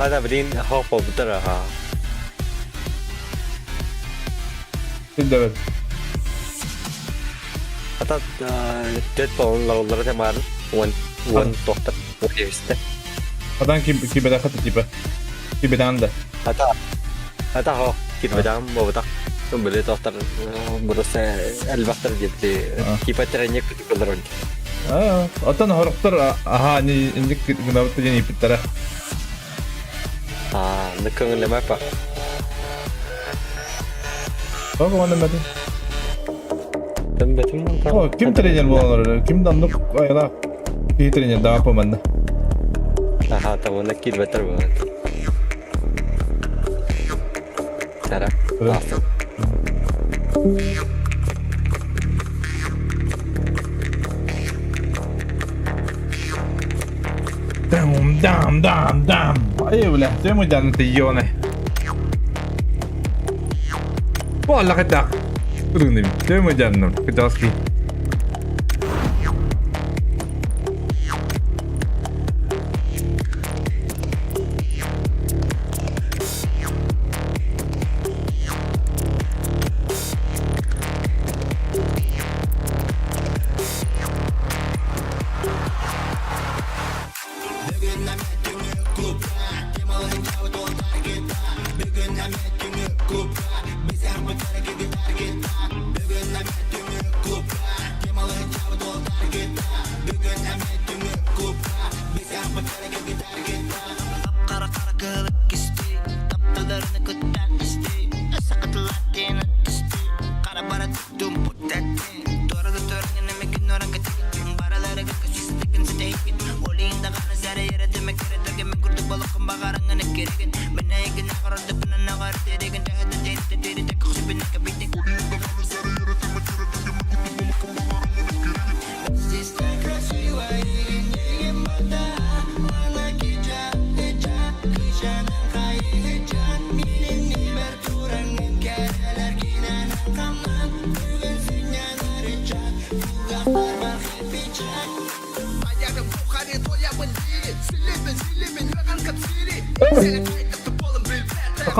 Ата билигин хоп буолбуттар аха. Билдэбин. Ата төрт полон темарын уон уон тохтар уон Атан кибедэхэ типа. Кибедаан да. Ата ата хо кибедаан буолбатах. Били тохтар бұрысы элбахтар диэбити типа тренер күтүкөлөр. Оттон хорохтор аха инник гынабыт диэн ииппиттэрэ. Аа, көҥүллэмэ па. Тоҕо көҥүллэммэтин? Тэмбэтим. О, ким тренер буолан Ким да оннук айылаах киһи тренер даҕа манна. Аха, тамына киирбэтэр буолан. Тара. Дам, дам, дам, дам. Ай, бля, ты мой дан ты ёны. Буолла кытак. Үрүҥнүм. Ты мой дан кытаски.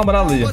Камералы.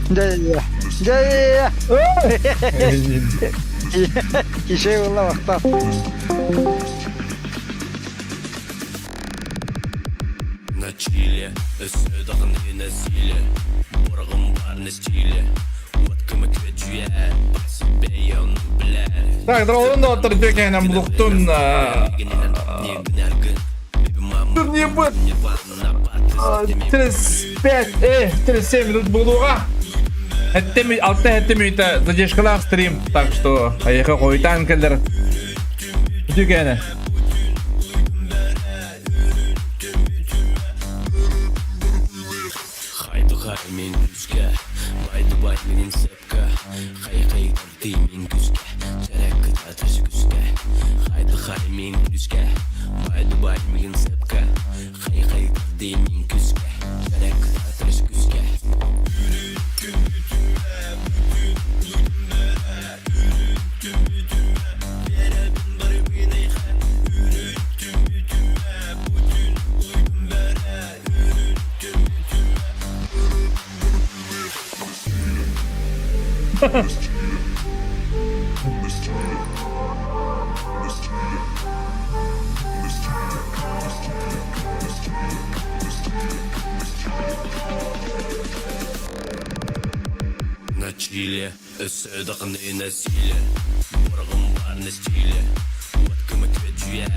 Дьэ, Кише буолла махтал. На чиле, өссө даҕаны насилие Бораҕым баар на стиле Уоткама күөдьүйэ По себе он блядь Так, дорогой доктор, текенем булуктун. Турнир будет 35, 37 минут буолуоҕа. Алта минута задержкалаах стрим, так что айыха хойутаан кэлэр. Үтүкээнэ. Хайдыхай мен күскэ, байдыбай менин сепка, хай-хай тартый мен күскэ, чарак кытатыр күскэ, хайдыхай мен күскэ, байдыбай мен сепка, хай-хай тартый мен күскэ, чарак кытатыр күскэ. стиле Өссө даҕаны насилие Буораҕым баар на стиле Уоткыма күөдьүйэ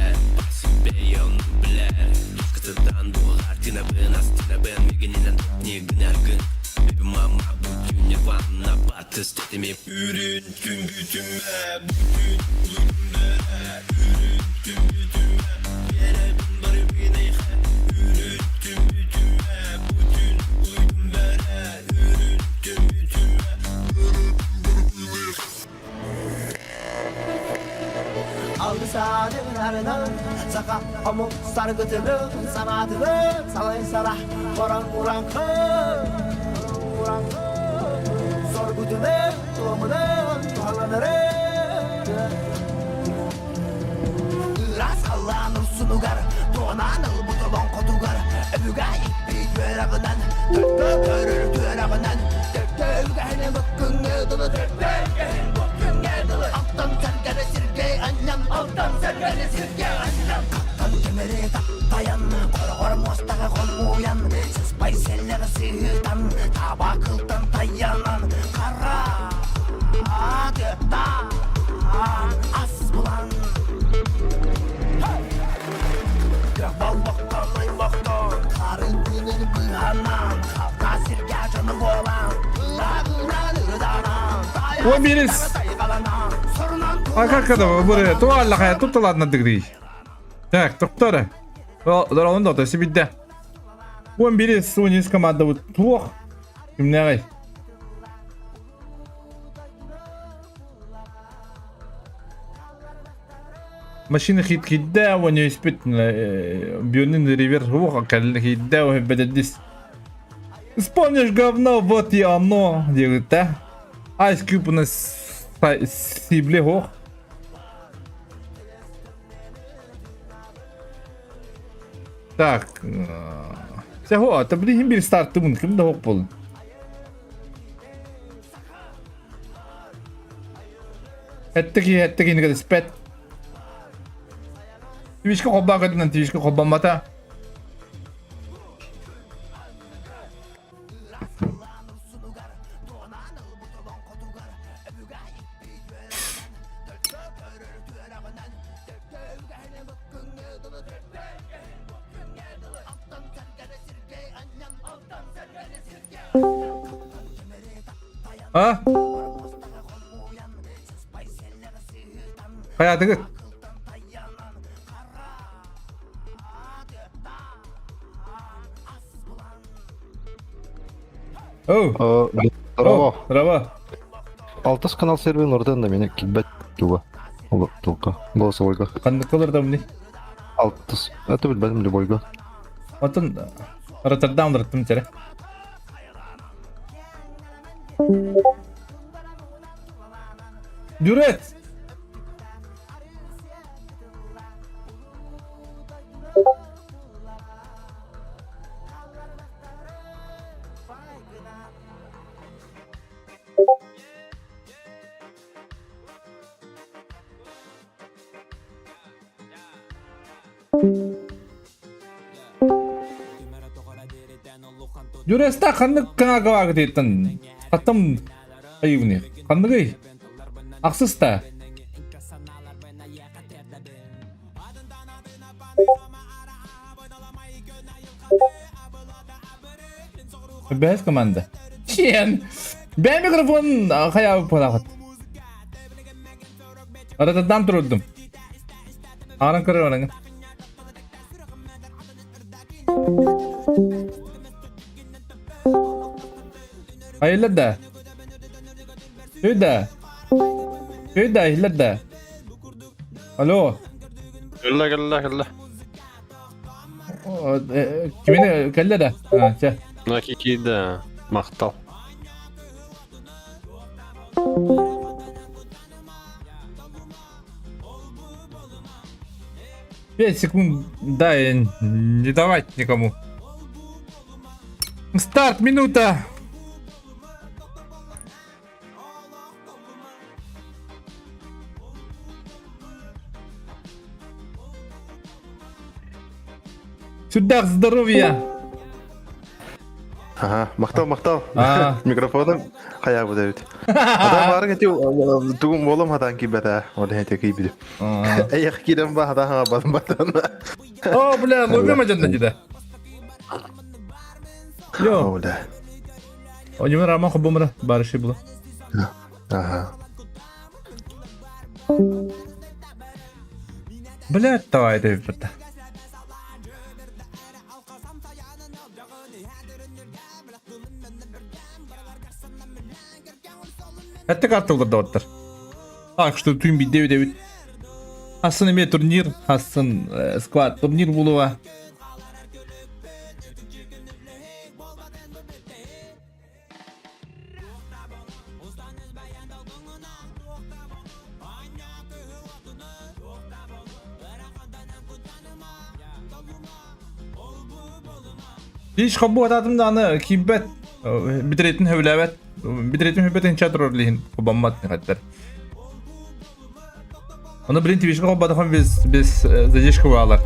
Бэйэ онну билэр Кытытан дуоҕар тынабын астынабын Мигининэн не гынаргын Baby mama bütün nirvana Батыс тетими Үрүн бүтүмэ Бүтүн улуйдум Үрүн бүтүмэ Биэрэбин бары бинэйхэ Үрүн бүтүмэ Бүтүн улуйдум бэрэ Үрүн бүтүмэ Алгысаанын арынан саха омук саргытынын санаатынын салайсара хорон ураңхы соргутунун туомунун туһаланарын Ыраас халлаан урсунугар туонаан ылбыт олоҥхотугар өбүгэ иппит үөрэҕинэн төрдө көрөр түөрэҕинэн төрдө үгэһини быккыҥҥы дылы төрдө үгэһин быккыҥҥы дылы алтан сэргэни сиргэ анньан алтан сэргэни сиргэ анньан хаттан тимири таптайан хороҕор муостаҕа хомуйан сыспай сэллэҕи сыһыытан таба кылтан тайанан хара тыаттаан ас булан Балбахтан аймахтан харын күнүн быһанан халта сиргэ дьону буолан Ой, Мирис! А как это? Бу туаллахая тутталаатна дыгрий. Так, тоқтары. Дорогун да сибидде. 11 Сонис команда вот туох. Кимнәгай? Машина хит хидда уонна испит бюнин ривер уха кэллэ хидда бэдэдис. Вспомнишь говно, вот и оно, диэбитэ. Ice Cube у нас сибле хох. Так. Сәхо, та билихин бир старттыбын, ким да хох болун. Эттики эттики инигер испэт. Твичка холбоон көтүнэн твичка холбоммата. А? Хайаатыгыт? Оу. Здорово. Здорово. Алтыс канал сервин орден да мени килбет туга. Толка. Голосовойга. Ханнык да мне? Алтыс. Это билбетим любойга. Отон Роттердам раттым тере. Дюрет! Юреста ханнык канагалаага диэттэн хаттам айыбыны ханныгый ахсыста Бэс команда. Чен. Бээ микрофон хайа палахат. Аратадан турдум. Ааран көрөр Айыллар да. Өй да. Өй да, иһиллэр да. Алло. Кэллэ, кэллэ, кэллэ. Кимини кэллэ да? Чэ. Наки киирдэ. Махтал. 5 секунд дай не давать никому. Старт, минута. Сюда здоровья. Ага, махтал, махтал. А. Микрофоном хайа бу эбит. Ата баарын эти тугум болом хатан кийбэтэ. Ол эти кийбит. Эйэх киирэн ба хата батын батан. О, бля, ловим один на Йо. О, бля. Онюм Роман хобумра, барыши было. Ага. Бля, давай, это Эттик артылдар доҕоттор. Так что түүн биирдэ бүтэбит. Хассын эмиэ турнир, хассын склад турнир булуа. Иш хоббу ататым да аны киирбэт, бүтүрэтин сөбүлээбэт, бүтүрэтин сөбөтүн чатырор лиһин хобаммат нехаттар. Оны блин твишка хоббатахом без без задержка баалар.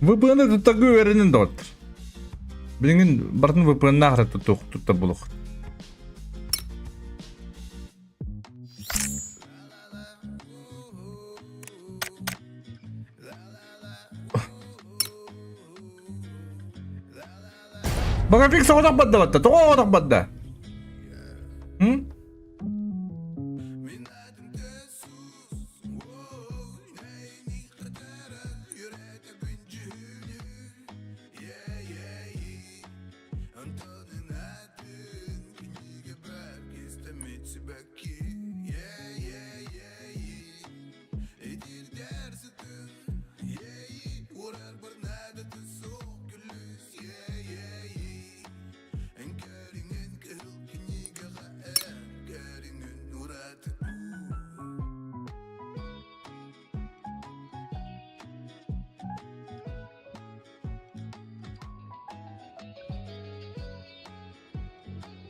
VPN-ы туттарга үөрэнин доҕоттор. Билигин барытын VPN-наах туттар булух. Багапик соҕотох бадда батта, тоҕо оҕотох бадда? М?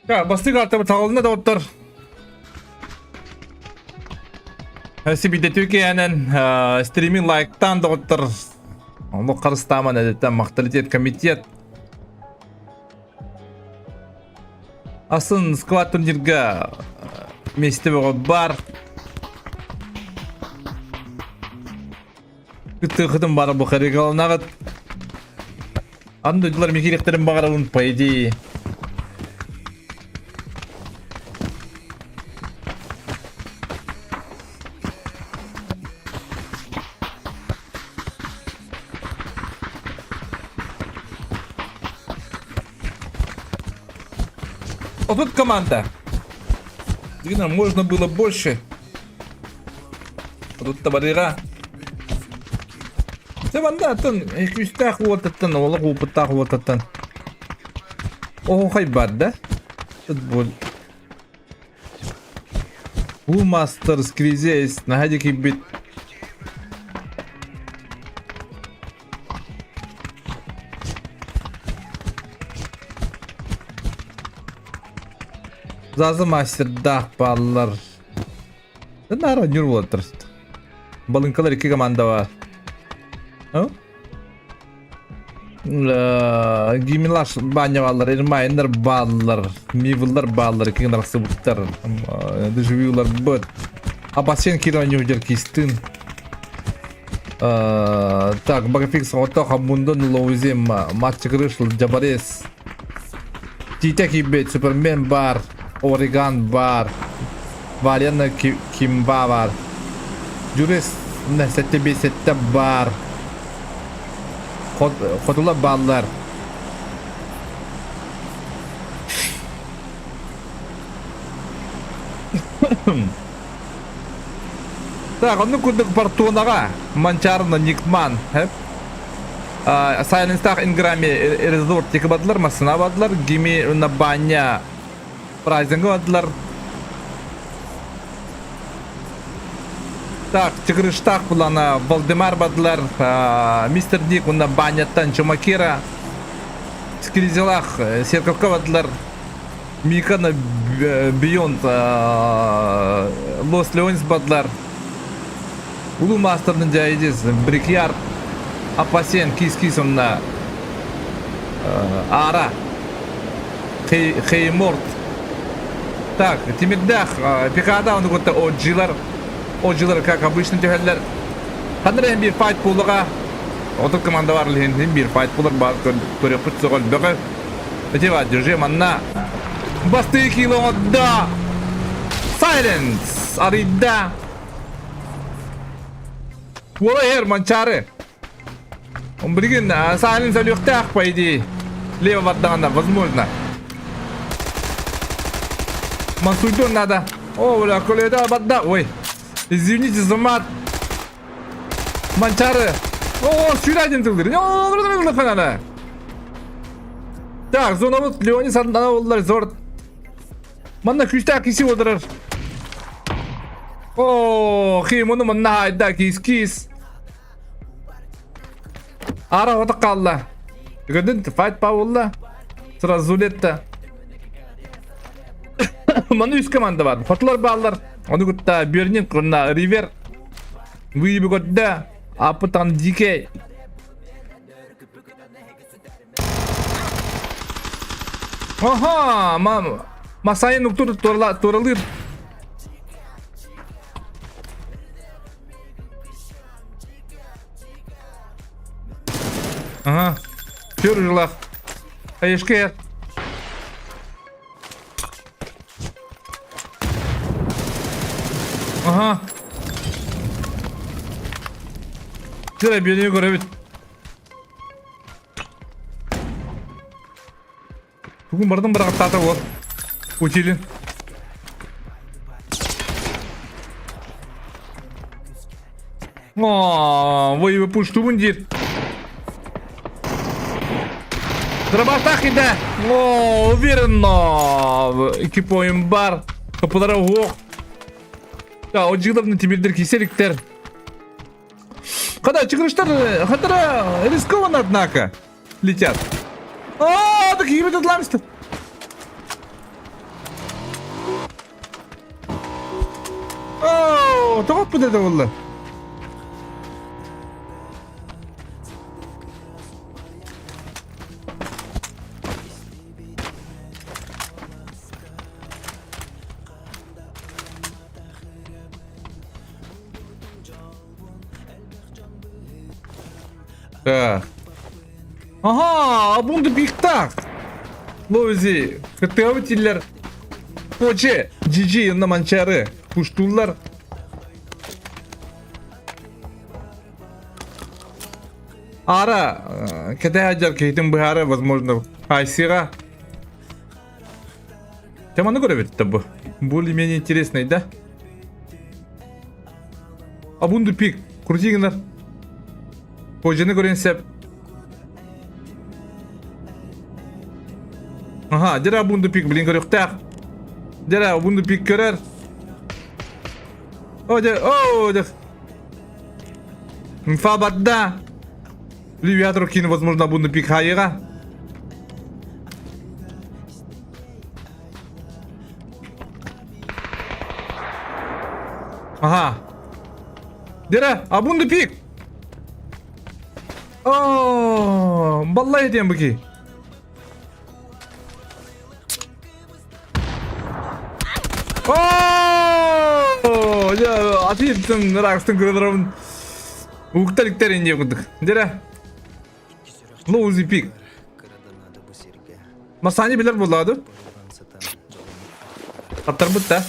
Бастык артыбыт саҕалына доҕоттор. Сибидетүү киэнэн стриминг лайктаан доҕоттор. Олох харыстааман эдеттен махталитет комитет. Атын склад турнирга миэстэ бөҕө бар. Кыттыахытын бары бу харыгаланаҕыт. Атын дойдулар микириэхтэрин баҕарабын, по идее. Вот тут команда. Действительно, можно было больше. Вот тут табарыга. Севанда атын күүстээх уотаттан, олох опыттаах уотаттан. Оһохай бар да? Тут бол. Бу мастер скризес, наһаа кийбит. Зазы мастердаах бааллар. Наара ньур буолаттар. Балыҥкалар икки команда бар. Гимилаш баня бааллар, Ирмайндар бааллар, Мивлар бааллар, икки гына тахсыбыттар. Дежавюлар быт. Абасен киирэн дьэр кистин. Так, Багафикс Ото Хаммундон Лоузим Матч Крышл Джабарес Тиитэ киирбит Супермен бар, Ориган бар, Варена Кимба бар, Дюрес сэттэ бар, Хотула бааллар. Так, оннук курдук Фортунаҕа Манчаарына Никман Сайленстаах Инграми Резорт тики бардылар, массына бардылар, Гими уонна Баня празднигы бардылар. Так, Чыгырыштаах булана Валдемар бардылар, Мистер Дик уонна Баняттан Чумакира, Скризелах Серковка бардылар, Микана Beyond Los Leones бадлар. Улуу маастардан дьайдис Брикьярд Апасен кис-кис онна Аара Хейморт Так, Тимирдээх Пикада ону кытта Оджилар Оджилар как обычно түһэллэр. Ханна эрэ биир файт буоллаҕа. Отут команда бар лиһин биир файт булар баар көрүөхпүт сөҕөл бөҕө. Ити ба, держи манна. Бастыы кило оҥордо. Silence! Арыйда. Уола иһэр Манчаары. Он билигин Silence өлүөхтээх по идее. Лево бардаҕына, возможно. Мансуйдуон надо. О, бля, коледа барда. Ой. Извините за мат. Манчаары. О, сюда один тылдыр. Так, зонабыт Леони сандана болдулар зор. Манна күүстээх киси олорор. О, химону манна хайда кис-кис. Ара отак қалла. Көрдүн файт па болла. Сразу летта. Манна үс команда бар. Хотулар бааллар. Ону кытта Бернин курна Ривер. Выебы көрдө. Апытан Дикей. Ага, мам, Масайын уктур туралыр. Ага. Көр жылақ. Айышке. Ага. Көр бені көрөбүт. Бүгүн бардым бырахаттаата уол. Утилин. О, вы пуштубун диир. Дробастах иде. О, уверенно. Экипоем бар. Капылара уох. Да, отжигдабны тимирдер киселиктер. Когда чыгырыштар, хатара рискованно, однако, летят. А, так ебет отламсты. О, тоҕо это было? Так. Ага, абунду биктак. Лози, кытыабытиллер. Хоче, GG онно манчары. Пуштуллар. Ара, кэтэһэ дьар киһитин быһаары, возможно, Айсига. Теманы көрөбүт да бу. Более-менее интересный, да? Абунду пик. Крутигинер. Позжены көрен сеп. Ага, дера абунду пик, блин, көрөктәк. Дера абунду пик көрөр. О, де, о, де. Инфа барда. Ливиатор кин, возможно, абунду пик хайыга. Ага. Дера, абунду пик. О, баллай диэн быки. О, я атыттым, ракстын көрдөрөмүн. Уктар иктер инде курдук. Дера. Лоузи пик. Масани билер буоллаҕа Аттарбыт да.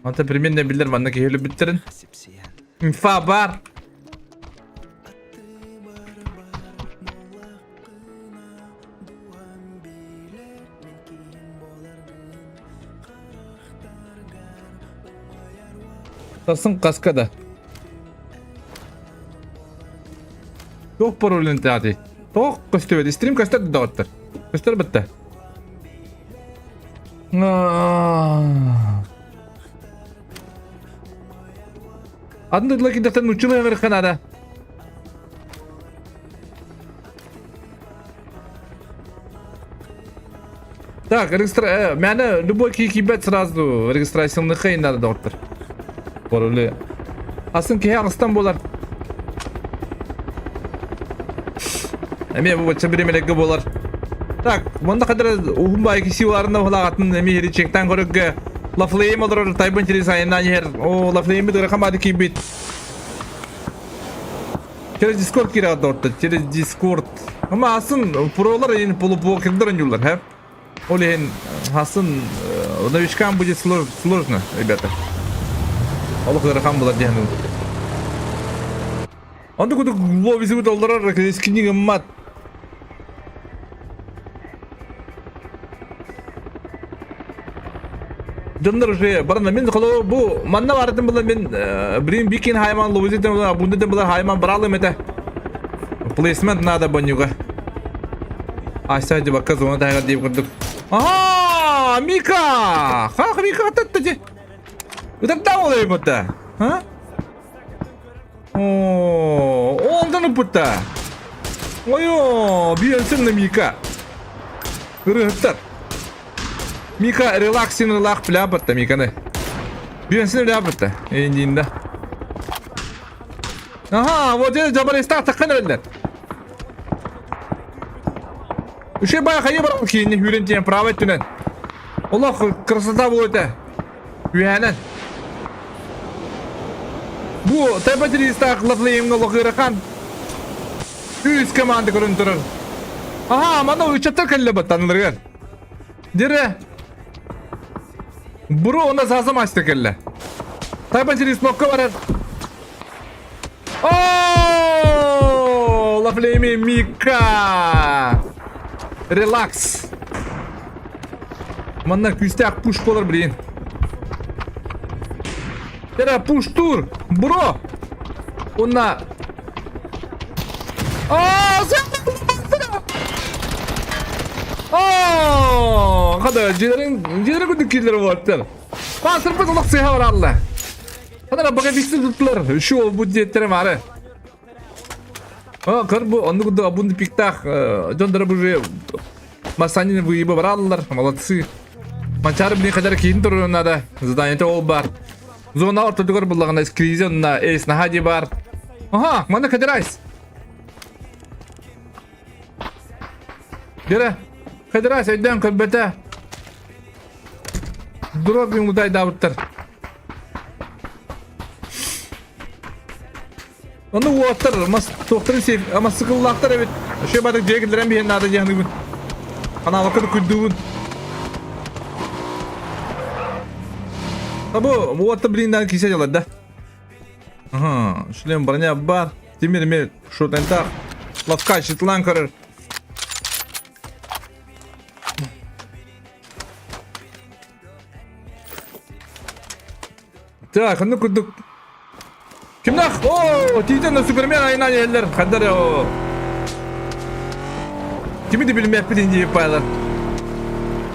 Онтон примерно билэр манна киһи өлүбүттэрин. Инфа бар. Сарсын каска да. Туох паролын таати? Туох көстүбэт? Стрим көстөр да доҕоттор. Көстөр бытта. Атын дойдулар киирдэхтэрин нууччалыы ыҥырыахха наада. Так, регистра... Мээнэ любой киһи киирбэт сразу регистрацияланыахха надо доҕоттор. Пароли. Атын киһи аҕыстан буолар. Эмиэ бу бачча бириэмэлэргэ буолар. Так, манна хадара уһун баайы киси уларына уһулаҕатын эмиэ иһири чектан көрөргө Лафлейм олорор тайбын через айаннаан иһэр. О, Лафлеймит ыарахан баады киирбит. Через Дискорд киирэ доҕоттор, через Дискорд. Ама асын пролар иһин полупокердар ойуулар, хэ? Ол иһин хасын новичкам будет сложно, ребята. Олох ыарахан булар диэн. Онду кудук лобизыбыт олорор скиниг ыммат. Дьоннор уже барна мин холо бу манна барытын була мин блин бикин хайман лобизитен була бундетен була хайман баралым это. Плейсмент надо бонюга. Ася дебакка зона тайга деп курдук. Ага, Мика! Хах, Мика ататты же. Ытаттан олай бұтта. А? О, ондан бұтта. Ой, биенсің на Мика. Ырыттар. Мика релаксин релак бля бұтта Миканы. Биенсің бля бұтта. Эндинда. Ага, вот это жабаристах таққан өлдер. Үше бай хайы бар кейінне хүрен тиен право өттүнэн. Олох красота бұл өте. Үһэнэн. Бу тайпатилистах лафлеймга лохырахан. Үс команда көрөн турар. Ага, мана үчеттер келле баттанылыргар. Дире. Бұру она сазым асты келле. Тайпатилист нокка барар. О, Лафлейми Мика! Релакс. Манна күүстээх пуш болар блин. Тера пуш тур! Бро! Онна... О, О, хада дьиэлэрин дьиэлэрин курдук киирдэр буолаттар. Паасырбыт олох сыһа баралла. Ханара бага туттулар. Үшу бу диэттере мары. О, көр бу оннук курдук абун пиктах дьон уже Масанин выебы бараллар. Молодцы. Манчары блин хадар киин турун надо. Задание ол бар. Зона ортотугар буллагана скризен на эйс на хади бар. Ага, мана кадырайс. Дере. Кадырайс өйдөн көрбөтө. Дробин удай дабыттар. Ону уоттар мас туохтарын сиэп масыкыллаахтар эбит. Өшө батык дьиэ киллэрэн биһиэн наада диэхнигин. Анаалакка да күрдүүбүн. Табу уотта блин кисе дьалар да. Ага, шлем броня бар. Тимир мир шутентах. Лавка щитлан көрөр. Так, ну курдук Кимнах? О, Титан Супермен айынан иһэллэр. Хандар о. Кими да билиммэппит диye пайлар.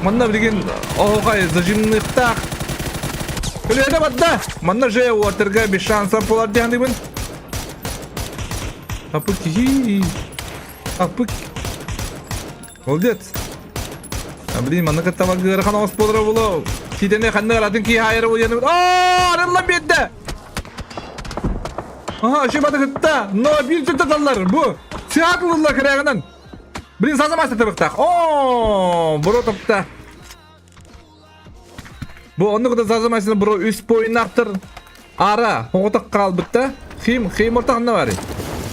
Манна билигин оһуохай зажимныхтаах. Көлүөтэ барда. Манна же уотарга без шансов буолар диэхнибин. Апык киһи. Апык. Молодец. А блин, манна кытта ыарахан оҕус буолара буолуо. Титаны ханна атын киһи хаайара буолуо. Оо, арыллан биэрдэ. Ага, еще баты кытта. Но биир туталлар. Бу. Сыат ылылла кыраагынан. Блин, сазам табыктах. О, бро топта. Бу оннук да сазамайсына бро үс поиннахтыр. Ара, оҕотох хаалбытта. Хим, хим орта ханна бары.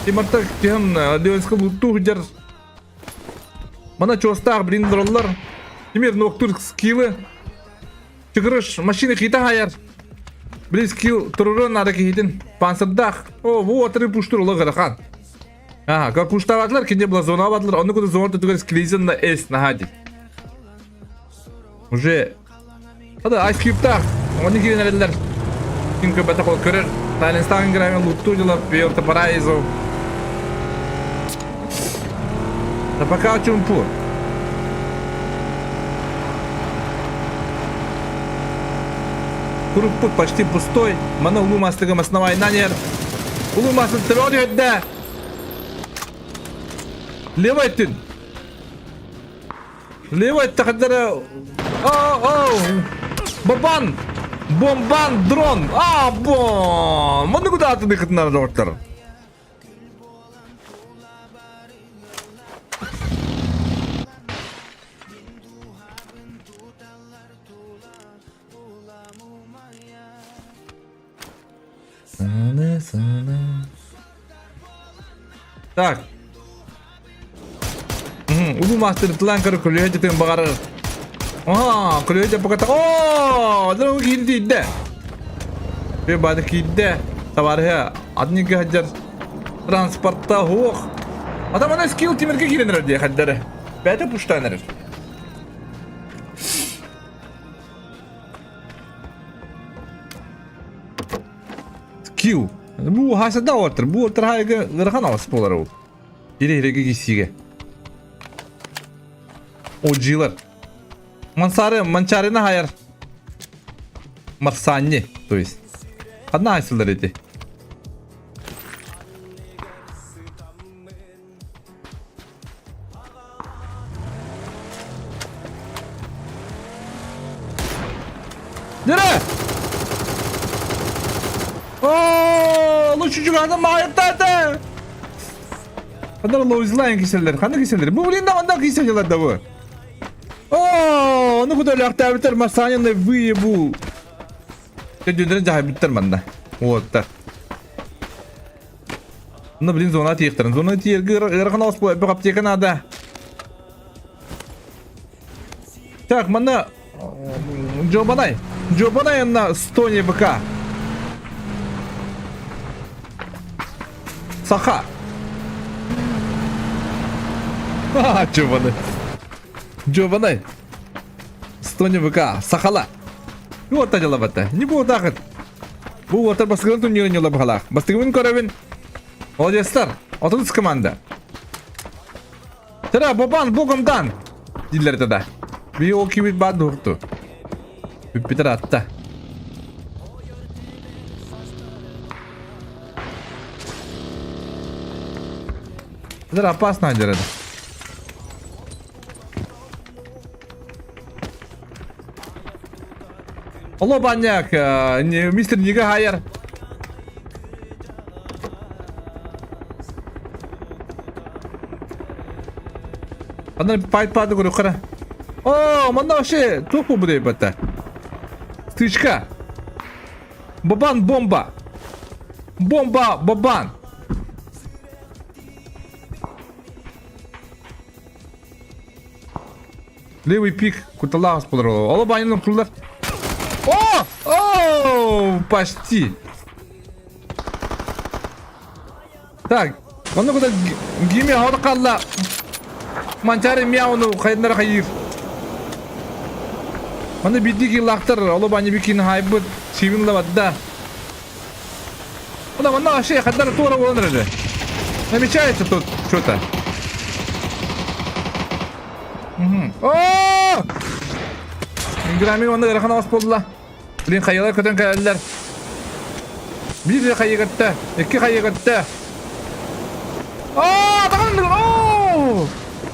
Хим орта киһим Леонска луттуу сылдьар. Мана чуостаах блин олороллор. Тимир нуоктур скиллы. Чыгырыш машина хита хайар. Блин скилл туруруон наада киһитин. Панцирдаах. О, бу отры пуштур олох ырахан. Ага, как пуштаватлар, кине была зонаватлар, онну куда зона түгер склизен на эс наһади. Уже Hadi Ice Cube'тах. Оны киирэн эрэллэр. Ким көбөтө кол көрөр. Тайленстан грамм лутту дела пьет парайзу. Да пока чумпу. Круг почти пустой. Мана улуу мастыгым основай нанер. Улуу мастык төбө өддө. Левый өттүн. Левый эттэхтэрэ О, Бабан! Бомбан, дрон! А, бон! Маны куда аты дыкытынар доктор? Так. Улуу мастер тылан көрө көлүө дьытын баҕарар. Аа, көлүө дьаппаката. Оо, дөрөҥ киирди идде. Бе бады киирде. Товарища, адники хаджар транспортта хуох. Адам ана скилл тимирге киирен эрэр дии хаддары. Бэйэтэ пуштаан эрэр. Скилл. Бу хасада отыр. Бу отыр хайга ырахан алыс болар ол. Ире-иреге кисиге. Ожилар. Мансары, манчарына хайар. Марсанни, то есть. Одна айсылар эти. Нere? Оо, лучше маайыктаата. Ханна лоузлайн киселер, ханна киселер. Бу блин да онда киселер да бу. Оо, ну куда лягтабитер масанины выебу. Төдүндрен жахабиттер манна. Вот так. Ну, блин, зона тиэхтэрин. Зона тиэргэ ыарахан оҕус бу аптека наада. Так, манна Джобанай. Джобанай на стоне БК. Саха. А, Джобанай. Джобанай. Стоне БК. Сахала. Вот та дела бата. Не буду так. Бу уотар бастыгын турнирын ньула баһалаах. Бастыгыбын көрөбүн. Молодецтар. 30 команда. Тара, Бобан, богом дан! Дииллэр тогда. Би ол кибит баар дуһукту. Бүппүтэр атта. Это опасно дереді. Алло, баняк, мистер Нига Хайер. Ана пайт пады көрө кара. О, манна вообще тух бу бата. Стычка. Бабан бомба. Бомба, бабан. Левый пик куталаҕас буолар ол. Оло баайын куллар. О! О! Почти. Так, онно куда гиме хор қалла. Манчары мяуну хайнара хайыр. Маны бидди киллахтар, оло бани бикин хайбыт, сивин лавадда. Мына манна вообще хаддар туора болан эрэ. Намечается тут что-то. О! Грами онно ыарахан оҕус буолла. Блин, хайалар көтөн кэлэллэр. Биир хайыгатта, икки хайыгатта. О, тагын О!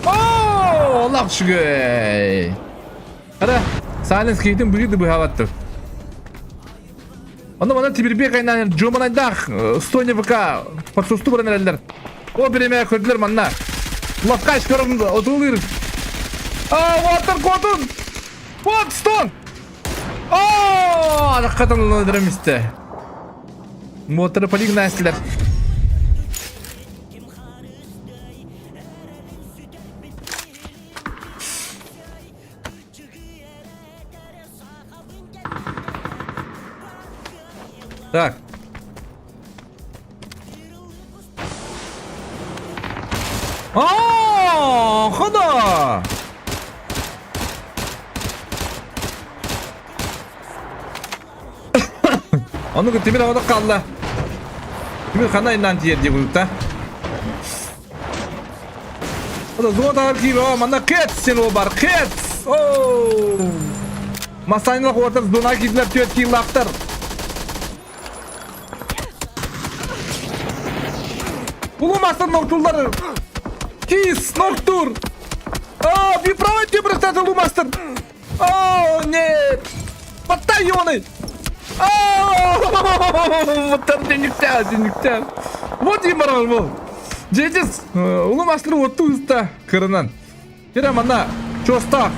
О, Аллах үчүгэй. Ара, Сайленс киһитин быһыы быһаабаттыр. Онно манан Тимирбек айнаан Джуманайдаах Стоня ВК подсусту баран эрэллэр. О бириэмэ көрдүлэр манна. Лавкач көрөн отуулуур. А, Уотер куотун! Вот, стон! О, араххатан ылынырым истэ. Моторы полигнастилер. Так. О, хода! Ону Тимир оҕото хаалла. Тимир ханна иннан тиийэр дии курдук Ода зоотаар киирэ, манна кэт сен ол бар, кэт! Оу! Масайнылах уотар зона киирдилэр түөрт киилаахтар. Улуу мастар ноктуллар. Киис, ноктур! О, бюправа тебе просто лумастер! О, нет! Батальоны! О, вот там денегтя, денегтя. Вот и морал был. Дедис, улумастыр отту ыста кырынан. Кирэ манна чуостаах.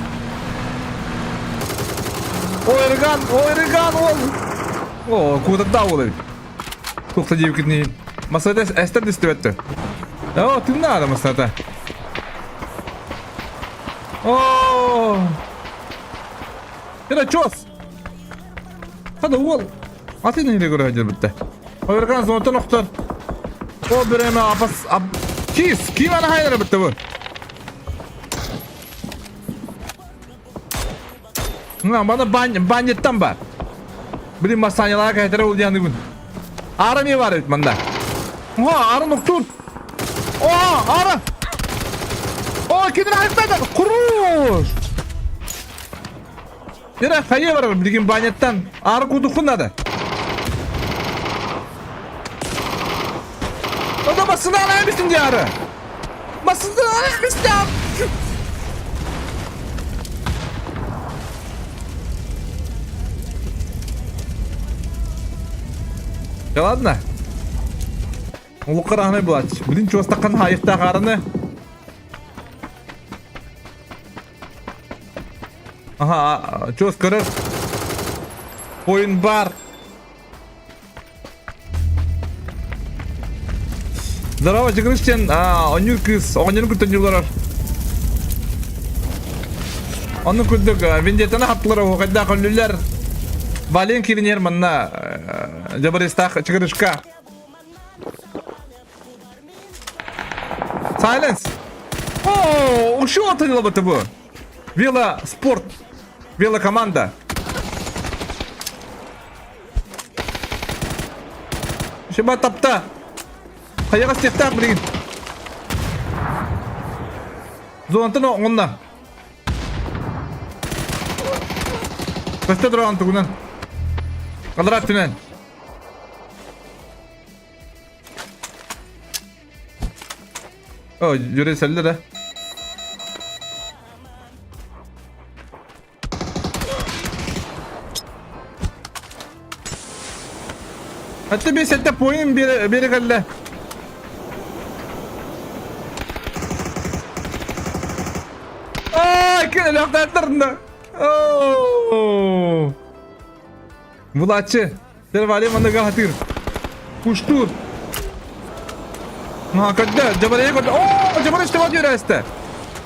Ойрган, ойрган ол. О, куудардаах уол эбит. Туох да диэбиккитин иһин. Массата эстэр да истибэт О, тыыннаах да массата. О! Кирэ чуос. Хада уол. Атын иһине көрө сылдьар Ойрган зонтон охтор. О биреме апас ап... Кис, ким ана хайдара битте бу? Мына мана бан банеттан бар. Блин, масанялар кайтара ол дияныбын. Ара не бар эбит манда. О, ара нуктур. О, ара. О, кидер айықтады. Куруш. Кира хайа барар билигин баняттан. Ары кудухун надо. Ода басына алайбысың дии ары. Басына алайбысың. Да ладно. Улукка булач. Блин, чуастаккан хайыктаах араны. Ага, чуос көрөр. Ойын бар. Здорово, Чыгырыш оонньуур кыыс, оҕонньорун кытта оонньууллар. Онну курдук Вендеттаны хаттылар оһуохайдаах өллүлэр. Вален киринер манна дьабарыстаах Чыгырышка. Silence! О, ушел от бу. Велоспорт. Велокоманда. Шиба тапта. Хайаҕас тиэхтээх билигин. Зонтан оҥонно. Көстө туран тугунан. Квадрат түнэн. О, Юрий сэллэ да. Hatta bir sette poin bir biri кэллэ. Ай, кэлэхтэрнэ. Оо. Булааччы. Тервали манныга хатыр. Куштур. Ма көрдө, Жабарайы көрдө. Оо, Жабарай штабат үөрээстэ.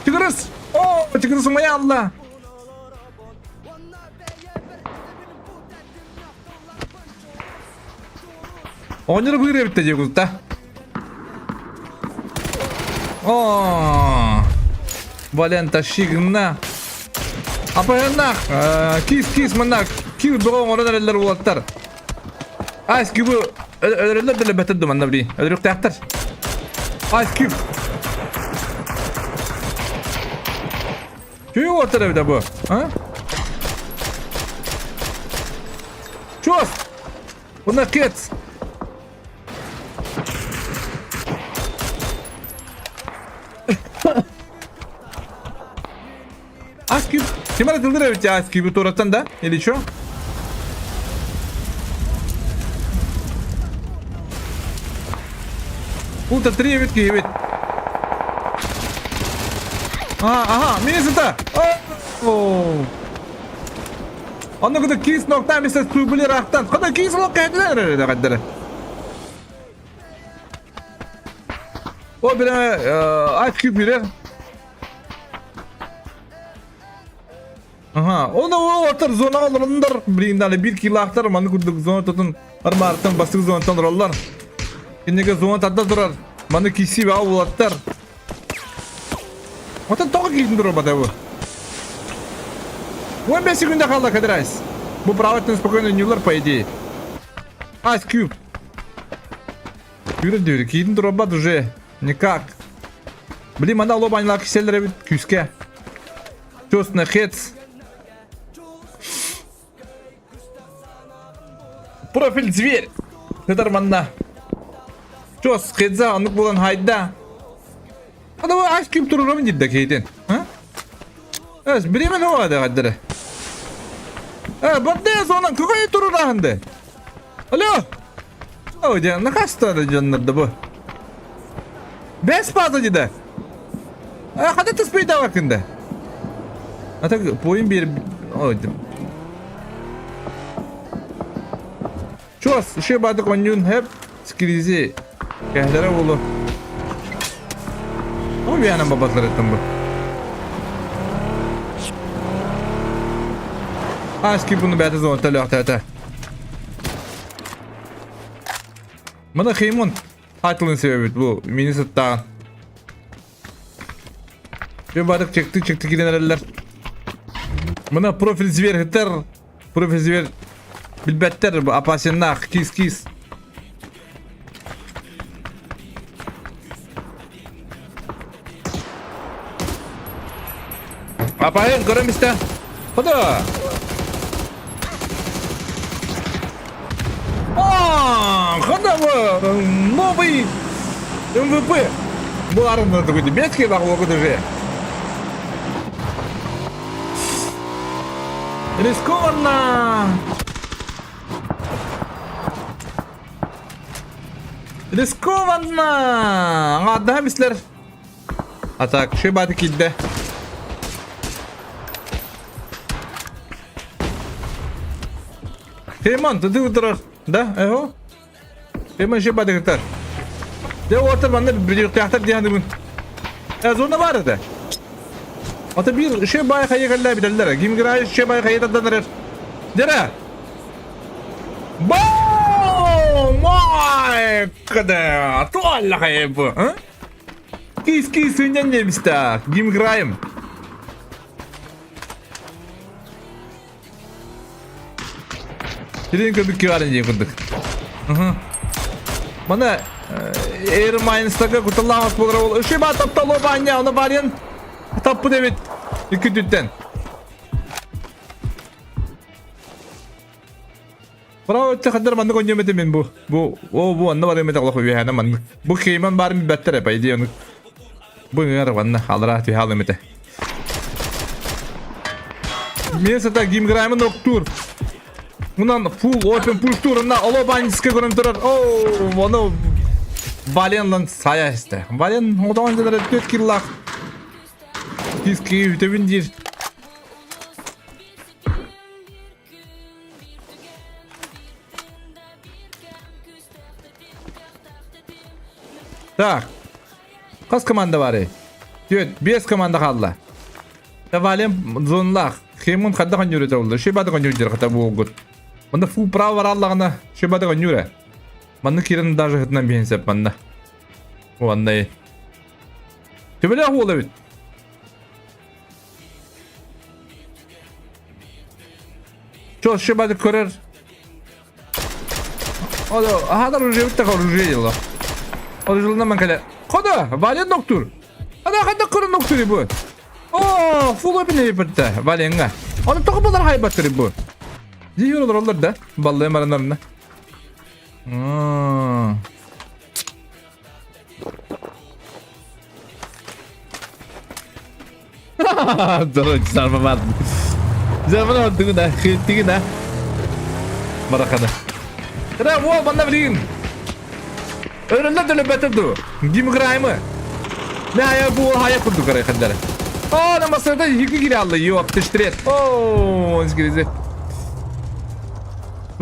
Чыгырыс. Оо, чыгырыс умайа алла. Оонньоро быыр эбиттэ дии култа. Оо. Валента шигна. Апаяннах, кис кис манна кир бөҕө оҥорон эрэллэр уолаттар. Ice Cube өлөрөллөр да бэтэр да манна били. Өлөрүөхтээхтэр. Ice Cube. Күү уолаттар эбитэ бу. А? Чуос! Уна кец! Ice Cube. Ким эрэ тылдыр эбит Ice Cube туораттан да? Или чё? Улта три эбит киһибит. Ага, ага, мини сыта. О! Онно кыта киис ноктаан мисэ сүүбүлэр ахтан. Хата киис лок кэһэтилэр эрэ каддары. О бирэ Ice Cube бирэ. Аха, оны олортор зонаҕа олороннор билигин биир килаахтар маннык курдук зона тутун армаартан бастык зонаттан олороллор. Кинигэ зона тарда турар. Маны киси баа булаттар. Оттон тоҕо киирдин турар бу? 15 секунда хаалла Кадрайс. Бу правоттан спокойно ойнуулар по идее. Ice Cube. Юрэ киирдин турарбат уже. Никак. Блин, мана лоб аньлаах киселлэр эбит күүскэ. Честно, хец. Профиль зверь. Сытар манна. Чос, хедза, оннук булан хайда. Ада бу Ice Cube турурамын дидда кейтин. А? Эс, бириэмэ оҕа дэҕэрдэрэ. Э, бардea зонан көҕөйө турураһынды. Алло! О, дьэ, накастары дьоннорда бу. Бэс бааза дьида. Э, хата тыспыйда кында. А так поин бер... Ой, Чуос, еще бадык онньуун хэп скризи кэһлэрэ улу. О, биянан бабатлар еттім бу. А, скип бұны бәті зон төлөқтәті. Мына Хеймон айтылын себебі бұл мини сыттаған. Bir бадык чыкты чыкты кирен эрэллэр. Мына профиль зверхтер, профиль зверь билбэттэр опасеннаах кис-кис. Апайын көрөм истэ. Хода. А, хода новый МВП. Бұл арында такой немецкий бақылау уже. Рискованно! Рискованно! Аңадаһа мислер. А так, ши баты килде. Хейман, ты тұрар, да? Эго? Хейман ши баты кытар. Де отыр манна биликтяхтар диһан бүгүн. Э, зона бар еді. Ата бир ши бай хайы калла бителлер. Ким грай ши бай хайы таданар. Дера. Бау! Май! Када! Туалла хайы бу. А? Кис кис үннен немістак. Ким грайым. Сирин көбүк киарин диэн курдук. Мана Air Minds'тага куталлаах буолар ол үшү ба таптало баанньа оны барыан таппыт эбит икки түттэн. Браво өттө хаддар маннык онньом этим мен бу. Бу о бу анна барыам этэ олох үөһээнэ маннык. Бу Кейман баарын билбэттэр по идее ону. Бу ыҥар ванна алра түһэ этэ. Мен сата гимграймын октур. Мунан full open push турына оло баниска көрөн турар. О, оны Валенлан сая исте. Вален одан жадара 4 киллах. Диски үтебин дир. Так. Хас команда бары? Түөт, 5 команда хаалла. Валем зонлах. Хемун хадда конюре олду. Шибады конюре хата буолгут. Манда фул право бараллагына шибады конюре. Манны кирен даже хытынан биһин манна. Уаннай. Төбеле хуола бит. Чо шибады көрөр. Ода, хадar уже битте оружие дело. Оружие мен кале. Хода, Вален доктор. Ада хада көрөн доктор бу. О, фул open битте Валенга. Оны тоғы болар хайбаттыр бу. Дийор олар да. Баллы маранарына. Дорог сармамат. Замана дыгына, хиттигина. Баракада. Тра, во, манна блин. Өрөллөр төлөбөтө ду. Гим граймы. Не ая бу хая курду карай хаддара. О, на масада хики кире алды. Йоп, тыштрет. О, скризе.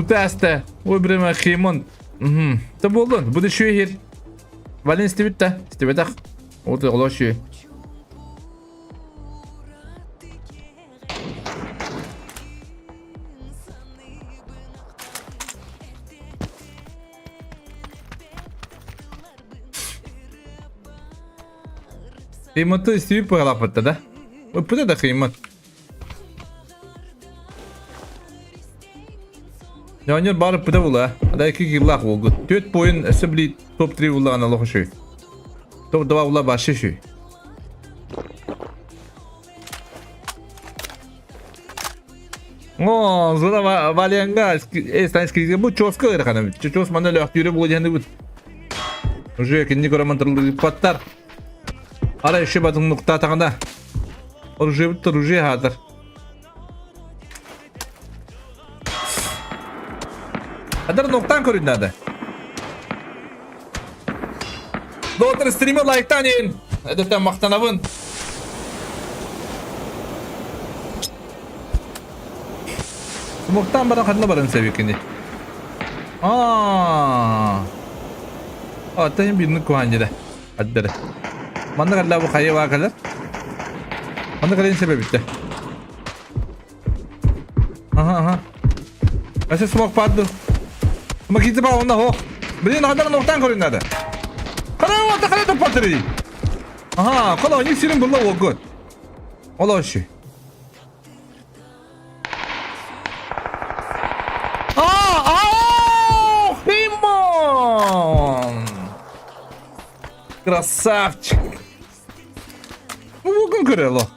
Тут аста. Ой, брема химон. Мгм. Та болду. Бу да хир. Вален стибит та. Стибит ах. Вот олоши. Химонты стибит пыгалапытта да? Ой, да химон. Яңыр барып пыта була. Ада 2 киллах болду. Төт бойын өсі топ-3 була ана лохы шүй. Топ-2 була башы шүй. О, зона Валенга, эстанский, бу чоска ырхана. Чос мана лөхтүрө бу дегенде бу. Уже кинни көреман паттар. Ара еще батың нукта тагында. Оружиебыт оружие хаатар. Адар ноктан көрүн надо. Доктор стрима лайктан иин. Эдеттен мактанабын. Смоктан баран ханна баран себекини. Аа. А, тахин бирни куанжыда. Аддары. Манна калла бу хайа баа калар. Манна калын себебитте. Аха, аха. Әсе смок падды. Ма кити ба онда хо. Блин, адар ноктан көрүн надо. Кара ота кара да патри. Аха, кола они сирин булла огот. Ола оши. А, а, Химон! Красавчик! Ну, бүгін көрело.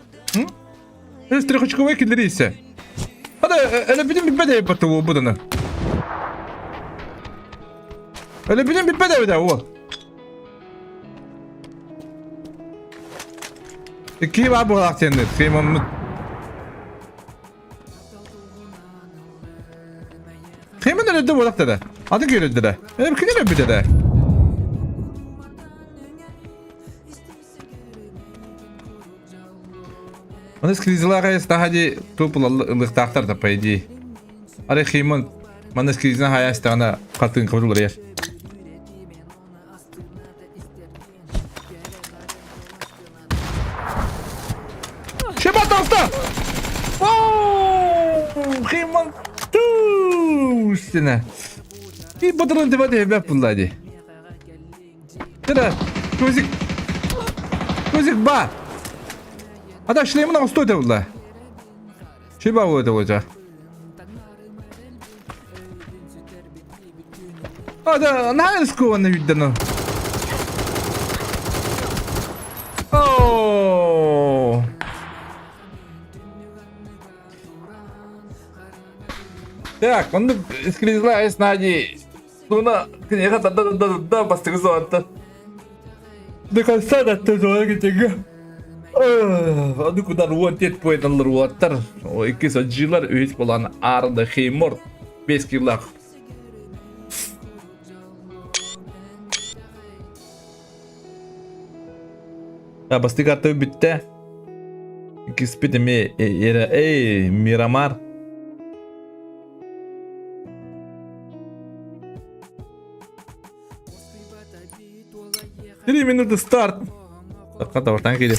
Өс трехочковой киллерийсе. Hadi öyle bilim bitmedi hep bu budunu. Öyle bilim bitmedi evde o. Икки бар буолаах диэннэр, Хеймаммыт. Хейман өлөдө буолах дада. Атын киһи өлөдө да. Э, кини өлбүтэ да. Оны скризилаға естаха ди туп ылыктаахтар да по идее. Аре Хейман манна скризина хаястаҕына хатын кыбыр уларыйар. Шеба таҕыста! Оу! Хейман туустина. И батырын деп ате булла ди. Тера, көзик. Көзик ба. Ада шлемин оҕусто этэ булла. Шеба буолла буолла. Ада наһаа ыскованна үүрдэн Оо! Так, оннук скризла Нади. Туна киниэхэ да да да да бастакы суонта. До конца да тозола китигэ. Аны кудан уон тет поэталлар уоттар. Икки саджилар үһүс болан Арда Хеймор 5 киллах. Бастык аты бүттэ. Иккиспит эмиэ эй, Мирамар. Три минуты старт. Такка табартан киирэ.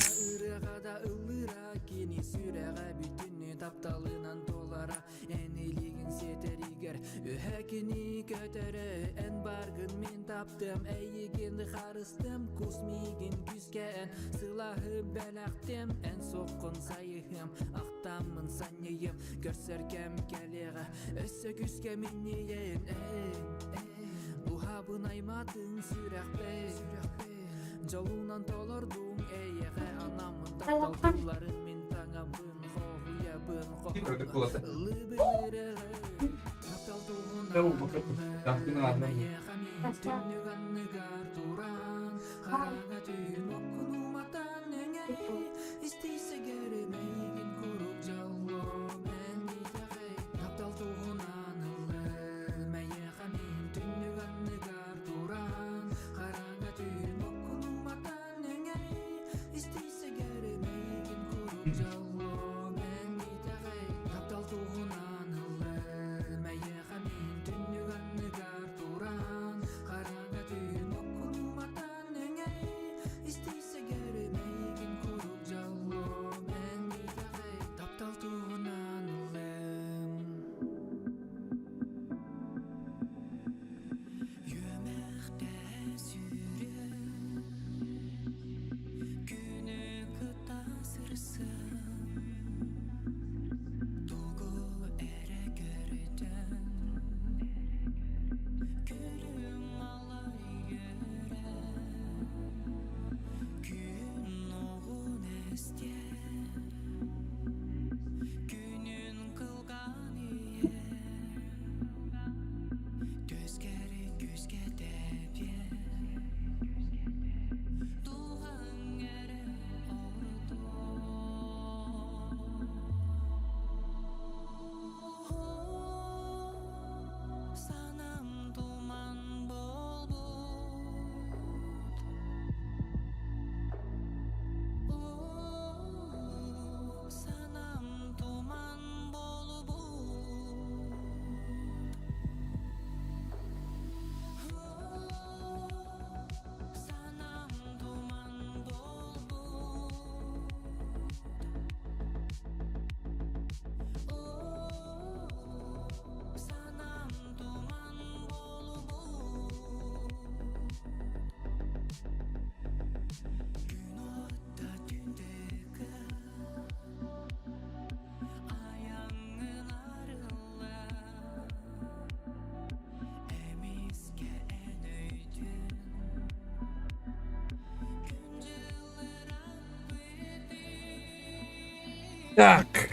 Так.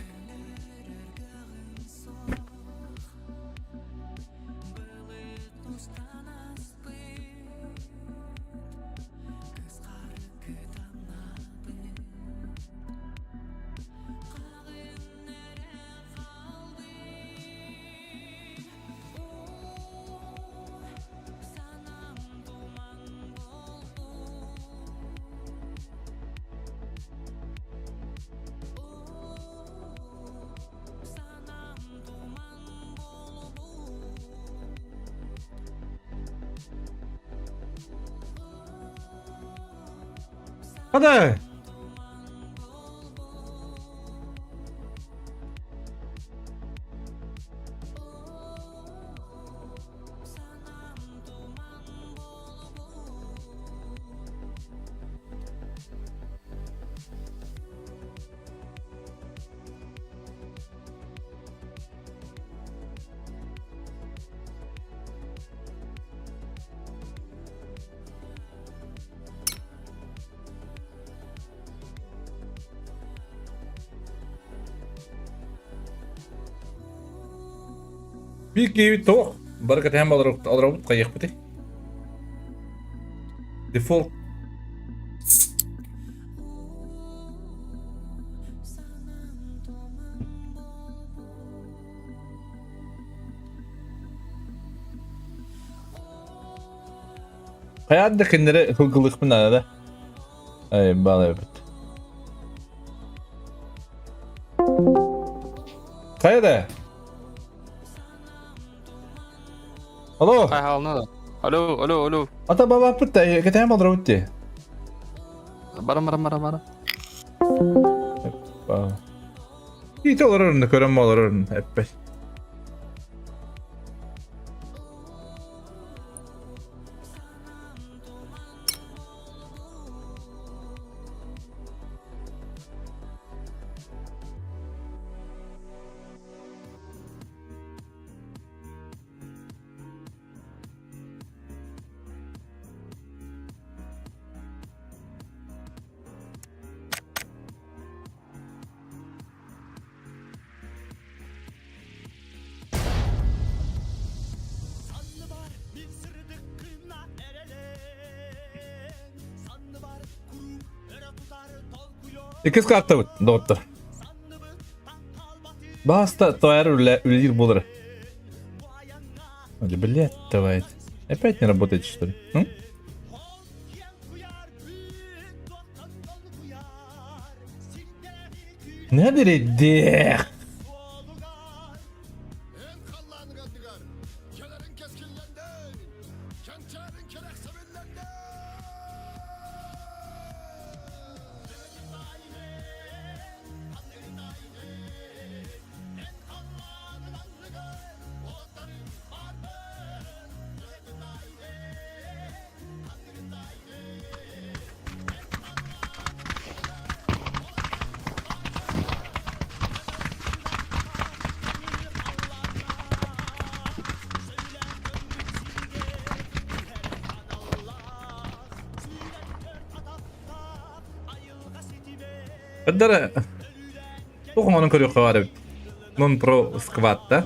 Hadi. Биир киһибит туох бары кэтэһэн олоробут хайыахпытый? Дефолт Хайаан да кинилэри ылгылыахпын наада. Ай, баҕа эбит. Хайа да? Алло. Хайаална да. Алло, алло, алло. Ата бабаппыт да, кэтээн болоробут дии. Барам, барам, барам, барам. Ити олорорун да көрөн олорорун эппэт. Иккис картабыт, доҕоттор. Баста твоя үлэлиир буолар. Блядь, давай. Опять не работает, что ли? М? Не дэх. Өддөрө туох оҥорон көрүөххэ баар эбит. Non pro squad да.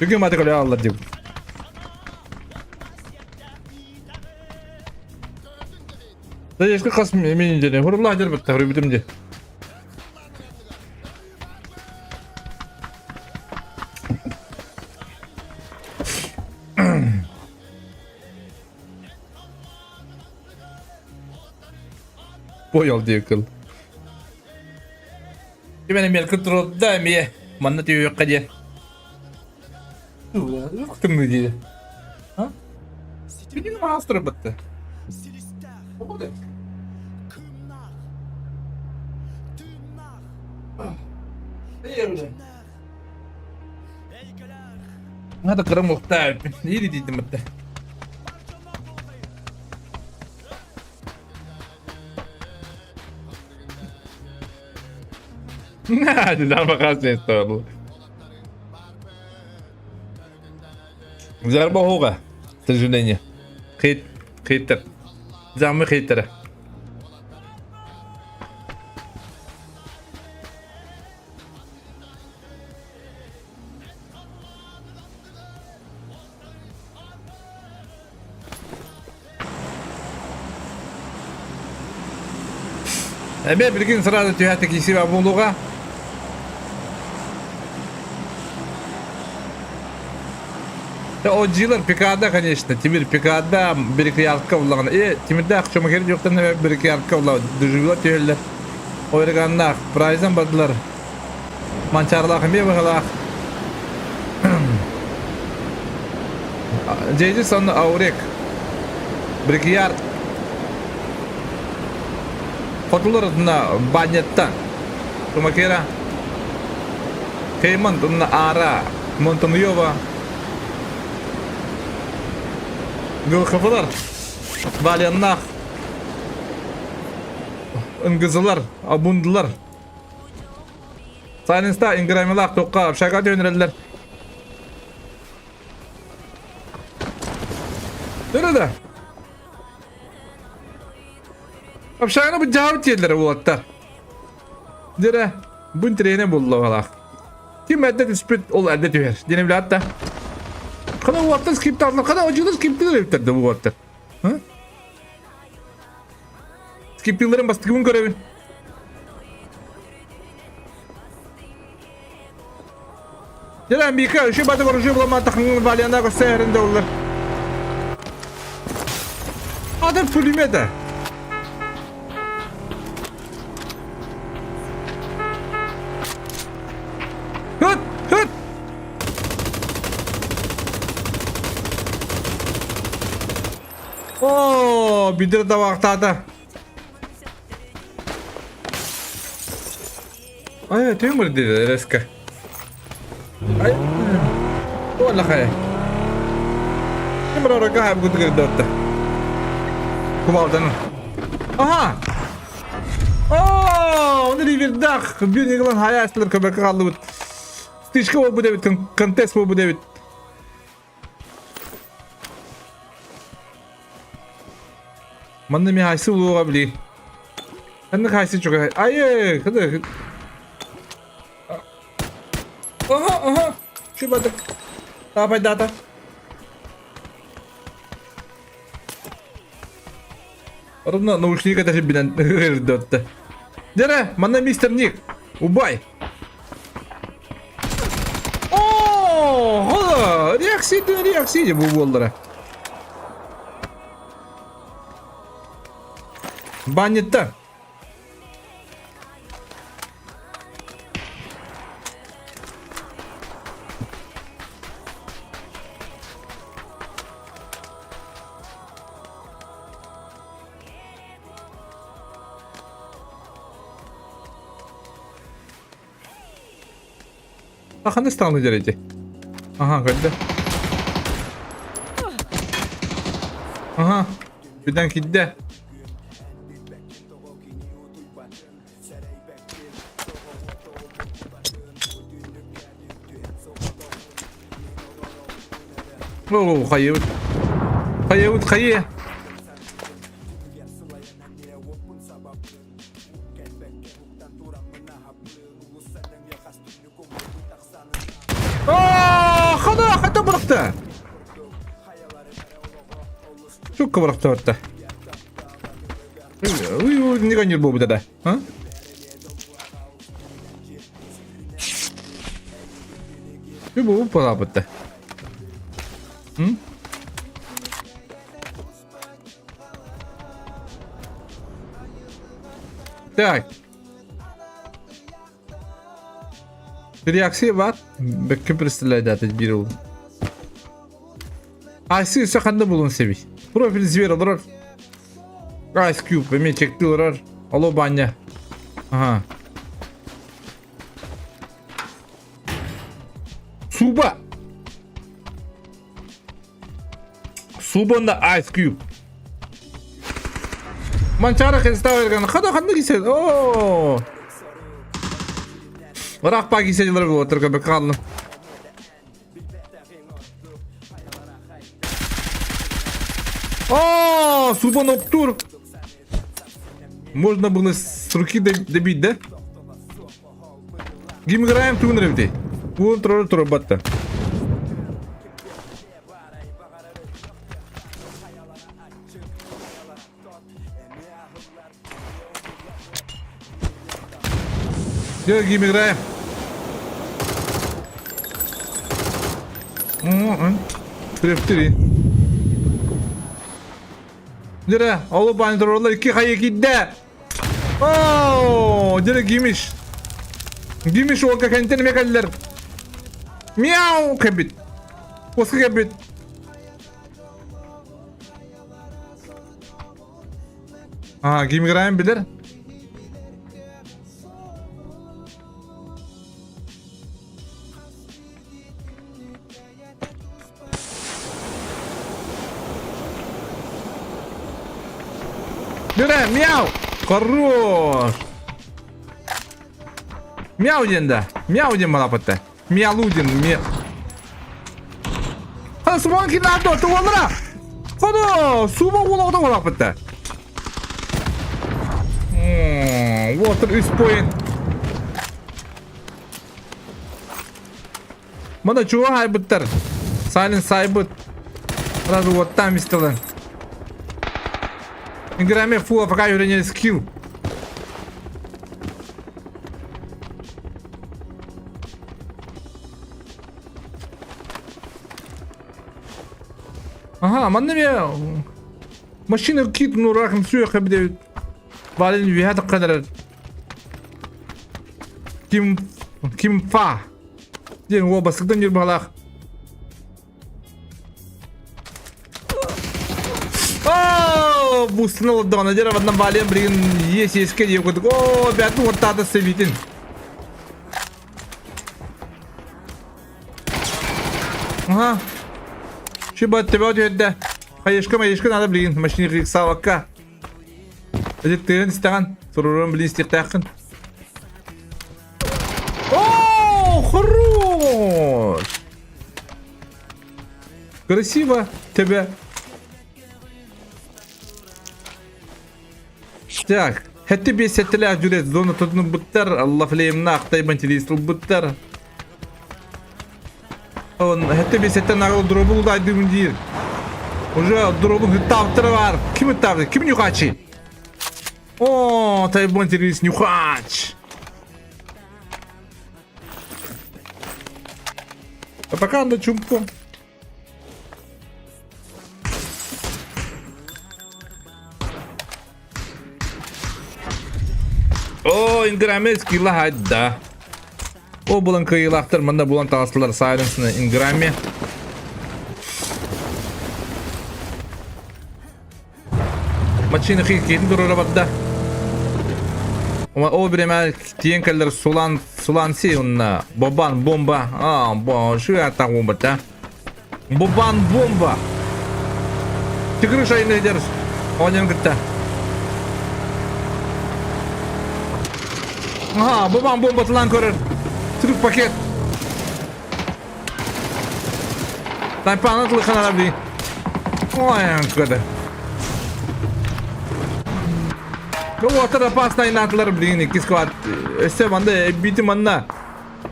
Бүгүн маты көрө аллар дип. Да ескі қас мен дене. Хурла жер бітті, хурбитим де. Понял диэкил. Кимэн эмиэ турда эмиэ манна түһүөххэ диэн. Тымныы дии. А? Ситимин маастар бытты. Надо кырым ухта. Или дидим бытты. Зарба Зарба хоға, к сожалению. Хейт, хейтер. Замы хейтера. Эмиэ билигин сразу түһээти киирсибэ буолуоҕа. Оджилар Пикада, конечно, Тимир Пикада Берекиярка уллаҕына. Э, Тимирдээх Чомакер дьуохтан Берекиярка улла дежурила түһэллэр. Ойрыганнаах прайзан бардылар. Манчаарылаах эмиэ быһалаах. Джейдис он Аурек. Брикияр. Хотулар на баняттан. Тумакера. Хейман на Ара. Монтануева. Гылхафылар. Валяннах. Ынгызылар. Абундылар. Сайленста Инграмилаах туохха общага түһүнэрэллэр. Дөрө да. Общаганы бу дьаабыт тиэллэрэ уолаттар. Дөрө бу интэриэһинэй буолла балаах. Ким эрдэ түспүт, ол эрдэ түһэр. Диэн билээт да. Хана уолаттар скриптаатылар, хана одьулар скриптыыр эбиттэр да бу уолаттар. Скриптыыларын бастакыбын көрөбүн. Дьэ, Мика, үші баты оружие буламаатахын Валяна көссөһөрүн да олар. Адам пулемета. Хыт, хыт! О, бидир да Ай, төмөр диде резко. Ай, Ола хай. Ким рара кахап гудгыр датта. Кувалдан. Аха! О, оны ривердах. Бир неглан хаяслар көбөк калды бут. Стычка болбу дебит, контест болбу дебит. Манна ми хайсы улууга били. Ханна хайсы чуга. Айы, кыды. Аха, аха. Şu badık. Тапай дата. Ровно наушника даже билен ырдотты. Дере, манна мистер Ник. Убай. О, хола, реакция, реакция бу буоллара. Баннетта. А ханна стану дерете? Ага, когда? Ага, birden кидде. О, хайыбыт. Хайыбыт, хайы. Хана, хата бырахта. Чукка бырахта барта. Уй, уй, не гонир буолбута да. А? Бу палапытта. Так. Реакция бар. Бэккэ представляет биир ол. Айсы өссө ханна булун себи. Профиль зверь олорор. Ice Cube эмиэ чекти олорор. Алло баня. Ага. Суба. Субонда Ice Cube. Манчара хестава хада ханна кисен. О! Ыраах па кисен дылар буолар көбөк хааллым. О, Субон октур. Можно было с руки добить, да? Ким играем, тугун эбитий? Уон турар турбатта. Дорогие играем. Три Дere, oğlu bandrollar iki hayı gidde. Oo, dere giymiş. Giymiş o kakantene mekaller. Мяу кэбит. Оска кэбит. Аа, ким играем билэр? Дөрэ, мяу! Хорош! Мяу диэн да. Мяу диэн балаппытта. Мяу диэн мя... Хана суман кинаадо, туолара! Хоно, сума уолоҕото балаппытта. Уотыр үс point. Мана чуга хайбыттар. Сайлен сайбыт. Сразу вот там истилен. Играме фула пока юрение скилл. Ага, манна ме машина кит ну рахым сүйе хабде Вален виһэ таххан эрэр. Ким Ким Фа диэн уол бастыктан ньурбалаах. Оо, бустун олордоҕуна дьэ ванна Вален билигин иэс иэскэ диэ курдук. Оо, бээтин уоттаата сэбиитин. Ага. Шиба төбө түһэрдэ. Хаешка маешка надо билигин машина саабакка. Эдиттыын истэҕин, суруруун билин истиэхтээххин. О, хорош! Красиво тебе. Так, хэти бес сэтэлээх дьүрэ зона тутунубуттар, аллафлеймна ахтайбан тилиис ылбыттар. Он хэти бес сэттэн агыл дробун удайдыгын диир. Уже дробун ыттаабыттара баар. Ким ыттаабыт? Ким нюхачи? О, тайбан тилиис нюхач. А пока на чумку. О, Инграмец килла да. О, булан кыйылаахтар, манна булан таҕыстылар Сайленсны Инграме. Машина киһитин туруора барда. О биремэ тиэн кэллэр Сулан Суланси онна Бобан бомба. А, бо, шу ата бомба Бобан бомба. Тигрыш айны дер. Оонньоон кытта. Ага, Бобан бомба тылан көрөр. Трюк пакет. Тайпаны тылыханара би. Ой, көрө. Уотар опасный натлар блин, икки склад. Өссө манна бити манна.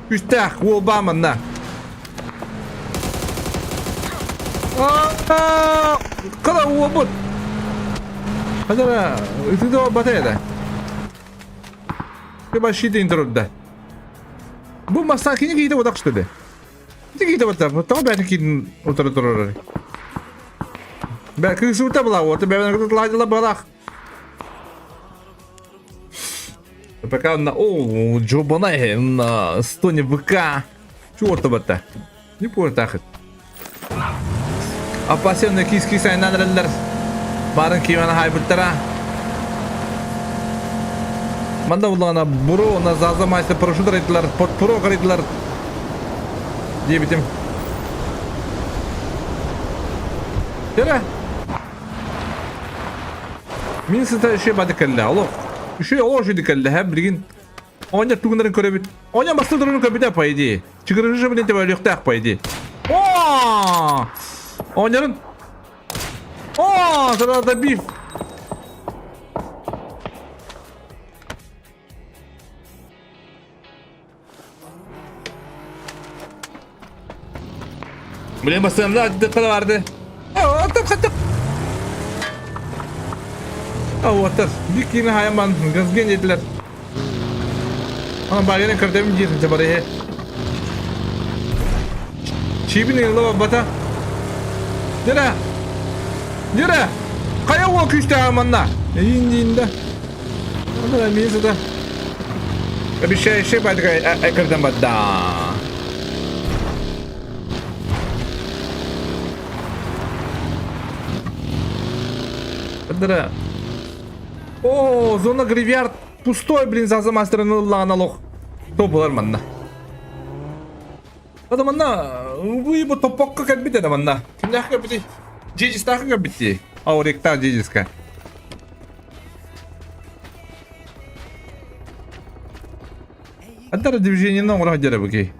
Үстээх уолба манна. Кала уобут. Хадара, ытыда батайда. Кыба шитин турда. Бу маса кини кийде отак что ли? Ити кийде отак. Тоҕо бэйэтин киитин утары турар. Бэ кыысыбыта была, вот бэйэтин ладила балах. Пока на... О, Джобанай на стоне ВК. Чего то Не понял тахыт. Апасенна кис-кис айнан эрэллэр. Барын киимэн хайбыттара. Манда буллаҕына буро на заза майса парашют арыйдылар, подпро арыйдылар диэбитим. Кэрэ. Мин сыта үчүгэй бады кэллэ. Олох. Үчүгэй олох үчүгэй кэллэ. Һэ билигин оонньор тугунарын көрөбүт. Оонньор бастык турарын көрбүтэ по идее. Чыгырыжы билин тебе өлүөхтээх по идее. О! Оонньорун. О, тогда биф. Блин, бастыгымда дыккада барды. Оттор хаттык. Оттор. Бик киини хаяман газген етилер. Ана багерин көрдөбүн диир сылдьа барыһы. Чиибин ыылла барбата. Дьэрэ! Дьэрэ! Хайа уол күүстээҕэ манна? Эйиин диин да. Ана эмиэ сыта. Обещающий байдыга көрдөн бадда. Дыра. О, зона гривьярд пустой, блин, заза мастерын ыллаан олох. То булар манна. Ада манна, бу топпокко кэлбит эдэ манна. Кимнээх кэлбитий? Дьиэдьистаахы кэлбит Ауректаах дьиэдьиска. Антара движениені оҥоро сылдьар эбикий.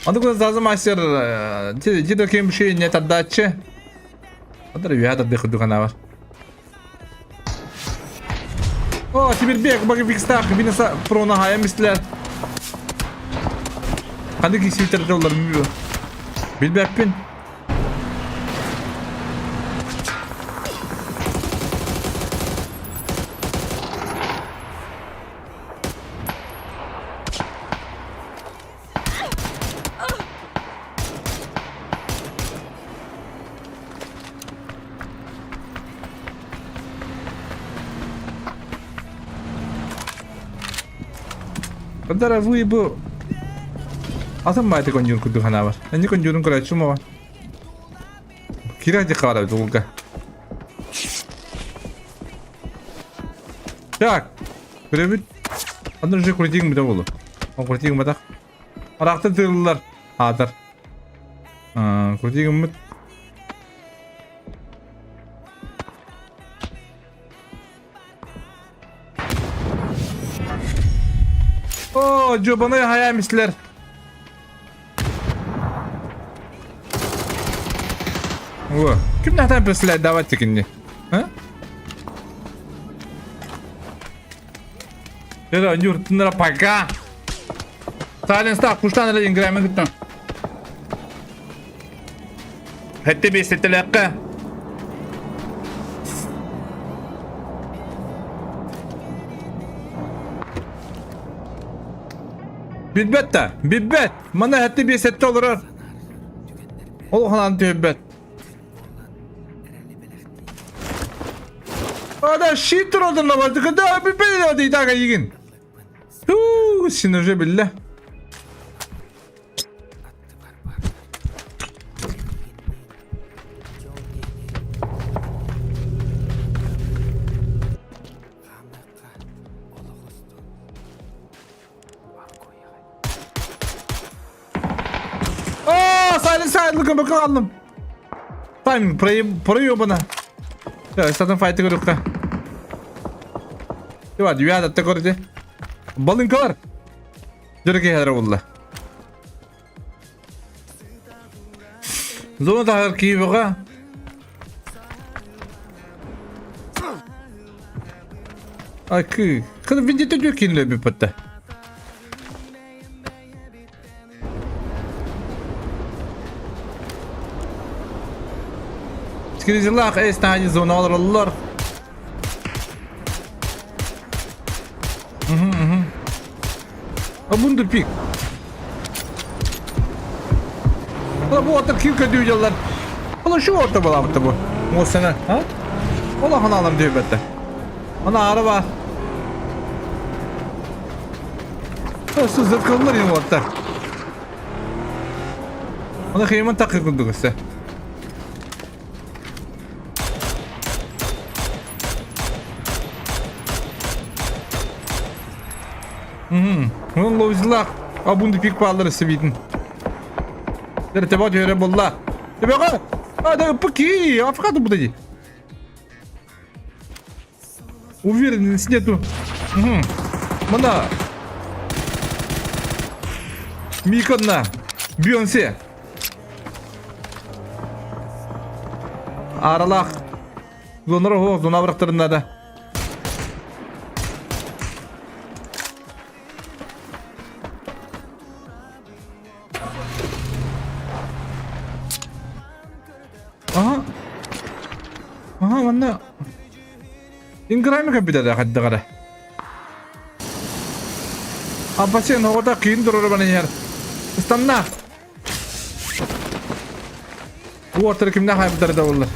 Аны күн зазы мастер дедо кем şey не тардааччы. Адар үһэ тардыы курдук бар. О, Тимирбек, багы бинаса прона хая мислер. Ханнык исвитер жоллар Билбэппин. Кадара выебу. Атын баайты кондьюр курдук санаабар. Энни кондьюрун көрөөччүм оҕо. Кира дикара долга. Так. Көрөбүт. Аны уже крутигин бүтэ болу. Ол крутигин батах. Арахта тыыллар. Аатар. Крутигин О, жобаны хайа мислер. О, ким нахтан прислать давать текинни? А? Эра, юртынра пока. Сталин став, куштан эле инграме күттөн. Хэтти бесетелэккэ. Билбэт да, билбэт. Мана хэтти бесетте олорор. Ол ханан түһүбэт. Ада щит родом на вас, когда билбэт да итага игин. Туу, син уже биллэ. О, Silent Side, look, аллым. Тайминг проебана. Сатын файты көрүккэ. Тива, дүйә көрді. Балынкалар. Дөрөкөй хадара булла. Зона таһар Киеваҕа Акы, кын вендетте дүр киниле бүппэтте. Скризилах эс таһани зона олороллор. Абунду пик. Ола бу аттар ким көдүү дьаллар. Ола шу орта балабытта бу. Муосана, а? Ола ханалам диэбэтте. Ана арaba. Сызыркыллар юм аттар. Ана хейман такы курдук өссө. Мм, лоузлах. Абунды пик паллары сибитин. Дер тебе төре болла. Тебе га. А да пки, афкаду будади. Уверенность нету. Угу. Мына. Миконна. Бейонсе. Аралах. Зонор хо, зона бырактырында да. Инграми кэбитэрэ хайдаҕара. Апасен оҕото киин турар иһэр. Ыстанна. Уортары кимнээх хайбыттара да буоллар.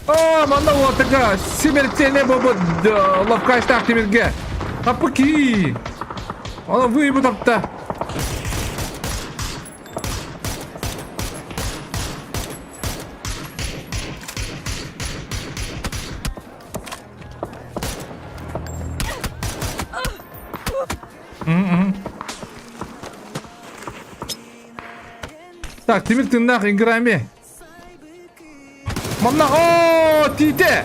Оо, манна уотага смертельный бобот ловкаштаах тимиргэ. Аппыки! Ана выебу тапта. Так, тимир тыыннаах Инграми. Манна оо тиитэ!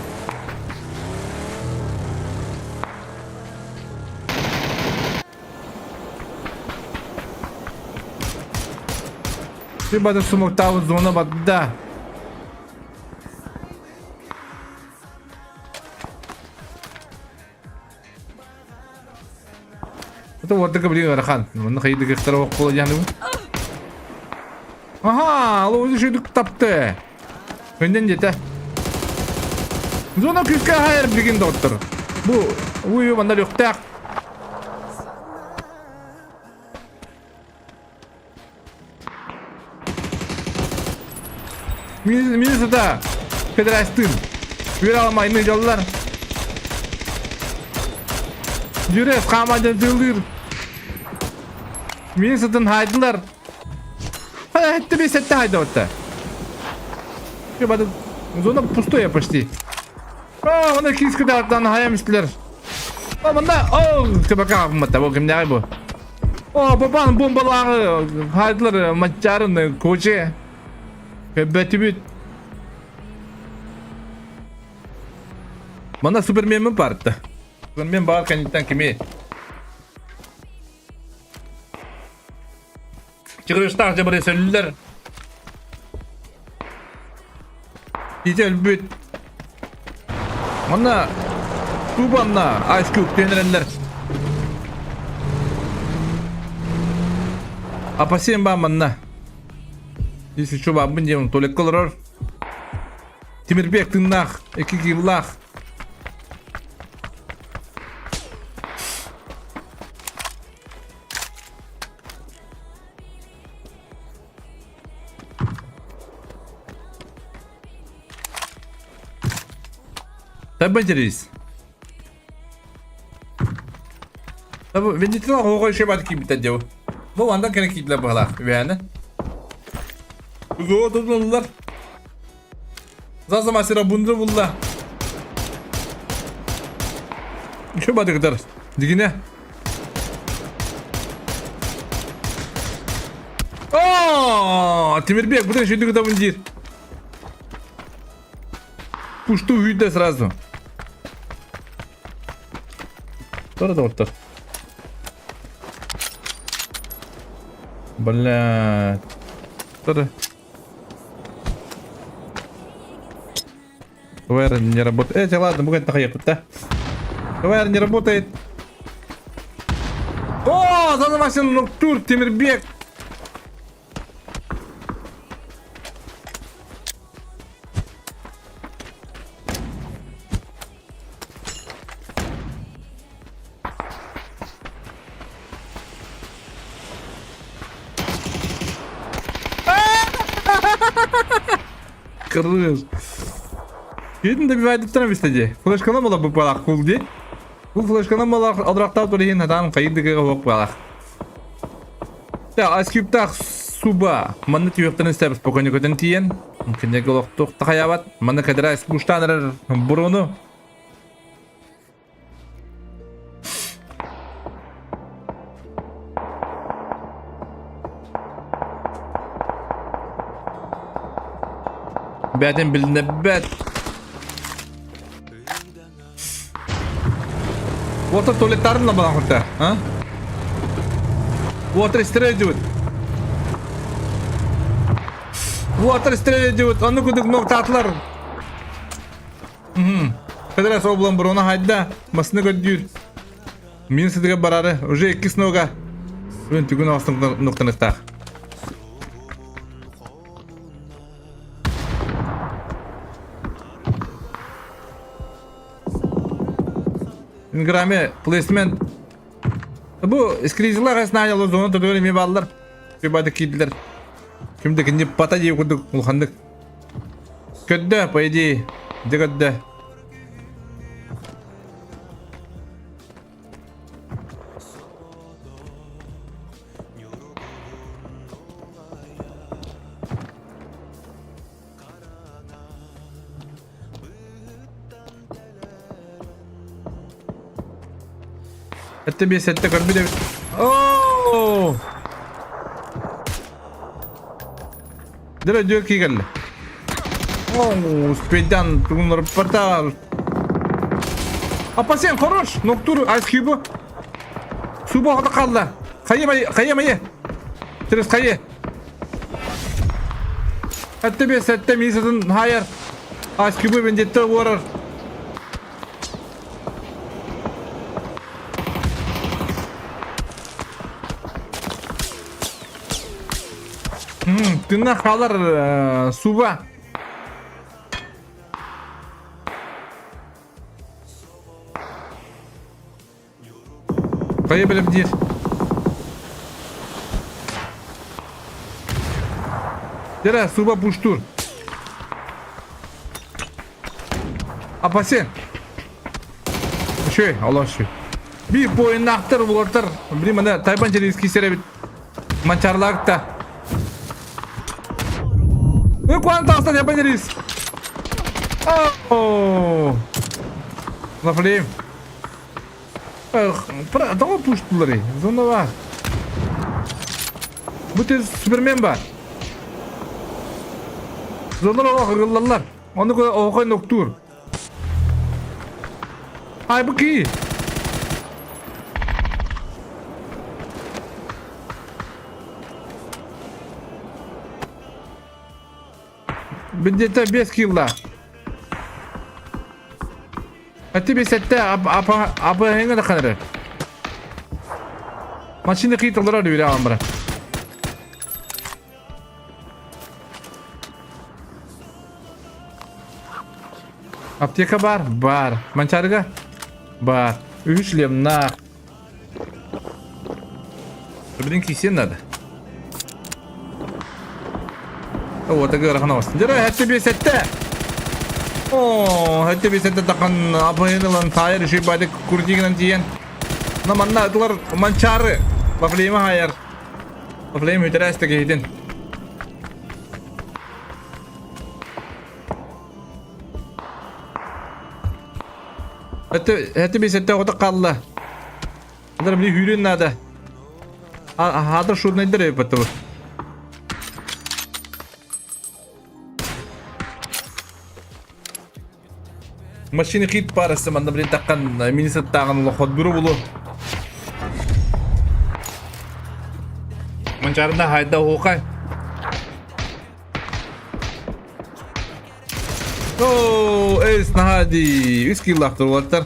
Ты бады сумуктаабыт зона бадда. Это вот такой блин ыарахан. Манна хайдык ыктара оккула диэн Аха, ол өзі тапты. Өнден дете. Зона күүскэ хайар билигин доҕоттор. Бу уйу манна лүхтээх. Минусата Федерастын. Үөр аламайны дьоллар. Жүрес хаамадын тылыр. Минусатын хайдылар. Хэтти би сетте хайдабытта. Зона пустая почти. А, оны киски дагтан хаям истилер. А, мында, о, кыбака мата, бу кимнәгә бу? О, бабан бомбалары хайдылар матчарын коче. Көбөтүбүт. Мана суперменмин барытты. Супермен бар кэнниттэн кими? Чыгырыштаах дьабары сөллөр. Ити өлбүт. Манна Кубанна Ice Cube түһэнэрэллэр. Апасиэн баа манна. Если что баабын диэн туалекка олорор. Тимирбек тыыннаах, икки киилаах. Табатерис. Венитила оҕо шебат киибитэ дьыл. Бу манна кэлэ киирдилэр быһалаах үһээнэ. Угуо тутуллар. Заза мастера бунду булла. Şu бадыгдар. Дигине. О, Тимирбек, бутын шүйдүгү табын диир. Пушту үйдө сразу. Тора доҕоттор. Бля. Тора. ВР не работает. Эти, ладно, бүгін тахайыппыт да. ВР не работает. О, Занавасин Нуктур, Тимирбек. Кыргыз. Киһитин добивайдыттан эбистэ дии. Флешканан була буппалаах кул дии. Бу флешканан була адрахтаах туриһин хатаан хайдыгы оһох буолах. Та аскиптаах суба. Манна түһүөхтэрин истэбис спокойно көтөн тиийэн. Кинигэ олохтуох тахайабат. Манна кэдэрэ куштаан эрэр буруну. Бээтин билиннэрбэт. Water туалеттарын да балан хурта, а? Water стреляют. Water стреляют. Аны кудук ноктатлар. Кадра сол булан буруна хайда, масны көрдүүр. Мин сытыга барары, уже иккис нога. Бүгүн түгүн астын ноктаныктаах. Инграме плейсмент. Бу скризилар знания зона төтөгөр эмиэ бааллар. Бады киирдилэр. Ким да кинини пата дии курдук улаханнык. Көрдө, по идее. Дьэ көрдө. Этте бес этте көрбүт эбит. Оо! Дere diyor ki geldi. Oo, Speydan bunları portal. Апасен хорош, ноктур Ice Cube. Суба хата қалды. Хайы хайы майы. Терес хайы. Әтте бес, әтте мисатын хайыр. Ice Cube бендетті орар. Тына қалар суба. Хайа бэлэм диир. Дера суба пуштур. Апасен. Үчүгэй, олох үчүгэй. Биир буойуннаахтар улартар, били маны Тайбан Черинский сирэбит манчарлаакта. Ну куан таҕыста Тайбан Черинс. Оо. Лафлеем. Тоҕо пуштуларый? Зона бар. Бу тез Супермен бар. Зоналар олох ырыллаллар. Ону оһохой ноктуур. Ай бу кии. Где-то без килла. А тебе сетте апа да ханары. Машина кыйтылдыра диир аамбара. Аптека бар? Бар. Манчарыга? Бар. Үс шлемнаах. Блин, кисен надо. Вот, ыарахан оҕустун. Дьэ, хэттэ биэсэттэ! О, хэттэ биэсэттэ тахан апайын ылан таайар үчүй байды курдигынан тиийэн. На манна ытылар манчары. Лафлейма хайар. Лафлейм үтэрээсте киһитин. Хэттэ хэттэ биэсэттэ оҕото хаалла. Надо били сүүрүөн наада. Хаатар шурнайдар эбит бу. Машина хит парасы манна блин таккан мини-саттааҕын олохот бүрү булу. Манчарына хайда оһуохай. Оо, эс наһаа дии. Үс киилаахтар уолаттар.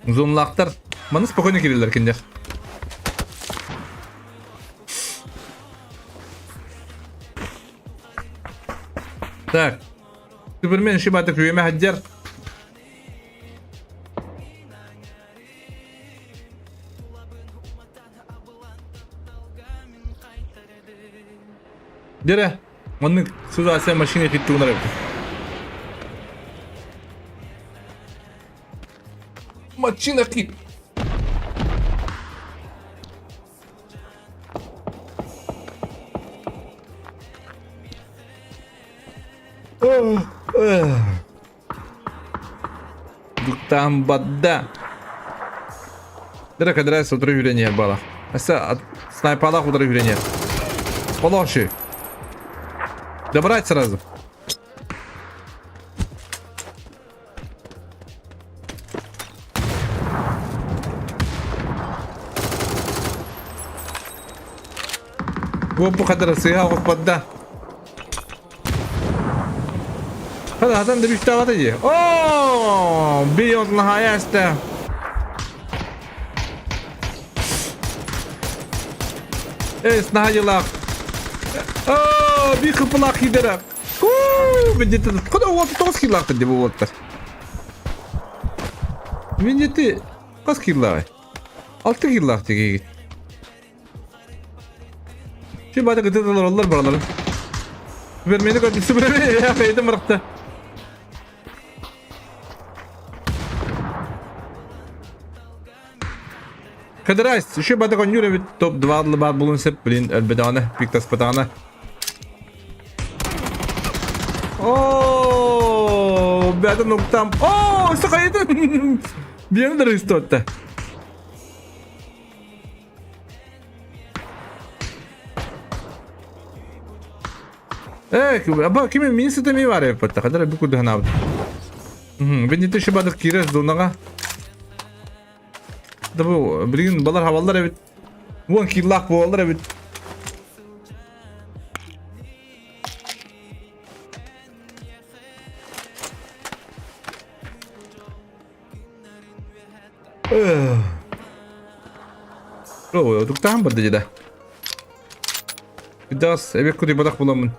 Зонлаахтар маны спокойно кириллэр кинилэр. Так. Супермен шибаты күөмэ хаддер. Дере, маннык ситуация машина хиттугунар эбит. Мачина хит. Дуктаан бадда. Дыра кадрас утары үрэниэр бала. Аса снайпалаах утары үрэниэр. Полоши. Добрать сразу. Бу хадара сыһа оҕуспатда. Хада хатан да бүстаҕата дии. Оо, бийот наһаяста. Эс наһайылаах. Оо, би кыпылаах киидэрэ. Бендете куда уолта тоҕус килаахтар дии бу уолаттар. Бендете. Хас киллааҕый? Алты киллаах тигиигит. Şu бата кытыталар оллар бараларын. Супермени көрдүк Супермени я кайдым бырахта. Кыдырайс, еще бата коннюр эбит топ-2 бар булун сеп, блин, өлбөдөҕүнэ, пиктаспатаҕына. О, бята нуктам. О, сахайытын. Биэн дырыстотта. Э, аба кими мин сытами бар эппатта, кадара бу кудыханаабыт. Бенните шибадык кирес дунага. Да бу билигин балар хабаллар эбит. Уон киллаах буолаллар эбит. Ой, утуктаан барда дьэ да. Дас, эбек кути бадах буламын.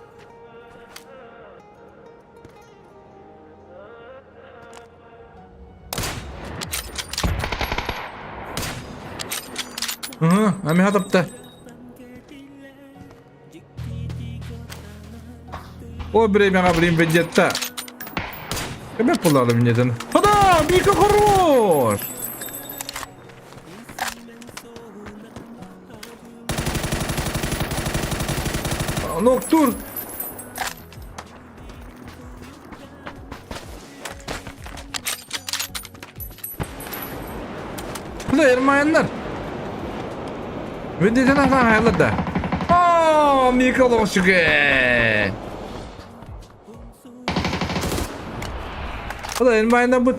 Ага, ами хатапта. О, время блин, ведет-то. Тебе пулали мне ten. Та-да, Мика хорош! Ноктур! Бу эрмаяннар. Вендетен ахтан хайалар да. О, Мика лошуге. Бу эрмаяннар бу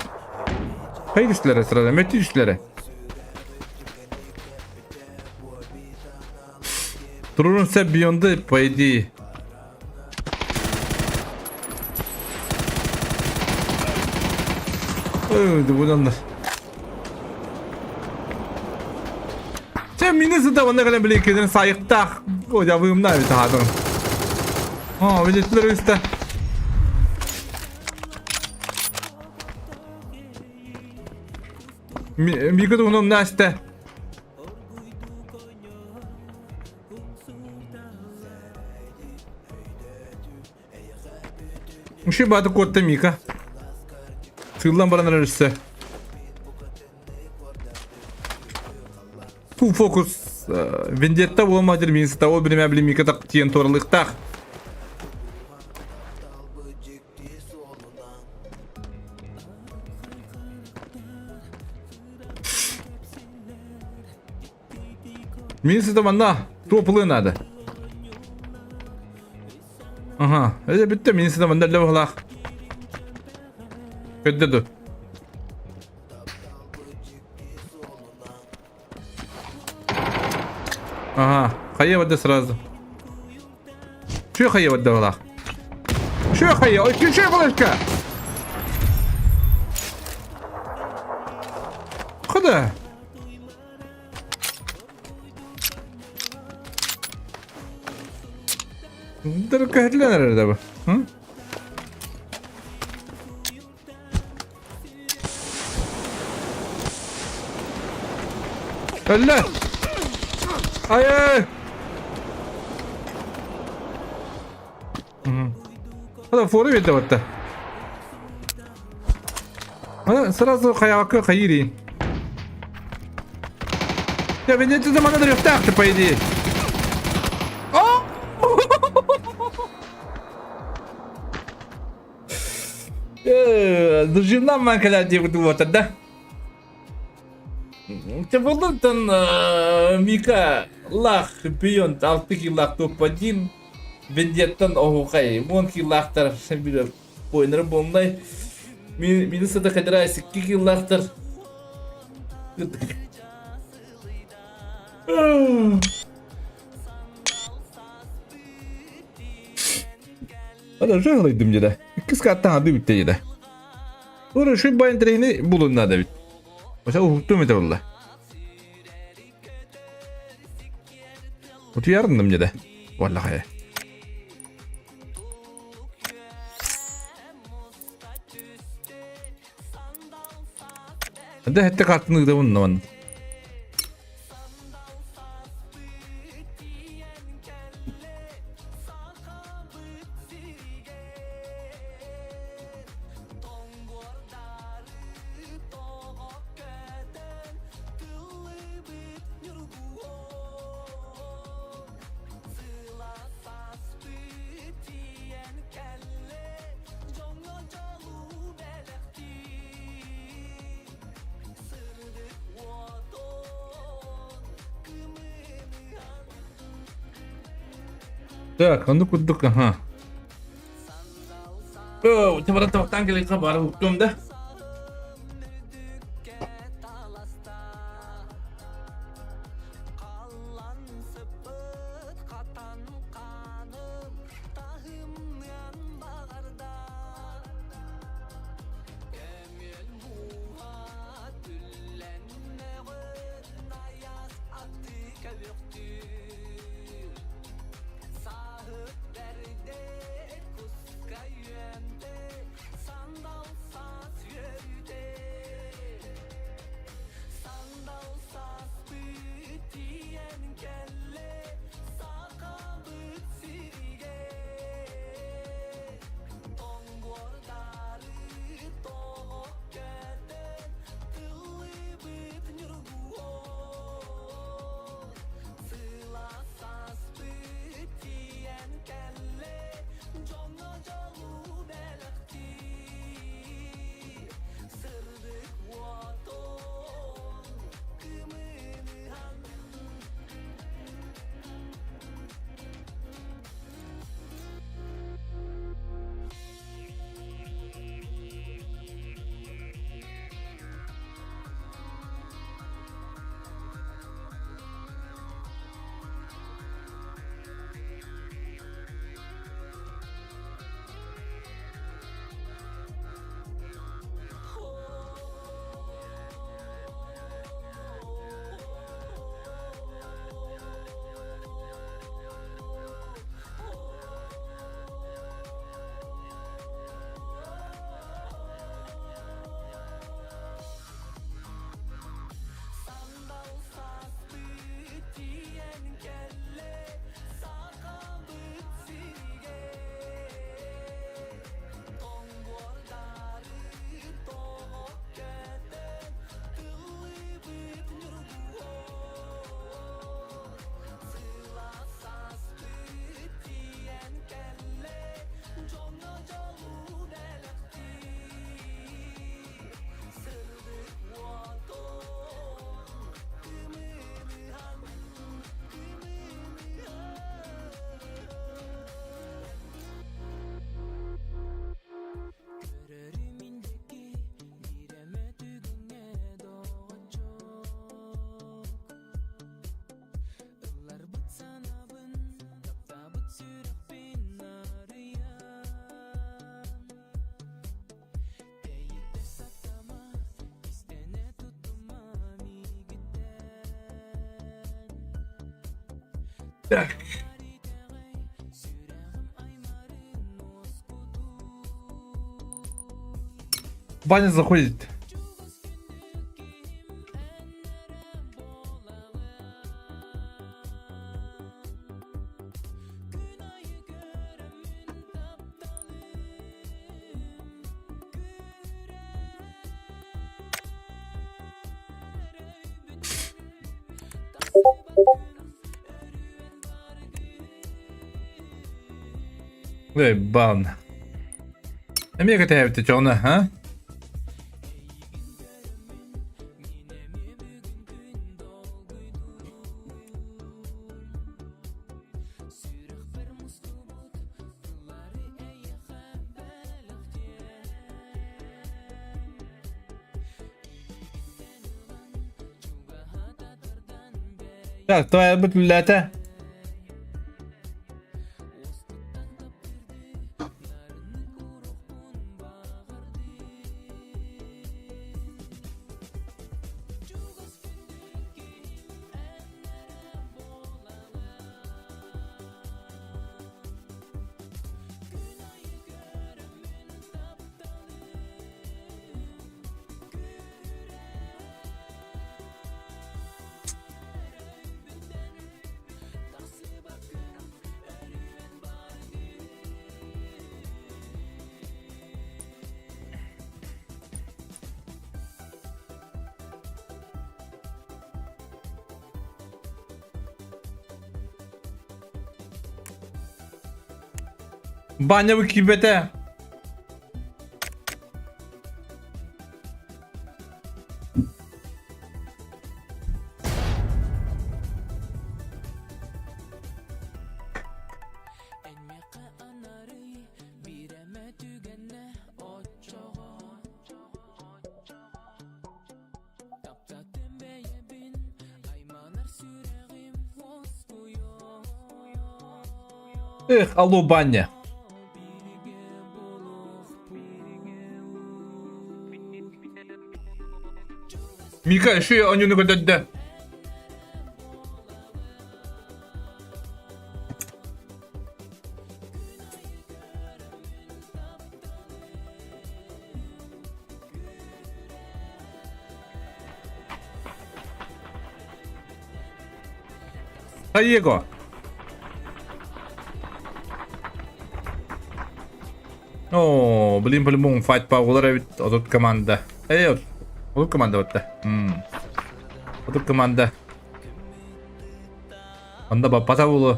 Хай düştüler sırada, Metin düştüler. Dururun sen Beyond'da по идее. Ой, Чэ, мини сыта онно кэлэн били иккитин сайыктаах одьабыымна эбит аһаатыгын. Оо, видетилер үстэ. Мика туһунан Настя. Үші баты куотта Мика. Сыыллан баран эрэр өссө. Фу фокус Вендетта буолма дир мин сыта ол биримэ били Мика так тиен туоралыктаах. Мин сыта манна туопылы надо. Ага, это бүттэ мин сыта манна эллэ баһылаах. Көддө ду. Ага, хайа бадда сразу. Чё хайа бадда баһылаах? Чё хайа? Ой, чё флешка? Куда? Дыркаһытлан эрэр да бу. Өллө! Ай-ай! Hadi форы берді батта. Сразу хаябакка хайыри. Я мен это мана дрехтах по идее. О! Дружина ман кэлэр диэбит уота да. Те боллуттан Мика лах пион алты килах топ-1 Вендеттан оһуқай уон килахтар билер поинер болнай Минусада кадырайсы икки киллахтар Hadi жығылайдым деді. Иккис каттан ады бітті деді. Ора şu bayın трени bulunna da bit. Mesela уһуктум ете булла. Утуярындым деді. Валлахай. Да хэтте картын ыытабын манна. Так, ону курдук, аха. Оо, тибара табактан келейха бары уктум да. Так. Баня заходит. Эй, бан. Эмиэ кэтэһэбит чоҕуна, а? Так, твоя үлэлээтэ. Баня бу киирбэтэ. Эх, алло, баня. Мика еще онюну көтөрдө. Хайего. О, блин, по-любому файт пауылар эбит отут команда. Эй, отут команда батта. Отут команда. Онда баппата булу.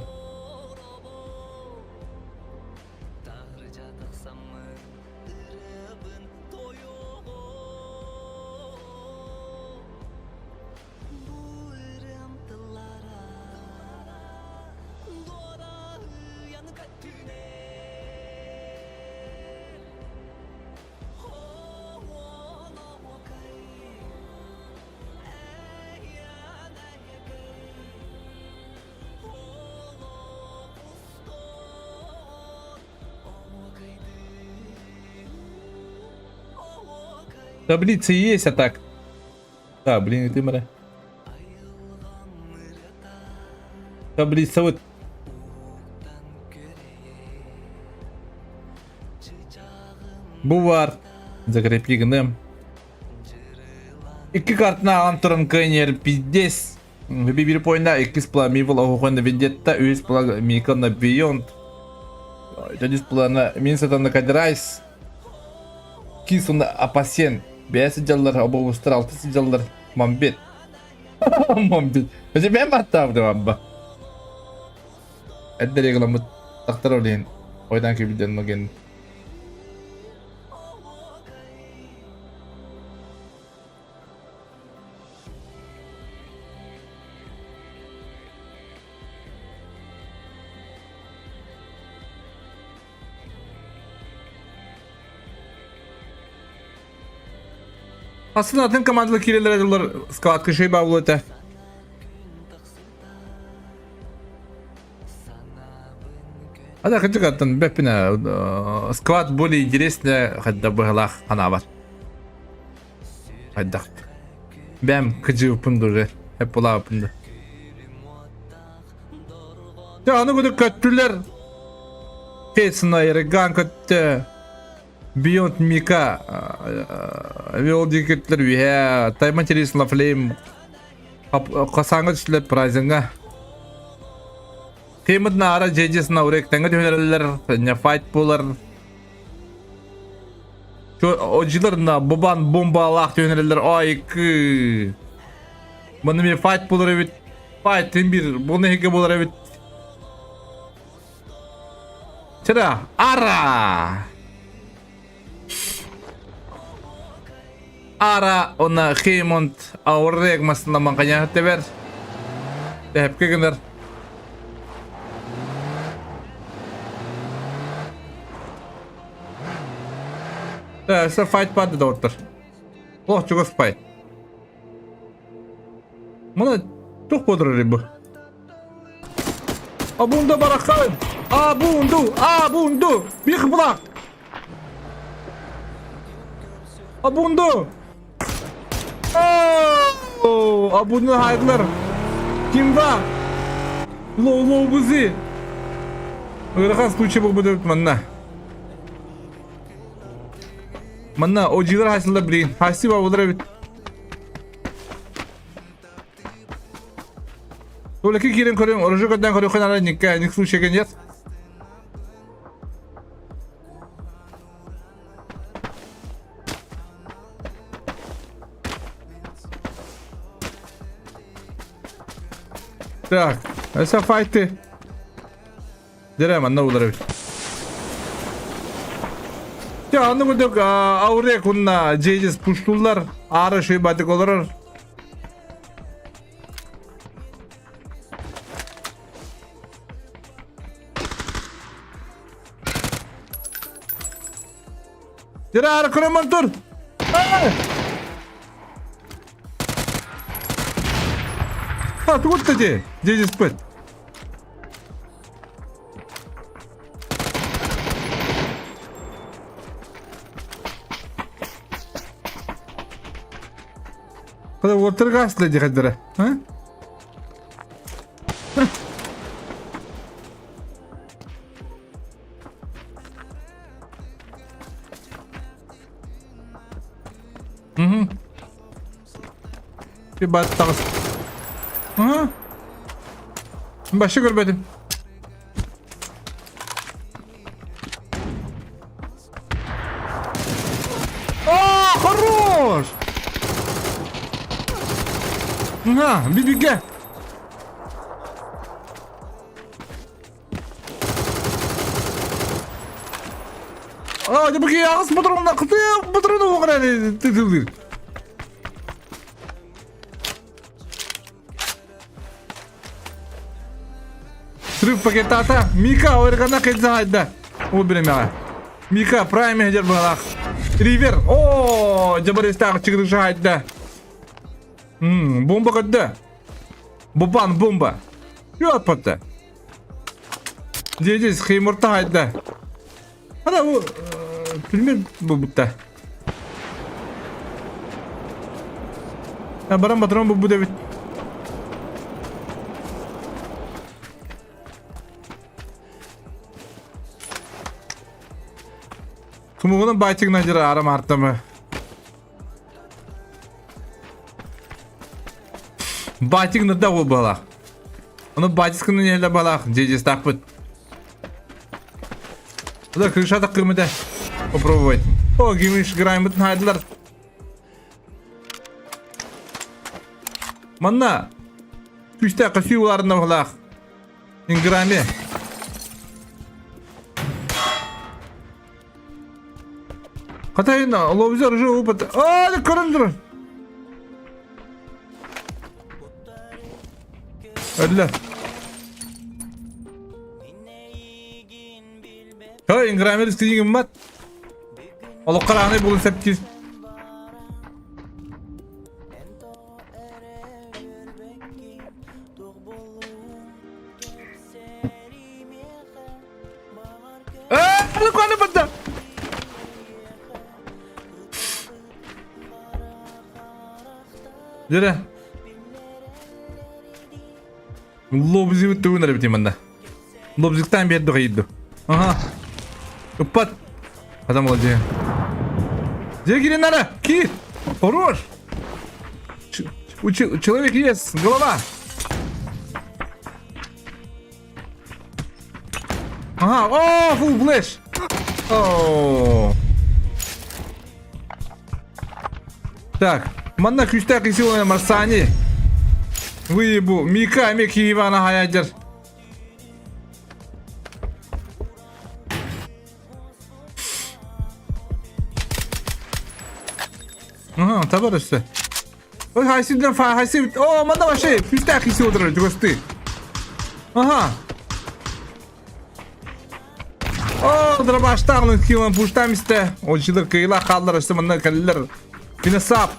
Таблица есть, а так. Да, блин, ты мара. Таблица вот. Бу бар. Закрепи гнем. Икки картына аҕан туран кыайнер пиздец. Биир поинда иккис пла Мивл оһухан Вендетта, үс пла Микон Beyond. Төрдүс плана Мин сатан Кадрайс. Кис онда Апасен. Бэйэ сылдьаллар, обобустар алты сылдьаллар. Мамбет. Мамбет. Өсө бэйэм баттаабытым амба. Эддер егламмыт тахтар олиһин. Ойдан кибиден маген. Aslında атын командалы киирэллэрэ дыллар складка шей баабыл этэ. А кырдьык аттан бэппинэ склад более интересная хайда быһалаах ханаабар. Хайдах. Бэм кыдьыыппын уже. Hep булааппын да. Дьэ аны кудук көттүлэр. Тесна Эрган көттө. Beyond Mika Вел диэкиттэр үһэ Тайма Тересла Флейм хасааҥҥа түстүлэр прайзинга Темыт наара дьэдьэс наурек тэҥҥэ түһэрэллэр не файт буолар Оджилар на бобан бомбалаах түһэрэллэр айкы Маны мен файт болар эбит файт бир буны эһиги болар эбит Чара ара Ара она Хеймонт ауыррек масына маңқаня тебер. Тэпке гынар. Сэ файт барды доҕоттор. Олох чугас файт. Мына туох буолар бу? Абунда барахан! Абунду! Абунду! Бих булак! Абунду! Абунду хайдылар! Ким ба? Лоу-лоу бузи! Ыарахан случай буолбут эбит манна. Манна одьилар хайсылар билигин. Хайсы бабылар эбит. Только киирэн көрүҥ, оружие көрдөөн көрүөххэ наада никка, ник случайга нет. Так, это файты. Дерем, манна булар эбит. Те аны курдук Аурек уонна Джейдис пуштуллар аара шөйбатык олорор. Дира көрөмөн тур. А, тугут ти? Джейдис пыт. Хада уоттарга астла дихаддара. А? Угу. Bir bat таҕыс. Ага. Башы көрбөтүм. О, хорош! На, бибиге. А, дьэ бу киһи аҕыс ботуруҥна кытыы ботуруну оҥорон тытылыыр. Срыв пакетата. Мика органа кыдзаайда. Ол биремэҕэ. Мика прайм эдер быһалаах. Ривер. О, дьабарыстаах чыгырышаайда. Бомба көттө. Бубан бомба. Юу атпатта. Дедис химурта хайда. Ана бу пельмень буолбутта. Баран батыран бу эбит. Тумугунан баайтыгынан дьара арам артамы. Батик нырда ол балах. Оны батисканы неле балах, дедистахпыт. Бұда крыша да кырмыда. Попробовать. О, гимиш граймытын хайдылар. Манна. Күстә кысый уларына балах. Инграме. Хатайын лобзор уже опыт. А, көрін тұр. Öldü. Ха, Инграмер скринигім мат. Олыққар аны бұлын сәптіз. Дьэ Лобзибыт тугун эрэ битим манна. Лобзиктаан биэрдэ хайырду. Ага. Ыппат. Адам молодец. Где киирин Кир! Хорош! У человек есть голова! Ага, о, фул флеш! О. Так, манна күүстээх силаны Марсани. Выебу, Мика, Мики Ивана хаядер. Ага, табар өссө. Ой, хайсиден фа, хайси. О, манна вообще күүстээх сила отырар, чугасты. Ага. О, дробаштағын килон пуштам исте. Ол кыйла қалдыр өссө манна кэллер. Виносап.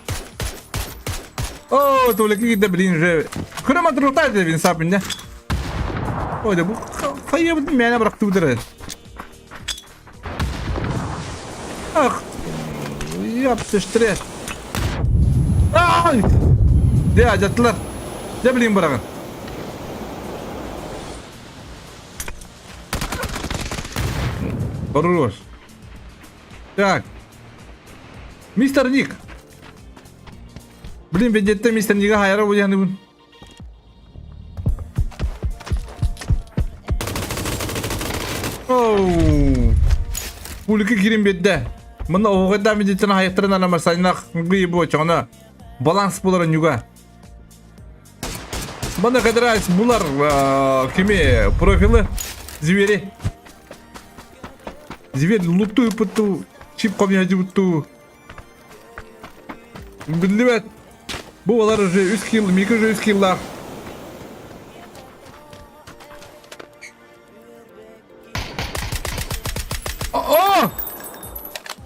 О, тулеки да блин же. Көрөм атырылтай да виносап инде. Ой, да бу хайы мяне быракты удыры. Ах, ёпты штресс. Ай! Дэ, ажаттылар. Дэ блин бырагын. Хорош. Так. Мистер Ник. Блин, бедетте мистер Нига хайара буяны Оу. Пулики кирин бедде. Мына оҕода медицина хайаттарын анамарсайнах гыйбо чоңна баланс булар нюга. Мына кадырайс булар кими профилы звери. Зверь лутую пыту. Чип хомуйа Биллибэт. Бу олар уже үс килл, Мика уже үс киллаах. О!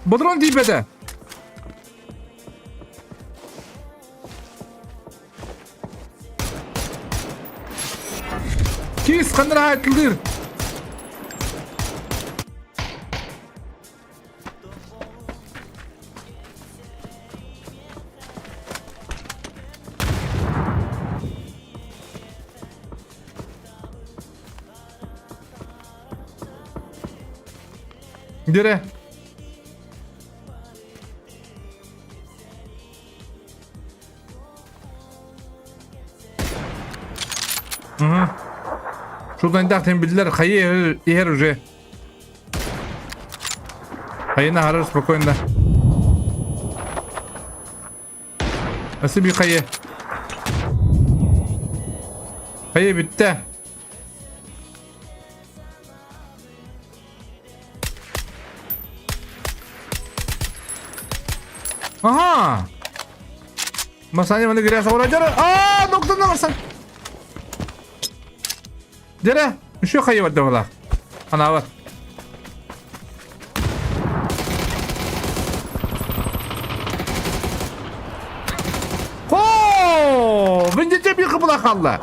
Бодрон тиийбэтэ. Киис ханна айтылыр. Дире. Шулдан биллер хайы иһэр уже. Хайына харар спокойно. Nasıl bir kayı? Kayı bitti. Aha! Masanya mana грязь ородер. Аа, доктор барсан. Дere, еще хайы бар дебала. Ана бар. Хоо! Виндите bir кыбыла халла.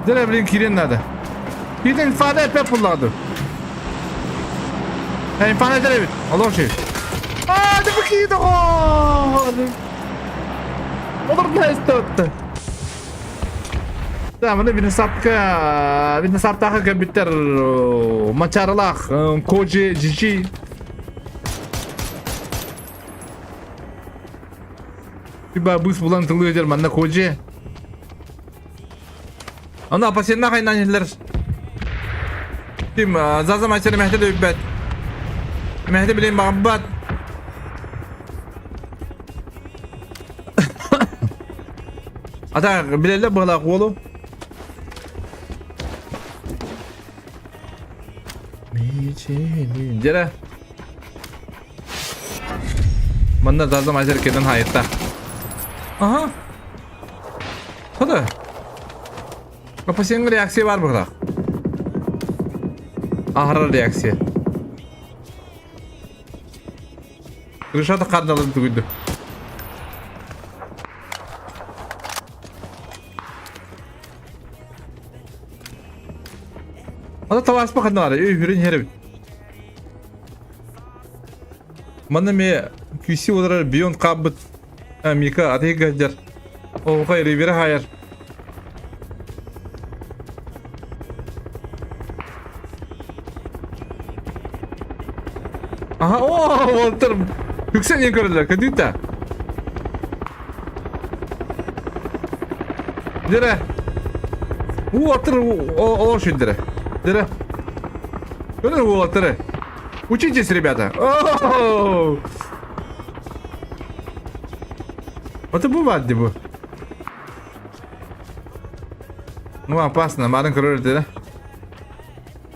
Дere блин кирен надо. Кирен ifade epey pulladı. Ha ifade eder evet. Allah şey. Hadi bakayım da. Olur da istetti. Tamam bir hesapka bir hesaptaki компьютер мачаралах Koji GG Тиба быс булан тылы өтер манна Koji. Ана апасенна хайнан еллер. Ким заза мачары мехте дөйбәт. Мехте билен багаббат. Ата билелле быһалаах уолу. Дьэрэ. Манна заза мачары кеден хайытта. Аха. Хода. Апасенга реакция бар быһалаах. Аһарар реакция. Крышата кардалын түгүдү. Ата таваспа ханнары, өй хүрен херебит. Манна ме QC олар Beyond кабыт Мика атыгы гаджар. Оға ревера хайар. Аха, о, олтыр. Yüksek көрілер, кәдүйті. Дере. У атыр, о, шүндірі. Дере. Көрір у атыры. Учитесь, ребята. О! Это бывает, bu. Ну, опасно, марын көрір деді.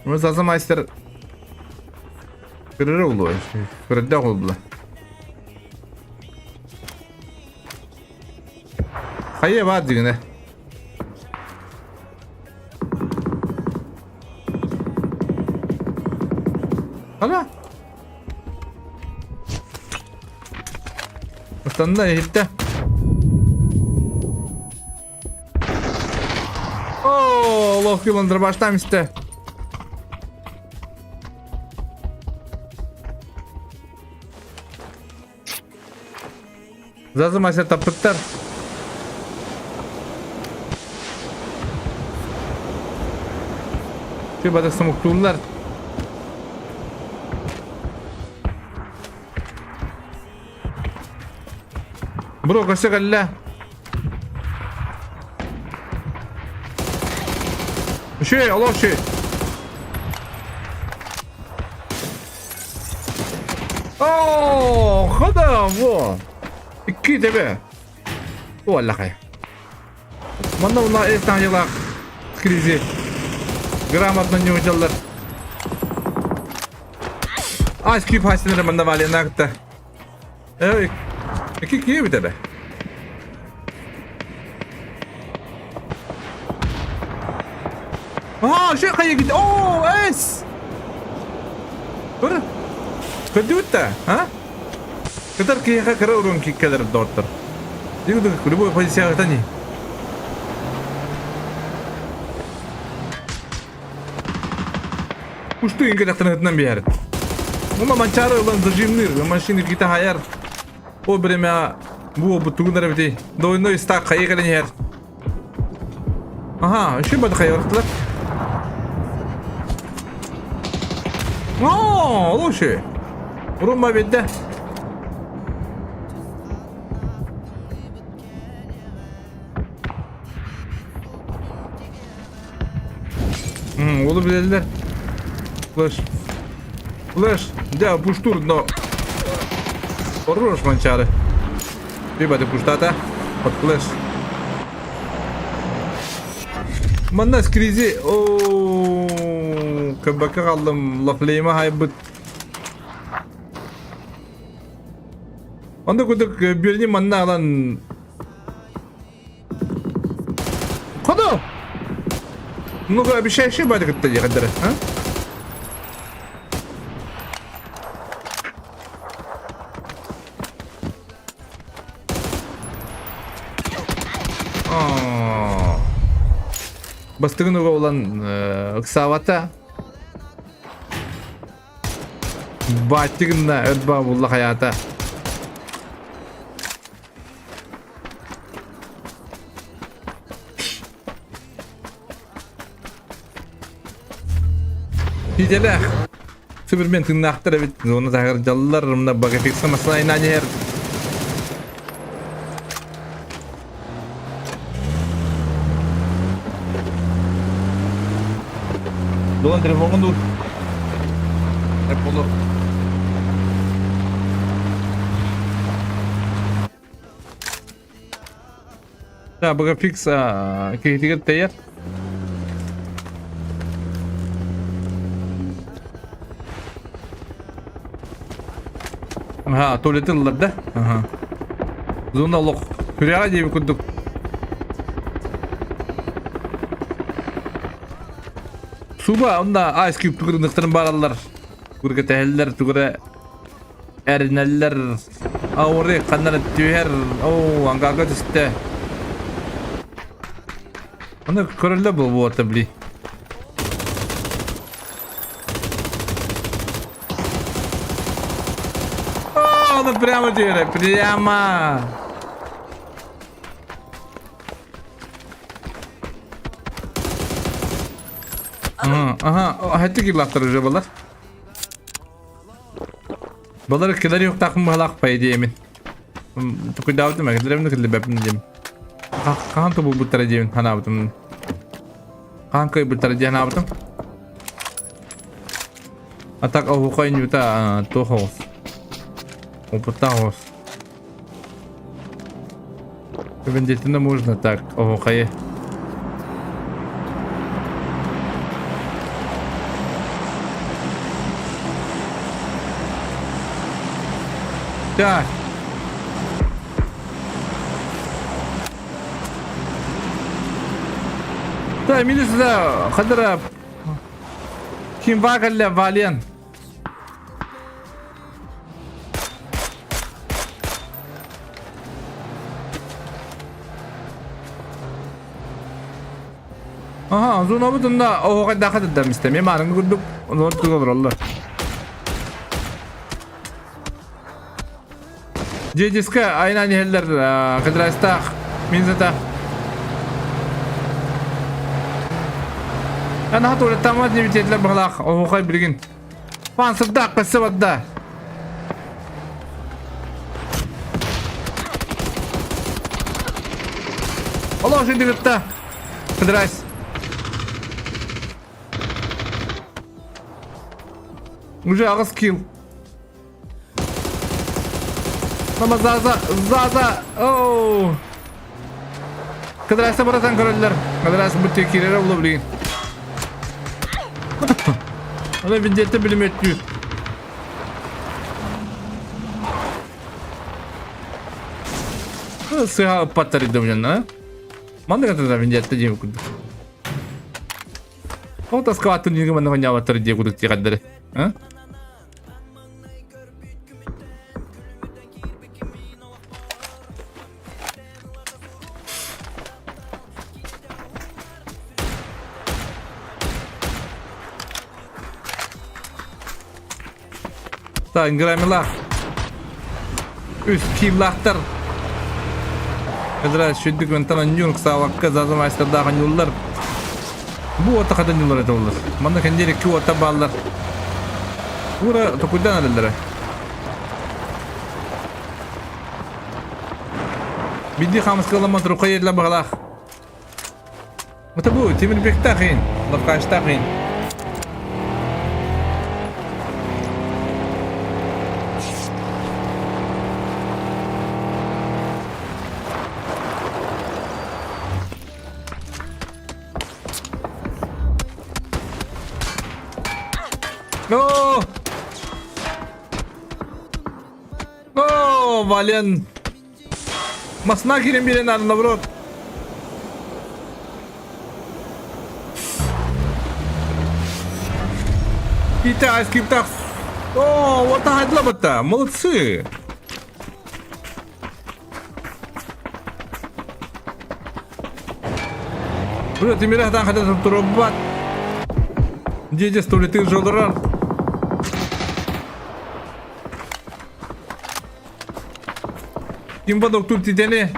Мы зазы мастер көрір олу. Көрді ол бұла. Хайы бар дегені. Ана. Останна ехетті. О, лох килондыр баштам исте. Зазы мастер таптыктар. Şu бада смуктулар. Бро, көсө кэллэ. Үшүй, олох үшүй. О, хада, во. Икки тебе. О, аллахай. Манна уна эстан жылак. Скризи грамотно не удаллар. Ice Cube хасинere манна Валена кытта. Э, ики кие битебе. Аа, ши хайа гит. Оо, эс. Көр. Көрдүбүт да, а? Кытар киһиэхэ кыра урун кэлэр доҕоттор. Дигдик любой позицияҕа тани. Усту иҥкэтэхтэн ытынан биэрэр. Ума манчаары ылан зажимныыр, машина кита хайар. О время бу бу тугун эрэ бити. Двойной стак хайы кэлэн иһэр. Аха, еще бады хайыртылар. О, лучше. Урумба бедде. Уолу билэллэр. Флеш. Флеш. Дьэ, пуштуур, но... Хорош манчары. Ребята, пуштата. Под флеш. Манна скризи. О, КБК қалдым. Лафлейма хайбыт. Онда кудук бирни манна алан Ходу! Много обещающий бадик это дьэхэдэрэ, а? Бастыгын уга улан ыксаабата. Бааттыгынна өрба булла хаята. Идэлээх Супермен тыыннаахтар эбит зона таһыгар дьаллар мына багафикса масына иһэр Долан телефоҥҥун дуу? Эп боло. Да, багафикс киһитигэр тэйэр. Аха, туалеты ыллар да? Аха. Зона олох. Күрэҕэ диэби курдук. Суба, онна Ice Cube тугурыныктарын бараллар. Күргәтәһэллэр, тугура эринэллэр. Ауры ханнара түһэр. Оо, ангага түстэ. Аны көрөллөр буолуота били. О, ну прямо теперь, прямо. Ага, ага, хәтті килактыр уже балар. Балар килер yok takım баһалаах по идее мин. Тукуйдаабытым, килерим киллибэппин дием. Хаан тобулбуттара диэбин ханаабытым. Хаан кыайбыттара диэн ханаабытым. А так оһуохай ньута туох оҕус. Опыттаах оҕус. Вендетина можно так, оһуохайы. Так. Да, минус да, хадара. Ким вагалля Вален. Аха, зонабытында оһоҕайдаха да мистеме маарыҥ курдук онон туга олороллор. Дедиска айынан иһэллэр кыдырастаах минзата. Анаха туалеттаммат небитиэтилэр баҕалаах оһуохай билигин. Пан сырдаах көссө барда. Олох şimdi кытта. Кыдырас. Уже аҕыс килл. Мама Заза, Заза, оу. Кыдырааста баратан көрөллөр. Кыдыраас бу киирэрэ була билигин. Аны вендетта билиметтүү. Сыха ыппаттар идем а? Маннык атата вендетта диэн курдук. Ол таскалааттын диэн манна хоньаабаттар диэ курдук тиэхэрдэри. А? Так, Грамилах. Үс кииллаахтар. Кыдыра сүрдүк мантан анньуун ксаавакка заза маастардаах анньууллар. Бу уота хата анньуулар этэ оллар. Манна кэнниэр икки уота бааллар. Ура токуйдан эрэллэрэ. Бидди хамыскаламмат рука ерле баҕалаах. Это бу Тимирбектаах иин, Лапкаачтаах иин. No! О, Вален! Масына киирэн биэрэн наоборот. Китай, скриптах. О, вот так Молодцы. Бля, ты меня там хотят турбат. Дети столеты жолдорар. Ким подоктур титэни?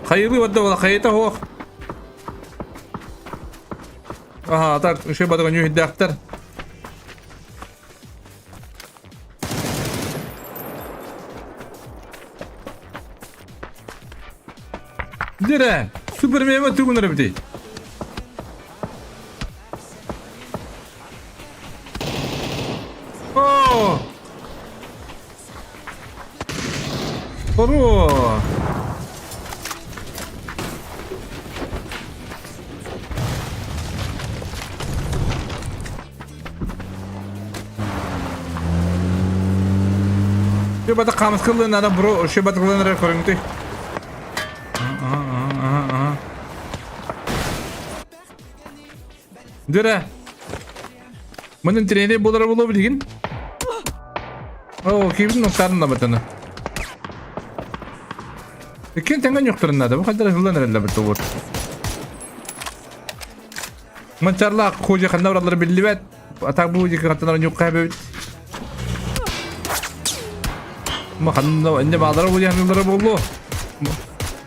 Хайылыы барда буола хайыта суох. Аха, так, үчүгэй батыга ньүүһүйдээхтэр. Дирэ, супермема тугунар эбитий? О! Хоро! Шөбата қамыскылын ана бро шөбата кылын көрүңтүй. Дөрө. Мунун тренер болар боло билигин. О, кибин нуктарын да батаны. Иккен теңген юктарын да. Бу кадar хылдан эрелле бит вот. Манчарлаах хожа ханна бараллара биллибэт. Атак бу дики хаттанар ньукка эбит. Ма ханна инне баалара бу яхнылара боллу.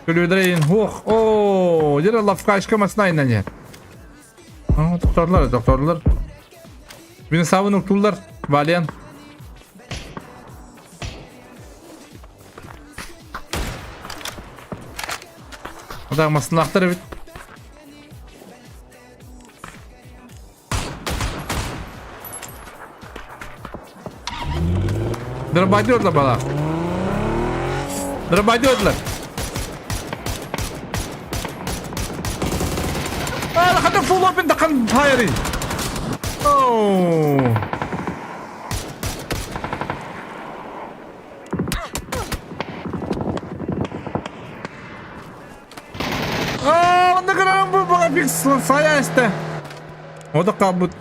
Көлүөлэрэ хуох. Оо, дьэ лавкашка масна иннан Аа, тохторлар, тохторлар. Мин сабын уктуллар, Вален. Атак маслахтар эбит. Дрободерлар бала. Дрободерлар. А, хата full open дахан хайри. Оу. Аа, онно көрөрүм бу баҕа фикс сайа эстэ. Ода хаалбыт.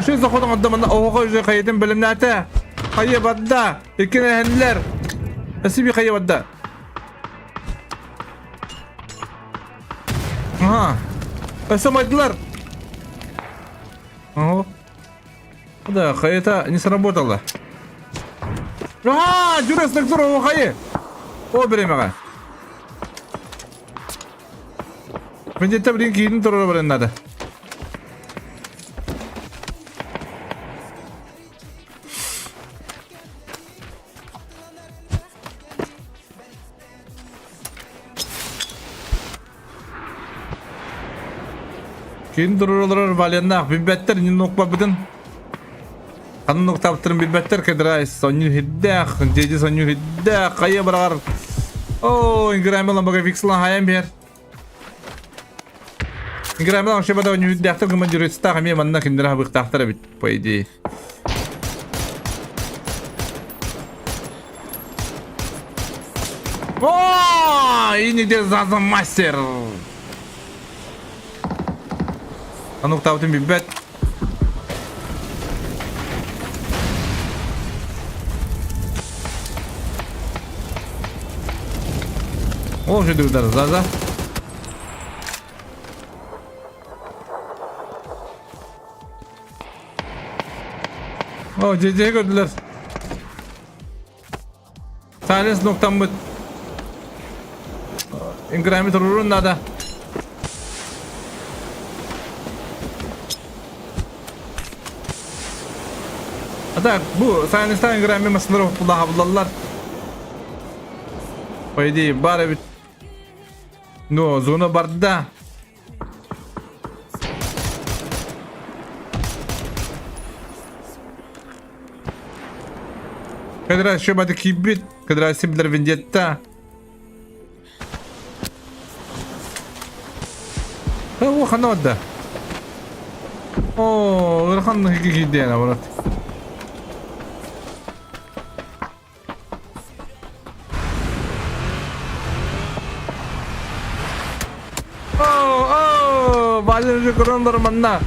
Үчүгэй заход оҥордо манна оһоҕо уже хайытын бэлэмнээтэ. Хайа барда. Иккин эһэннилэр. Эсиби хайа барда. Ага. Өссө майдылар. Ого. Да, это не сработало. Ага, Дюрес доктор, хайы. О, беремеҕэ. Мендетте блин киинин турара баран надо. Киин турар олорор Валеннаах билбэттэр нин нуокпаппытын. Ханна уктаабыттарын билбэттэр Кедрайс сонньу хирдээх, дьиэдьи сонньу хирдээх, хайа быраҕар. Оо, Инграмил ламбага фикслан хайан биэр. Инграмил вообще бада үнүрдээхтэр командируецтаах эмиэ манна кинилэр хабыктаахтар эбит, по идее. О, и нигде заза мастер. Аны уктаабытын билбэт. Ол же удар Заза. О, дьэ көрдүлэр. Silence ноктаммыт. Инграми турурун надо. А так, бу Silence'тан Инграми масылары буллалар. По идее, бар эбит. Но зона барда. Кадра еще бады кибит, кадра симдер вендетта. О, ханодда. О, ырхан киден, брат. Оо, Валерий көрөн манна.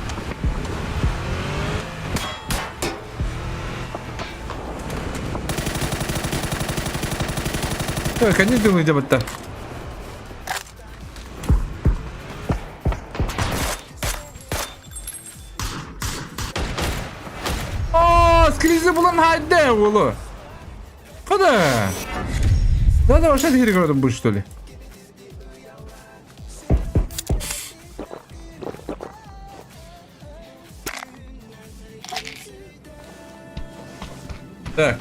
Кэнни дылы батта. Оо, скризи булан хайда уолу. Куда? Да, да, вообще хири көрдüm bu что ли? Так.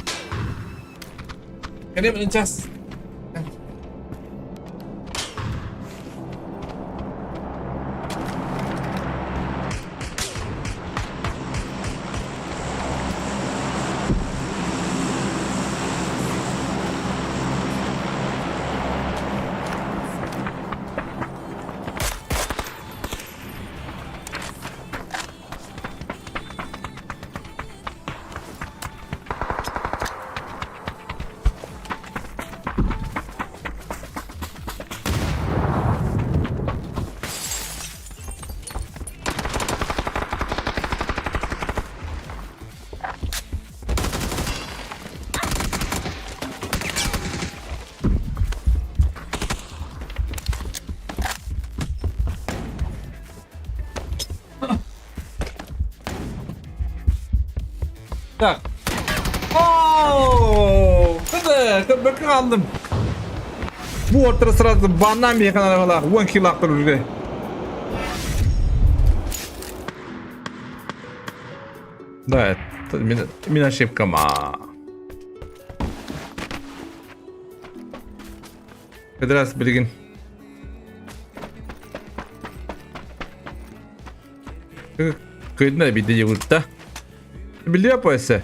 Кэлим час. Так. Оо, Кыды, алдым. Бу ортара сразу банан миэхэ наадалаах, уон килаахтар уже. Да, это мин ошибкам. Кыдырас билигин. Кыйдына биде йыгытта. Билиэ поэсе.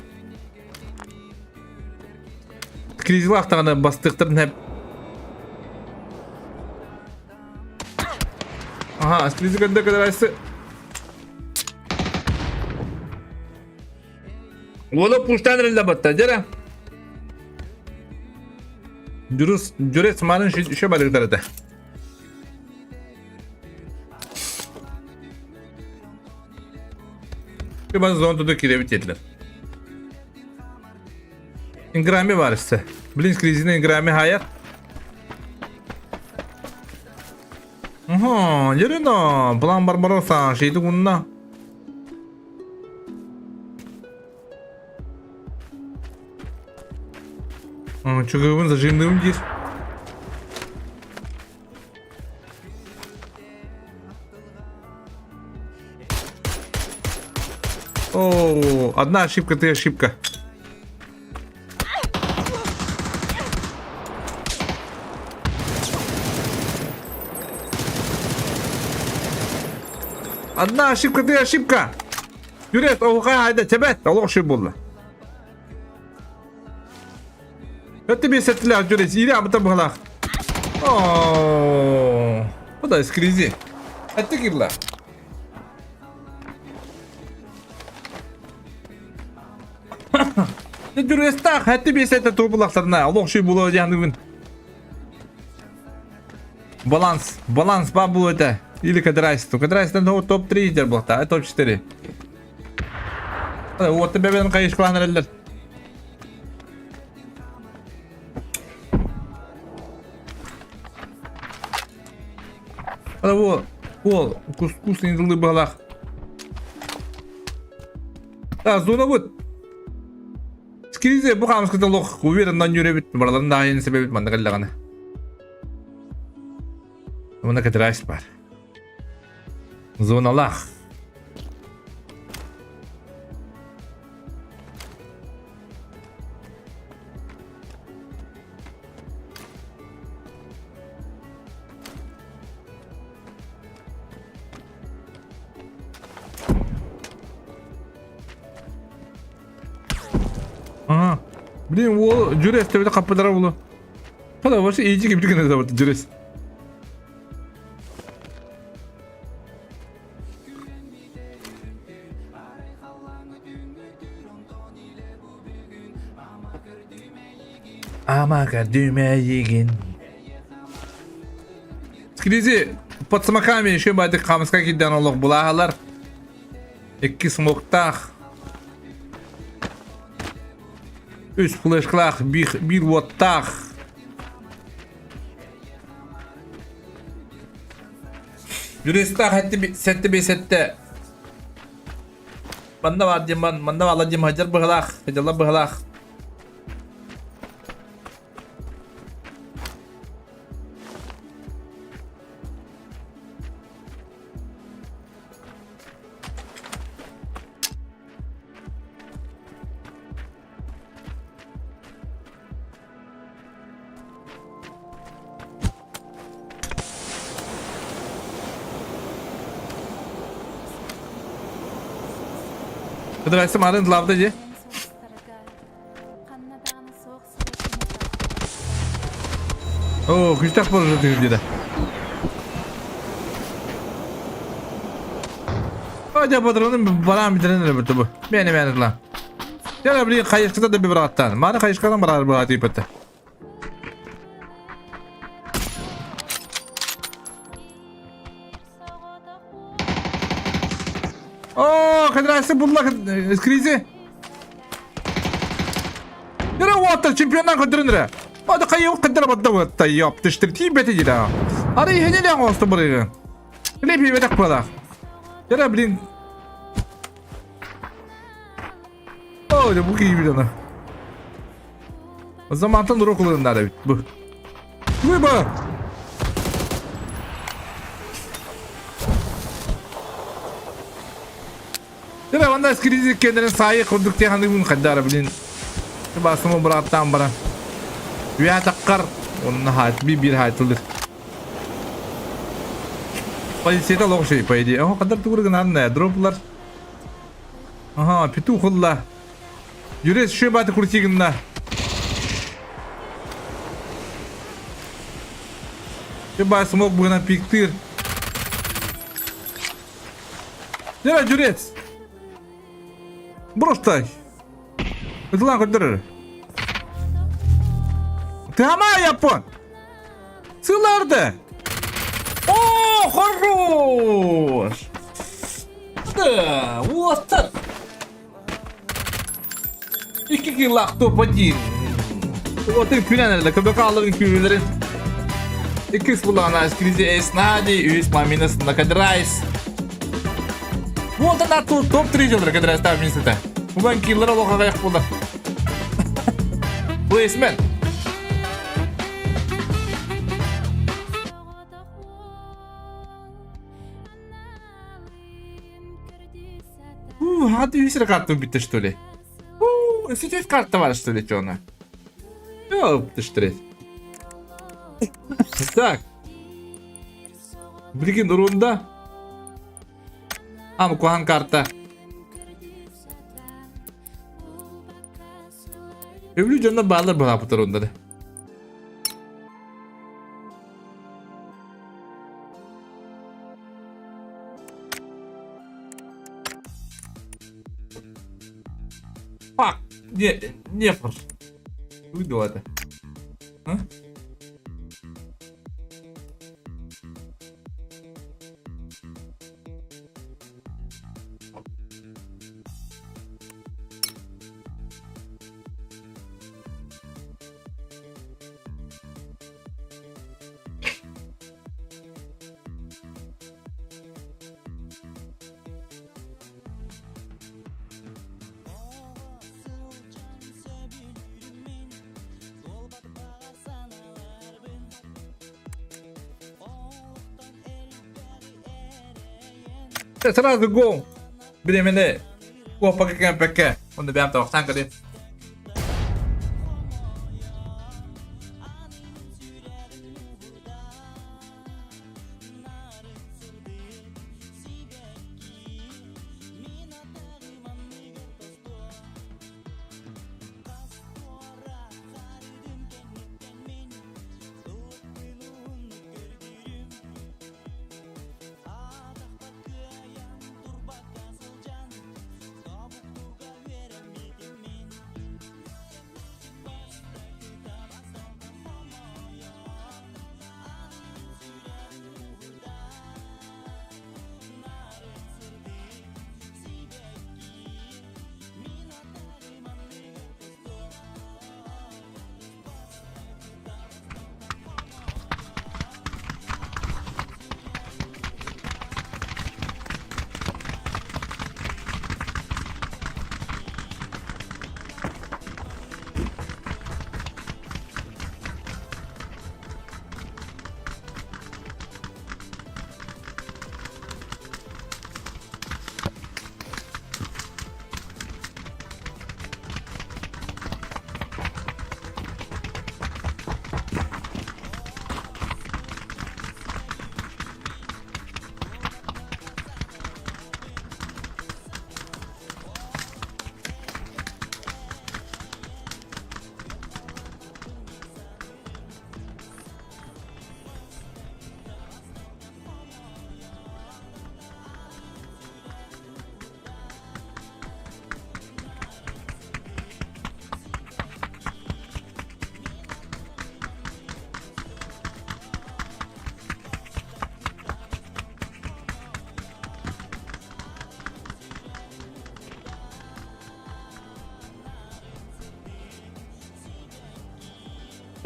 Кризилаахтаҕына бастыахтарын хэп. Аха, скризи көрдө кыдырайсы. Уола пуштан эрэллэ батта, дьэрэ. Дюрус, дюрец марын еще барыгдар этэ. Баз зон туду кирэбит диэтилэр. Инграми бар иссе. Блин, скризина инграми хайар. Ага, Лерина, план Барбаросса, шейді кунна. Чугуйбун зажимным диир. О, одна ошибка, ты ошибка. Одна ошибка, ты ошибка. Юрет, оҕуха хайда тебет, олох ши булла. Это бес сәттіләк жүрес, ире абыта бұғылақ. О, Bu da krizi. Ettik illa. Жүрестах, хәтті бес сәтті тобылақтарына, олық шүй болуы диянды Баланс, баланс бар бұл өте. Или Кадрайс. Кадрайстан топ-3 дер бұл, топ-4. Уотты бебен кайыш кыланыр Ол, ол, кус-кус инзылы балах. А, зона вот. Скризе бу камыскыта лох, уверен, на нюребит, бараларын да айын себебит манда каллаганы. Мына кадрайс бар. Зоналах. Ага. Блин, ол жүрес деп капыдара болу. Када вообще иди ким деген да жүрес. Ама кардүмәйген. Скризи под смоками еще байды камыска киден олох булаалар. Икки смоктах. Үс флешклах, бир, бир уоттах. Юристах хәтте сәтте бесәтте. Манда бар диман, манда бала дим хаҗар быһылах, хаҗалар быһылах. Кыдырайсы марын лавда же. О, күчтәк бар дигән Hadi patronum bana bitirin bu bu. Beni beni lan. Ya bir kayışkıda da bir bıraktan. Bana kayışkıdan bırak bu atı ipatte. Oo, Kadir bulla krizi. Yere water çempiondan kadırın re. Hadi kayı kadar badda yaptıştır. Tibete gida. Arı hene ne oldu buraya. Ne bir bedek bala. Yere блин. О, bu iyi bir tane. O zaman tan rokularında da bu. Bu bu. Yere banda krizi kendine sahip kurduk diye hani bunu kadar блин. Басымы бұраттан бара. Үя таққар. Onun hayat bir bir hayatılır. Полицияда лоқ şey по идее. Ага, кадар тугурган анна дроплар. Ага, петух улла. Юрес шөй баты куртигинна. Шөй смог бы на пиктыр. Дера юрец. Бростай. Ытлан көтөрөр. Ты ама япон. Сыларды. О, хорош. Да, вот так. İki kill top один. Вот и күнәнелде көбөк алыгын күнәлерин. İki булана скризи эснади, үс минус на кадрайс. Вот она тут топ-3 жылдыр кадрайс там минусата. Убан киллер алуга каяк булды. Плейсмен. Hadi үсір карта битті что ли? Сейчас карта бар что ли, что она? Ёп, ты что Так. Билген урунда. Ам кухан карта. Өвлүү дьоннор бааллар быһааппыттар оннары. Fuck! Не, не Туй это? А? Сразу го! Биремени куоппака кэмпэккэ онно бэйэм табахтаан кэлин.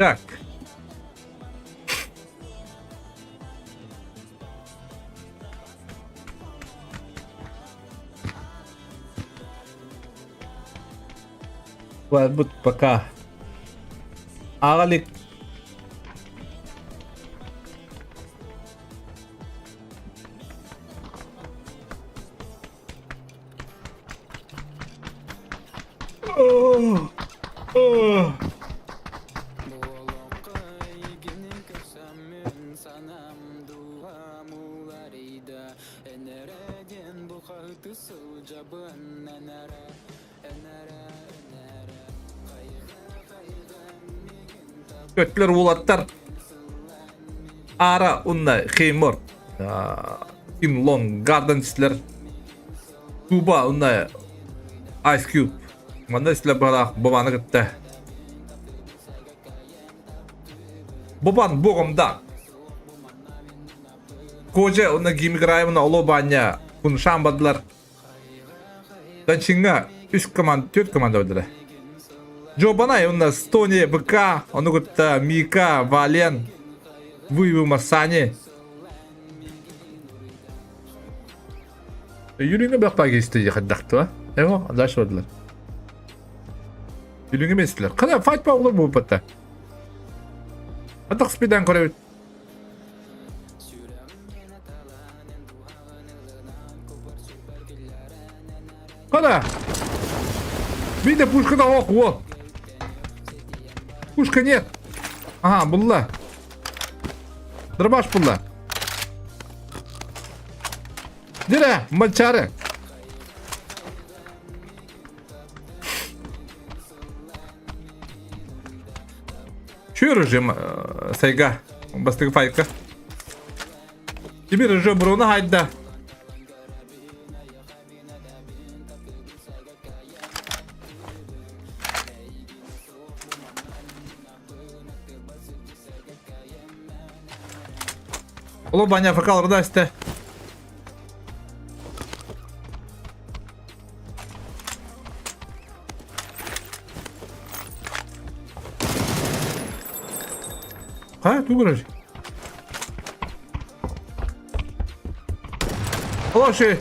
Так. Бут пока. Аҕалик. Көттүлэр уолаттар Ара уонна Хеймор Ким Лонг Гарденслер Куба уонна Ice Cube Манна истилэр баҕалаах Бобаны кытта Бобан Богомда Кожа уонна Гими Граевна Оло Баня Куншан бардылар Данчиҥҥа үс команда, түөрт команда бардылар. Джо Банай уонна Стони БК, ону кытта Мика, Вален, Вуйву Масани. Юлиҥҥа бөх исти хайдахтыа. Эво, дальше бардылар. Юлиҥҥа местилер. Қана файт па олар бууппатта. Атақ спидан көрөбүт. Куда? Видно, пушка да ох, во. Пушка нет. Ага, булла. Дробаш булла. Дира, мальчары. Чүөр режим сайга бастакы файка. Тимир уже Бруно хайда. Оло баня факал рда исте. Хайа тугу көрөр? Оло ши.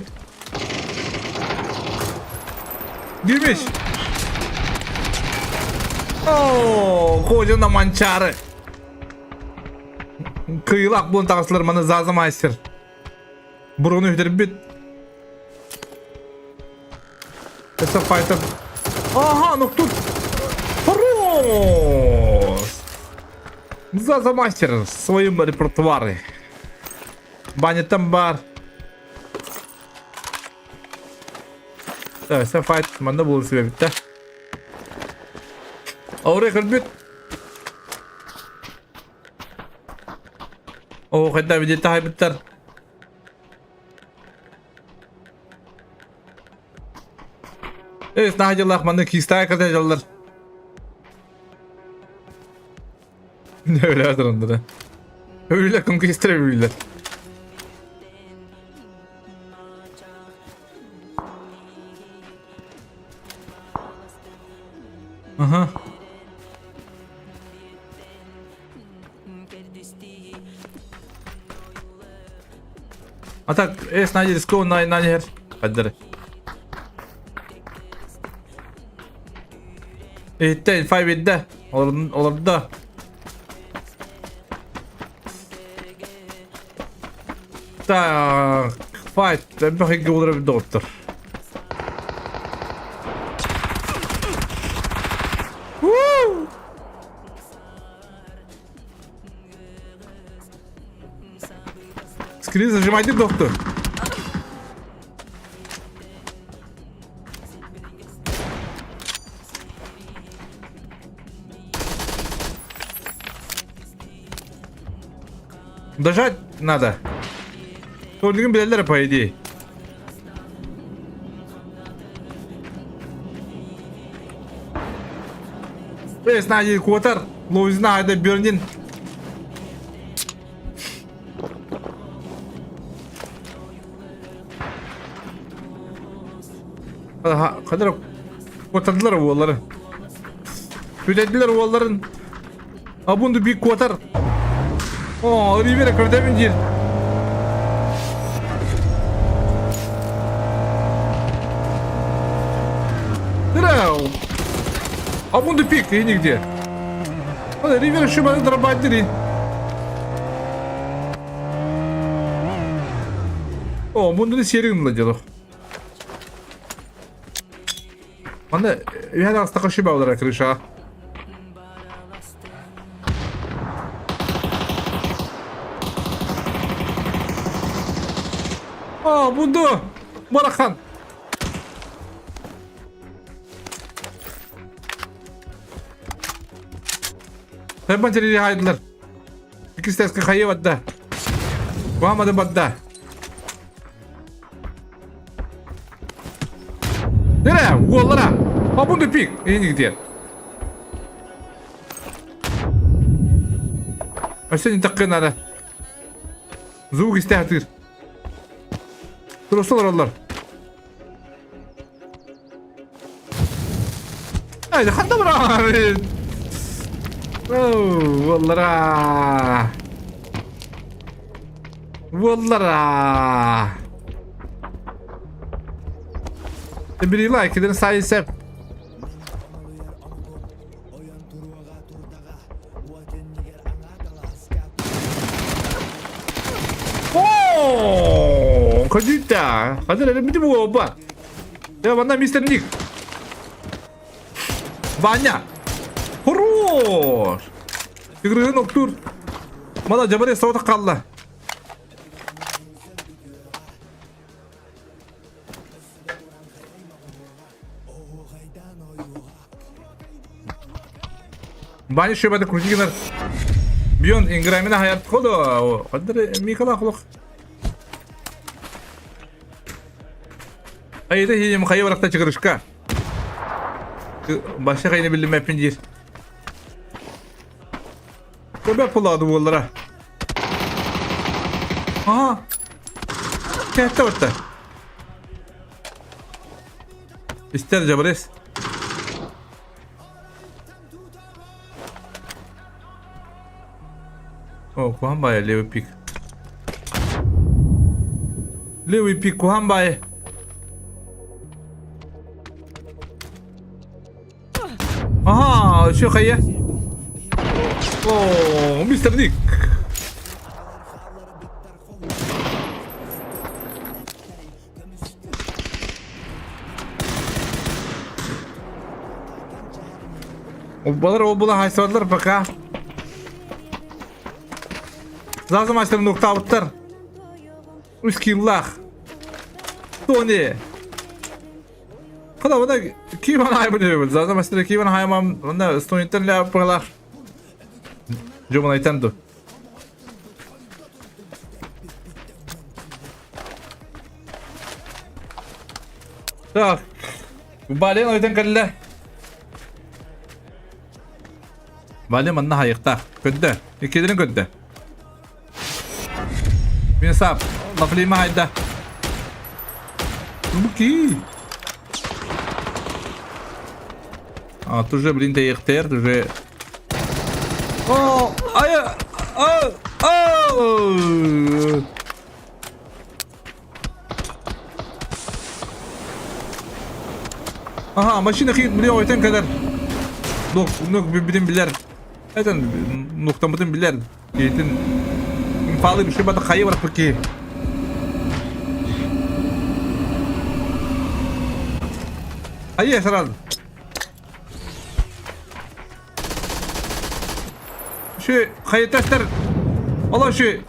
Girmiş. Oo, kocaman mançarı. Кыйылак буон таҕыстылар маны Заза мастер. Буруну үтэрбит. Это файтер. Ага, ну тут... Хорош! Заза мастер в своем репертуаре. Баня там бар. Так, все файт манна буолан сүбэбиттэ. Ауре көрбүт. Оо, хайда видите хайбыттар. Э, наһаа манна киистаҕа кытта дьаллар. Öyle durumda. Öyle conquistar öyle. Aha. А так, эс на рисков на на нер. Хаддары. Иһиттэ, файв иддэ. Олордо. Так, файт, элбэх игги олорор доҕоттор. Woo! Скрин зажимайте доктор. Дожать надо. Тордигин билэллэр по идее. Э, знаете, куотар, Луизна, это Бернин. Хадыр куотардылар уоллары. Бүтэрдилэр уолларын. Абунду бик куотар. О, Ривера көрдөмүн диир. Абунду пик, и нигде. Ривера шибаны дробать О, мундуну сиэри гынна дьоло. Манна үһэ таҕыстахха шиба олорор крышаҕа. О, мунду! Барахан! Тайбан терили хайдылар. Иккис хайы барда. Куамады барда. Нere? Уоллара! Абунду пик! Иниктер. Өссө не надо. Звук истэхтир. Туруста олороллор. Айда ханна барар. Уоллара. Уоллара. Бiri лайк, киден сайын сеп. О, Кадита. Хадыр бити буоба. Я ванна мистер Ник. Ваня. Хорош. Игры ноктур. Мала жабаре сота қалла. Ваня Шөбәді крутигинер. Бион Инграмина хаят ходу. Қадыр Микола құлық. Айда хейім қайы барақта чыгырышка. Башы қайны білдім әппін жер. Көбе пулады болдыра. Aha. Кәтті бітті. Истер жабырес. О, куһан баайа левый пик. Левый пик куһан баайа. Ага, еще хайа. О, мистер Ник. Балар ол була хайсалар пока. Зазым астым нуктабыттар. Үс киллах. Тони. Куда вона киван хайбы диэбит. Зазым астыр киван хаймам. Онна студенттер ля пылах. Жобун айтан ду. Так. Бален ойдан кэллэ. Бален манна хайыктаах. Көрдө. Иккилэрин көрдө. Мин сап. Лафлима хайда. Луки. А, тут же, блин, тэйэхтэр, уже... О, ай, о, о! Аха, машина хит биле ойтан кэлэр. Нок, нок билин билэр. Этен нуктамытын билэр. Киһитин инфалы бүшү бата хайы бараппыт киһи. Хайы сразу. Şu хайытастар. Ола şu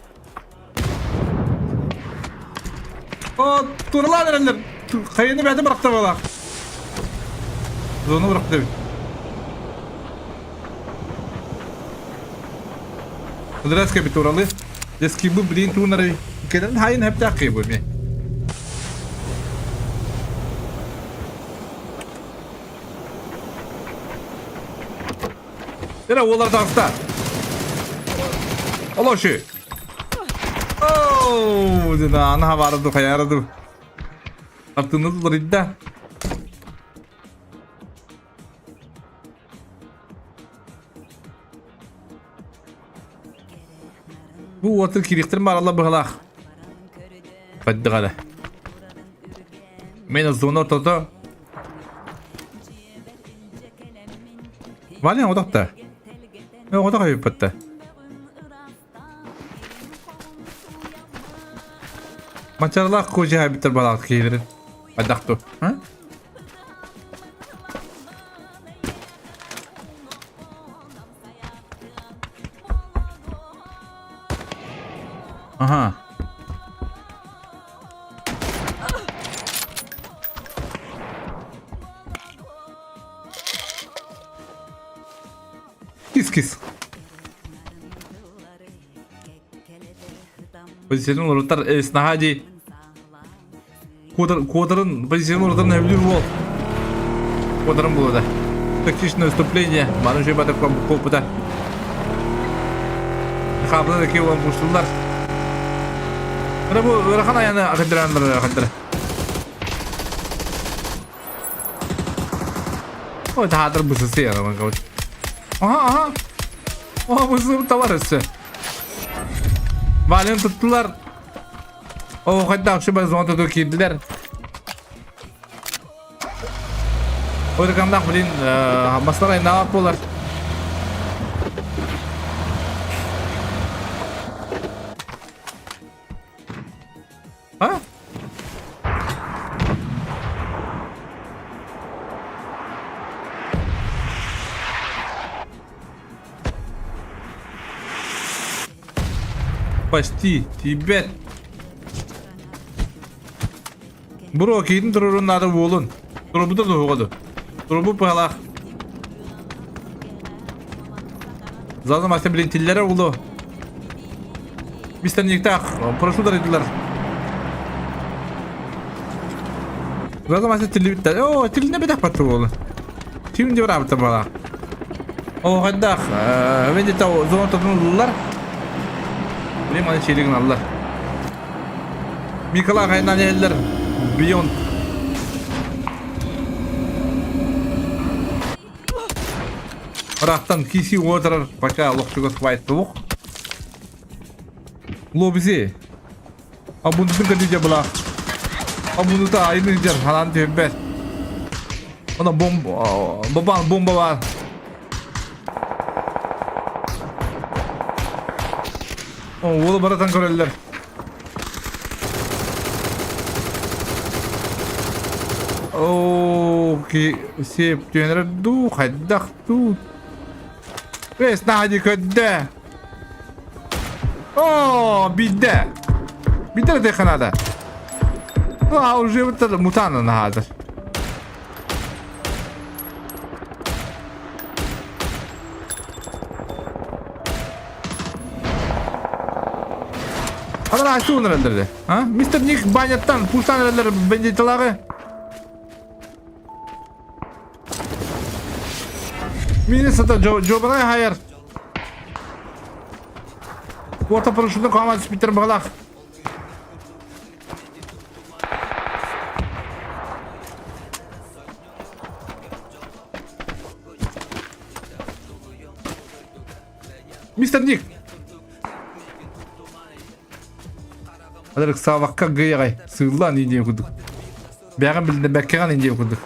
О, туралаан эрэллэр. Хайыны бэйэтэ бырахта буолаах. Зону бырахта эбит. Кыдырас кэбит туралы. Дескибу блин туунары. Кэлэн хайын хэптээх кыйбы ми. Эрэ уолар таҕыста. Олоши. Оу, дина аны хабарыды хайарыды. Артыны туларыйда. Бу уоту кириктирин баралла быһылаах. Баддыгара. Мен зона ортото. Валя одохта. Одох айыппатта. Мачарлаах кожа эбитер балаҕат киһилэрин хайдах дуу а? Аха. Кис-кис. Позициятын уларытар наһаа дии куотарын позициятын уларытарын сөбүлүүр уол куотарын булуда тактичное выступление маны үчүгэй батыр куоппута хаапына да киэ буолан куустуллар бу ыарахан айаны акырдыраан барар акырдыра Ой, таһаатар бысысы яраман кабыт. Аха, аха. Оха, бысысым табар өссө. Вален туттулар. О, хайдах шуба зона туту киирдилер. Ойрыкандаах, блин, бастар айнаабат буолар. А? Почти тиийбэт. Бро, киһитин туруорун наада буолун. Турбута туһуга ду. Турбут быһалаах. Заза мастер билин тиллэрэ улу. Мистер Никтах, прошу дарыдылар. Заза мастер тиллибиттэр. О, тиллине бетах батты болу. Ким деп рабыта бала. О, хайдах, вендета зона тотунуллар. Билим аны чилигин аллар. Микола хайнан эллер. Beyond. Ыраахтан киси уотарар пока олохчугас вайт туох. Лобизи. Абунтун кадидя была. Абунута айны жер халан түһүбэт. Она бомба, бабан бомба бар. Уолу баратан көрөллөр. Оо, ки сиэп түөнэрэр дуу, хайдах дуу. Эс наһаа көрдө. Оо, бидде. Бидде де ханада. А, уже вот мутана наһаатар. Адан ачты эрэллэр А? Мистер Ник баняттан пуштан эрэллэр бандиталары. Мини сата жобанай хайар. Орта парашютын команда спиттер бағалақ. Мистер Ник! Адырык саабакка гыйагай сыыллаан индиэ курдук. Бэҕэн билинэ бэккэҕэн индиэ курдук.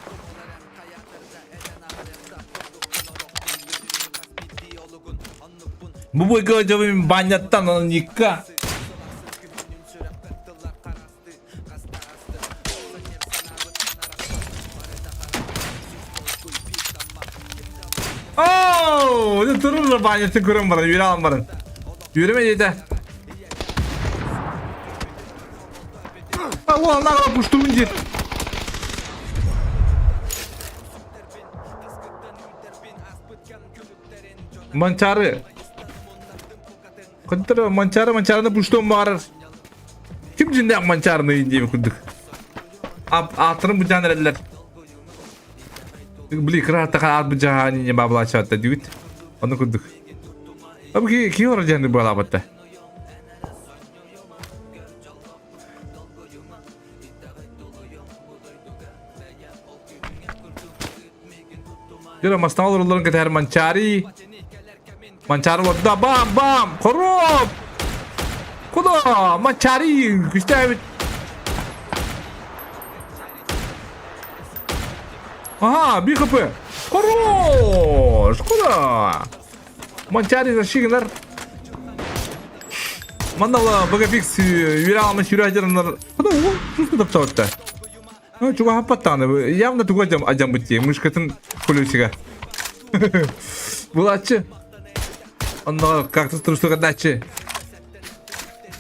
Бу бойга дьобум баняттан онон Никка. Оо, это турur баняттан көрөн баран, үөрэ алан баран. Үөрэмэ диэтэ. Алло, наҕа пуштуун диир. Манчары. Контра Манчары Манчарыны пуштуон баҕарар. Ким дьиннээх Манчарыны диэбит курдук. Ааттарын быдьаан эрэллэр. Били кырааттаха аат быдьаһаан не баблаачаатта дибит. Ону курдук. Абы ки ки ора дьаны буолаабатта. Дьэ, мастан олороллорун кэтэһэр Манчари. Манчары олордо. Бам, бам! Хоруоп! Куда? Манчари! Күстээбит. Ага, би хп. Хорош! Куда? Манчари защигнар. Маннала БГФX үөрэ аламын сүүрэ Куда? Чувство таптабытта. Ну, чугаһаппат даҕаны, явно тугу адьаммыт дии, мышкатын колесига. Булааччы. Онно кактус турсугадааччы.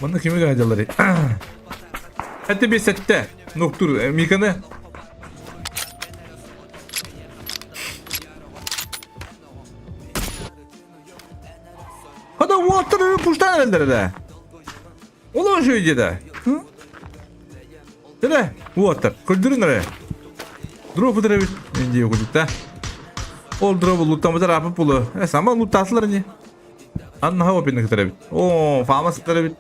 Манна кими гадалары? Это бесетте. Ноктур, Миканы. Хада уоттар пуштан эрэллэр Ол үчүгэй диэтэ. Эрэ, уоттар, көрдөрүн эрэ. Дроп эбит, диye курдук да. Ол дроп луттаммытар апы пулу. Э, сама луттаатылар не. Аннаха опинны кытар эбит. О, фама сытар эбит.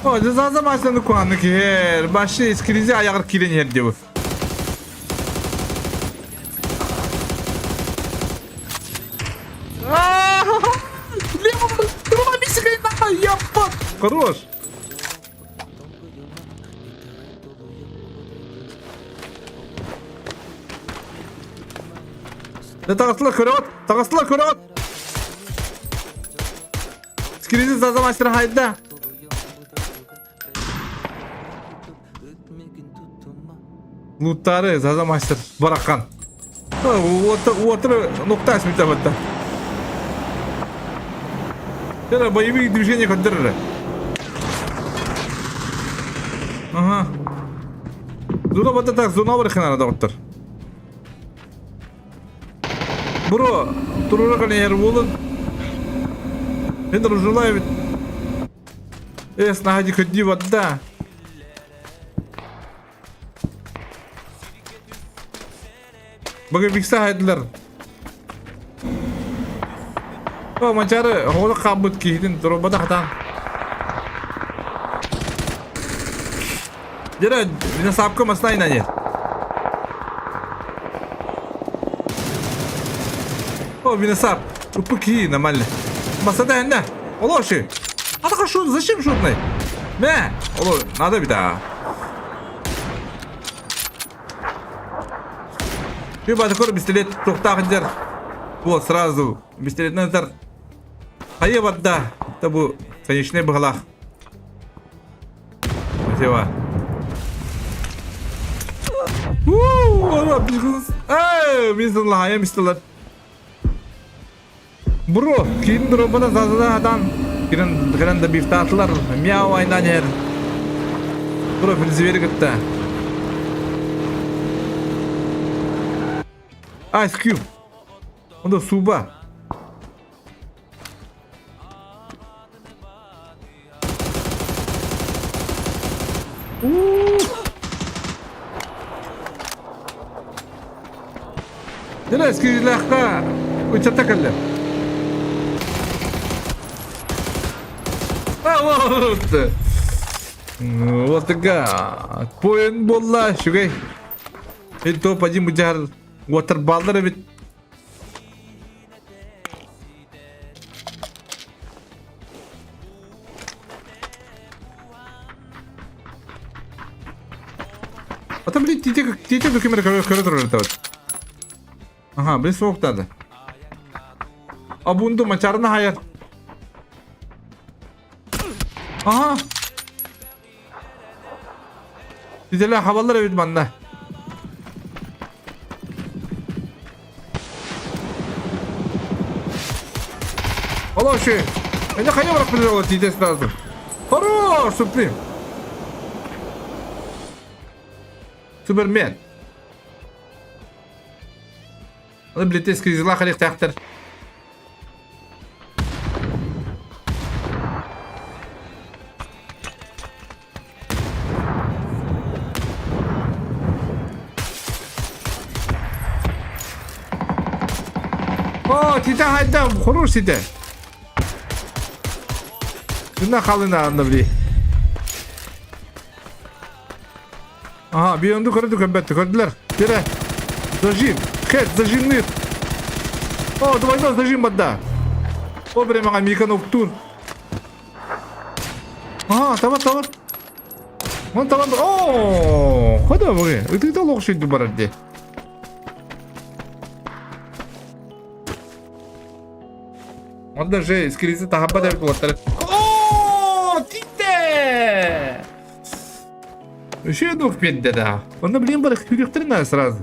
О, дьэ машинаны куһаҕаннык иһэр. Баши скризи айаҕар киирэн иһэр диэбит. Хорош! Дьэ таҕыстылар көрөҕүт, таҕыстылар көрөҕүт. Скризис заза мастера хайда. Луттары заза мастер барахан. Уотыр нуктас бүтэ бытта. Дьэ, боевые движения көрдөрөр. Ага. Зона бата так, зона бар ханара доҕоттор. Бро, турура кэлэн буолун. Мен дружила эбит. Эс, наһаа көдди барда. Бага бикса хайдылар. О, Манчары, оҕолор хаалбыт киһитин туруорбата хатаан. Дьэ, виносапка масна инане. О, виносап. Уппу киһи нормально. Масада энне. Олоши. А так шут, зачем шутный? Мэ, оло, надо беда. Бу пистолет туохтаах дьэр. Вот сразу пистолетынан ытар. Хайа барда. Это бу конечный быһалаах. Спасибо. Эй, мин лаһайым истилэр. Бро, киин дробана зазада атан. Кирен кирен да бифтаатылар. Мяу айнан ер. Бро, филзивери кытта. Ice Cube. Онда суба. Дьэ, эскизилээххэ ыччата кэллэ. Вот. Вот такая. Поен буолла, үчүгэй. Ил топ один быдьаар уоттар бааллар эбит. А там, блин, тите, тите көмөр көрө турар это вот. Ага, блин, суохтады. Абунду мачарына хайар. Ага. Тителе хабаллар эбит манна. Олоши! Это хайа барак билер тите сразу. Хорош, Суприм. Супермен. Аны билетте скризила халихтаахтар. О, тите хайда, хорош тите. Күнна халына анна били. Ага, бионду көрдү көмбөттү көрдүлөр. Тире. Зажим. Хэт, зажимнык. О, двойной зажим бадда. О, время Мика Ноктур. Ага, табар, табар. Он табар. О, хода буги. Ытыта лохшит барар де. Он даже скризы тахапа деп болаттар. О, тите! Еще двух пенде да. Онда блин бар хүрүктөр сразу.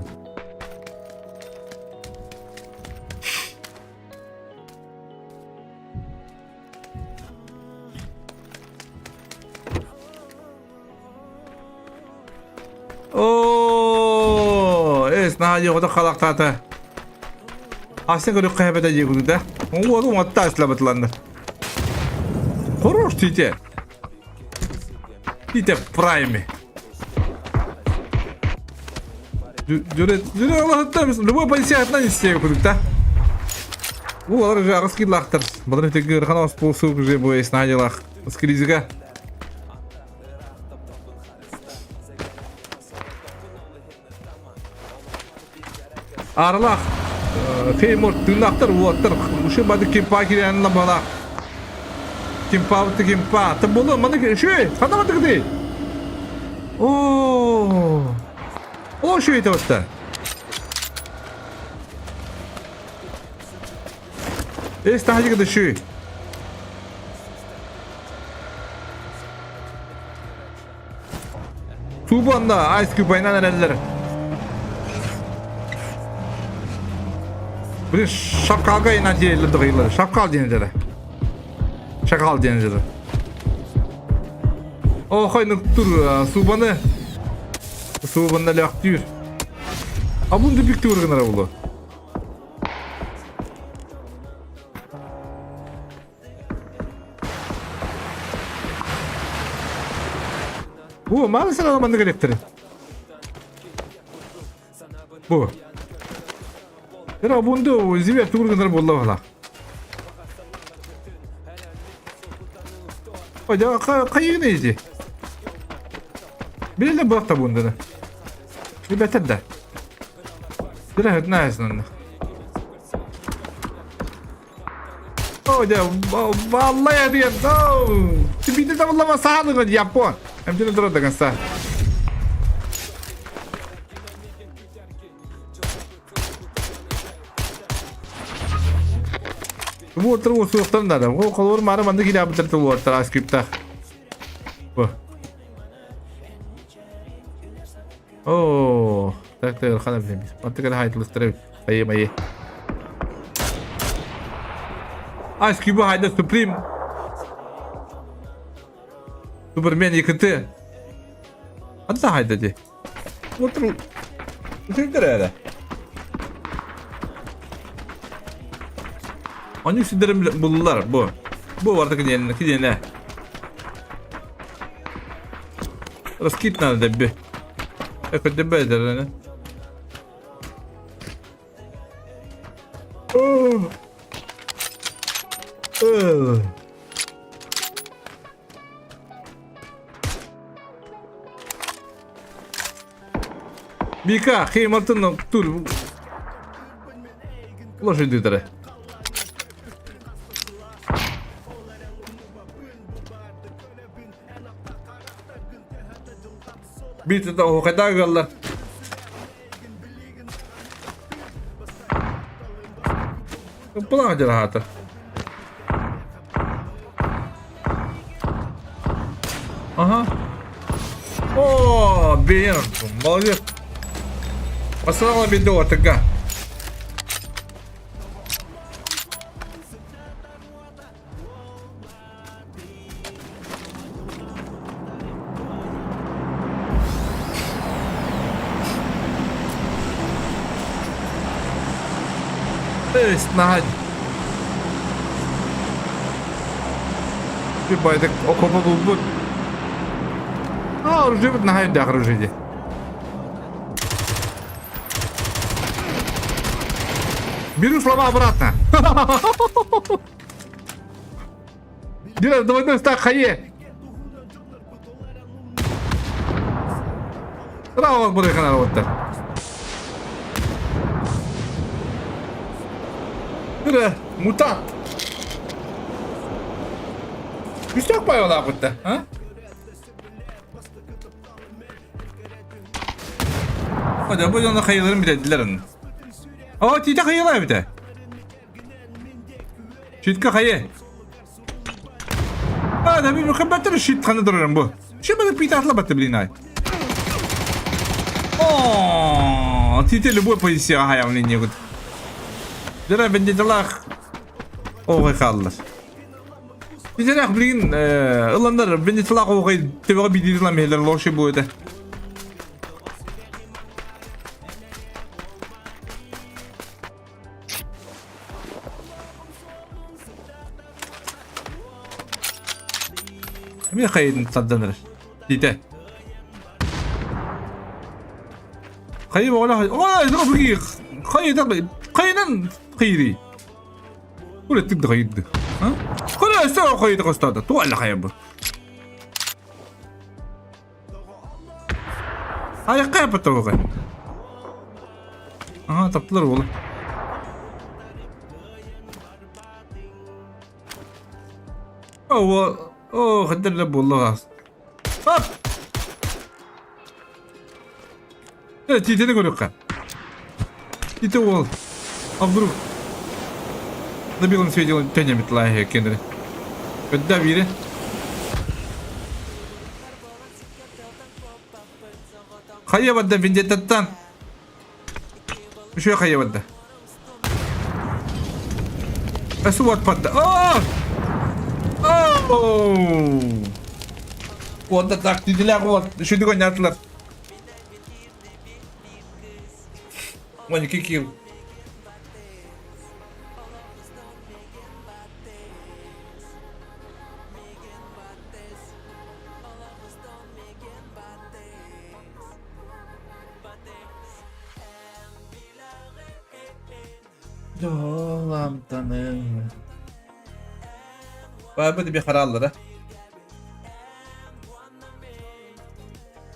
Оо, эс наһаа дьоҕото халахтаата. Ася көрүк хэбэтэ дьиэкутута. Уолу отта аслабатыланнар. Хорош тите. Тите прайме. Дүрет, дүрет аллахтан любой полиция атынан истеге кудук да. Бу алар уже аҕыс киилаахтар. Балар өтөгө ырхан оспуусу уже бу эснаа Скризига. Аралаах Феймор тыыннаахтар уоттар ушу бады кимпа кирианна балаах кимпаабыты кимпа та буолуо маны үчүгэй ханна бардыгытый оо оо үчүгэй табатта эс таһадьыгыт үчүгэй Тубанна Ice Cube айнан эрэллэр. Блин, шапкалга инан диэллэр дыгыйлар. Шапкал диэн этэрэ. Шакал диэн дьылы. О, хойнуктур субаны. Субаны лөхтүүр. А бун дүпүктүүр гынара булу. Бу маны сана маннык электри. Бу. Però bundu zivер тугур гынар болла бала. Ой, кайыгын ези. Биле бакта бунданы. Ребята да. Бира хытна О, дьэ, валлайа диэн, Биитэ табыллама саалыгын Япон. Эмтини турар до конца. Уотар уосуохтарын да. Ол холобур маары маннык илээбиттэр тылуоттар аскриптах. Бу. Оо, так так хана билем. Мантык эрэ хайтылыстар эбит. Айы майы. Ice Cube хайда Supreme. Супермен ЕКТ. Ханна хайда ди. Отыр. Үтүрдер эрэ. Они сидерим буллар бу. Бу барда киниэнэ киниэнэ. Раскид надо дэбби. Экөддөбө эдэрэнэ. Бика, Хеймартын тур. Лошадь дыры. Биир оһуохайдаах ыаллар. Ыппылаах дьараһаата. Ага. О, блин, молодец. Послала беду атыга. Наһаа Байдык окопа булбут. А, оружие наһаа үрдээх оружие дии. Беру слова обратно. Дина, двойной стак хайе. Браво, бурыхана оттар. Бire, мутант. Үстök байолаах а? Hadi bu yolda kayılarım bile dilerim. Aa, tita kayılar bir de. Щитка хайа? هذا بيخبتر الشيت خلينا نضرب به شو بدك بيتا طلبت блин ай. О, тите любой позиция хаямны не гуд. Дера бендеталах. Оҕой хааллар. Тителэх билигин ыланнар бендеталах оҕой төбөҕө биирдии ылан лоши будет. Эмиэ хайын тардан эрэр. Тиитэ. Хайы оҕолох Ой, хайы хайынан хайыри. Куля тыгды хайырды. Куля өссө хайыды хостоото. Туох хайа бу. Айакка яппат Ага, таптылар уолу. О, о, хаддерле буолла Hop! Э, тиитэни көрүөххэ. Тиитэ уол. А вдруг на белом свете төнөмүт лааһы кенери. Өддө бири. Хайа барда вендеттаттан. Үшө хайа барда. Эсу вот падда. О! Оу! Уонна так тидилээх уол үчүгэй оонньоотулар. 12 килл. Дьолламтаным. Баайбыт би харааллара.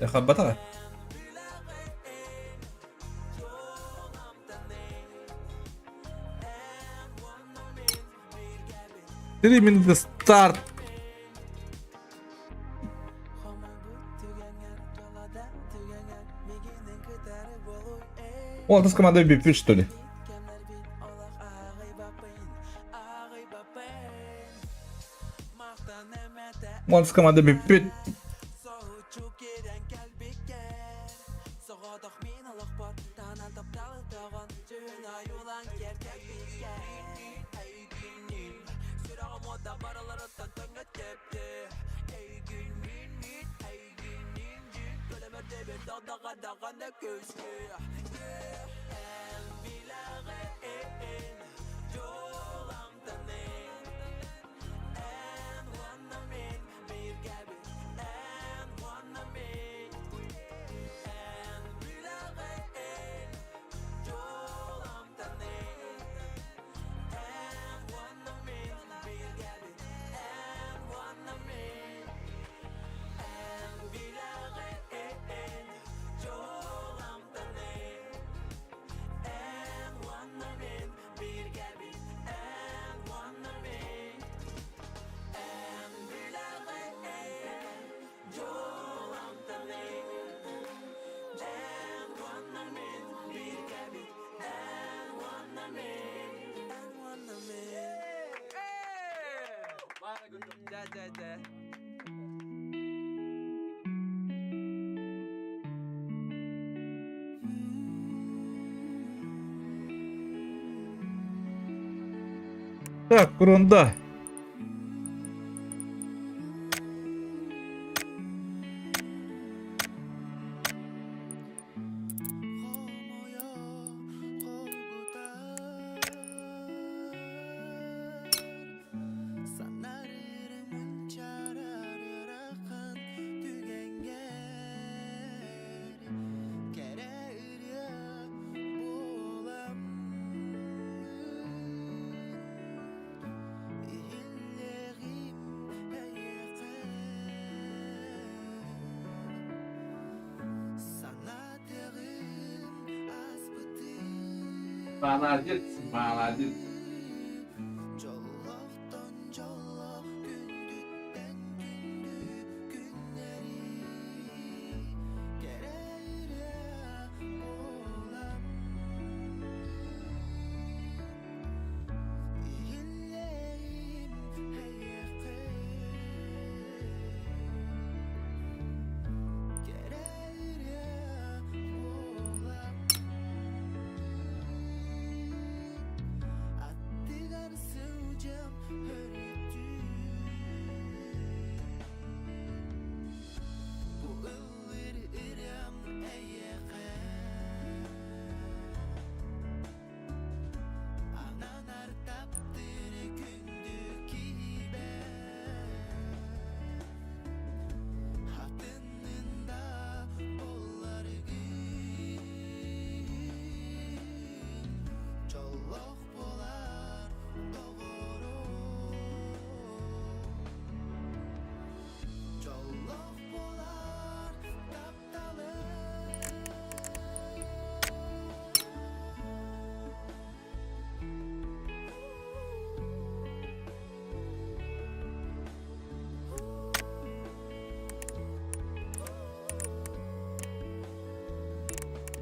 Хаббатаҕа. 3 минуты старт. О, алтыс команда бүппүт, что ли? Алтыс команда бүппүт. Так, Курунда. Молодец, молодец.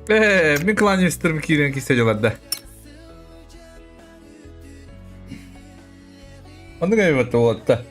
Ээ, мин кланяюсь киирэн киирэн да. Оннук эбит уолатта.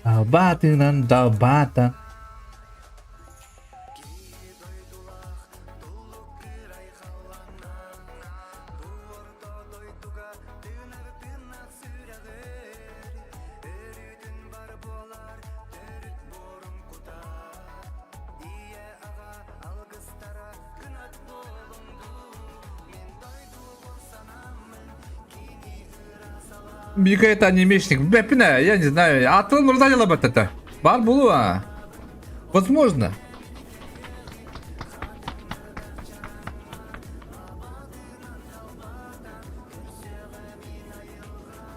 Далбаатынан далбаата. Мика это анимешник. Бэппинэ, я не знаю. Атын мырза дьалабат это. Бар булуа. Возможно.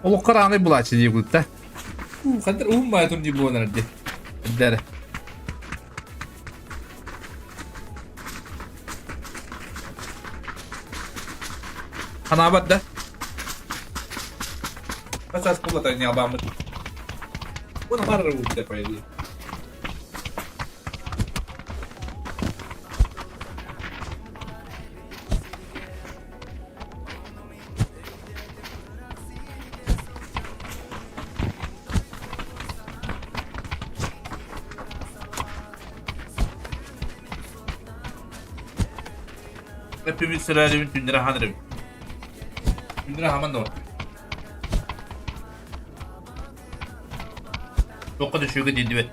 Олоххо рааны булаачы дии булта. Хантар уһун баайа тур дии буолар дии. Дэр. Ханаабат да? Хас кулата не албаммыт. Уна барар улта по идее. Hepimiz sırayla Gündüre hanırım. Gündüre haman da var. Тоққа düşüyor dedi.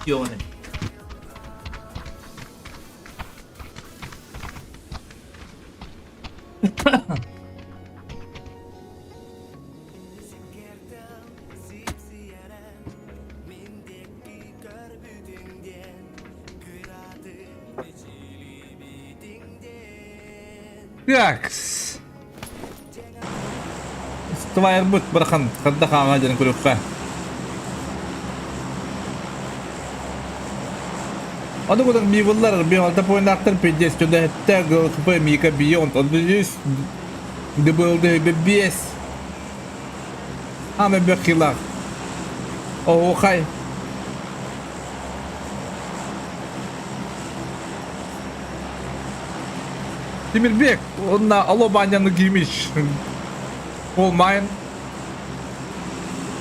Attenzione. Так. Твайрбыт барахан хадда хаама дьэн көрүөххэ. Аны кутан мивыллар биалта поиннахтар пиздец туда хэтте ГЛХП Мика Beyond он ДБЛД бес Ама бэхилах Оһуохай Тимирбек онна алло баняны киймиш Болмайын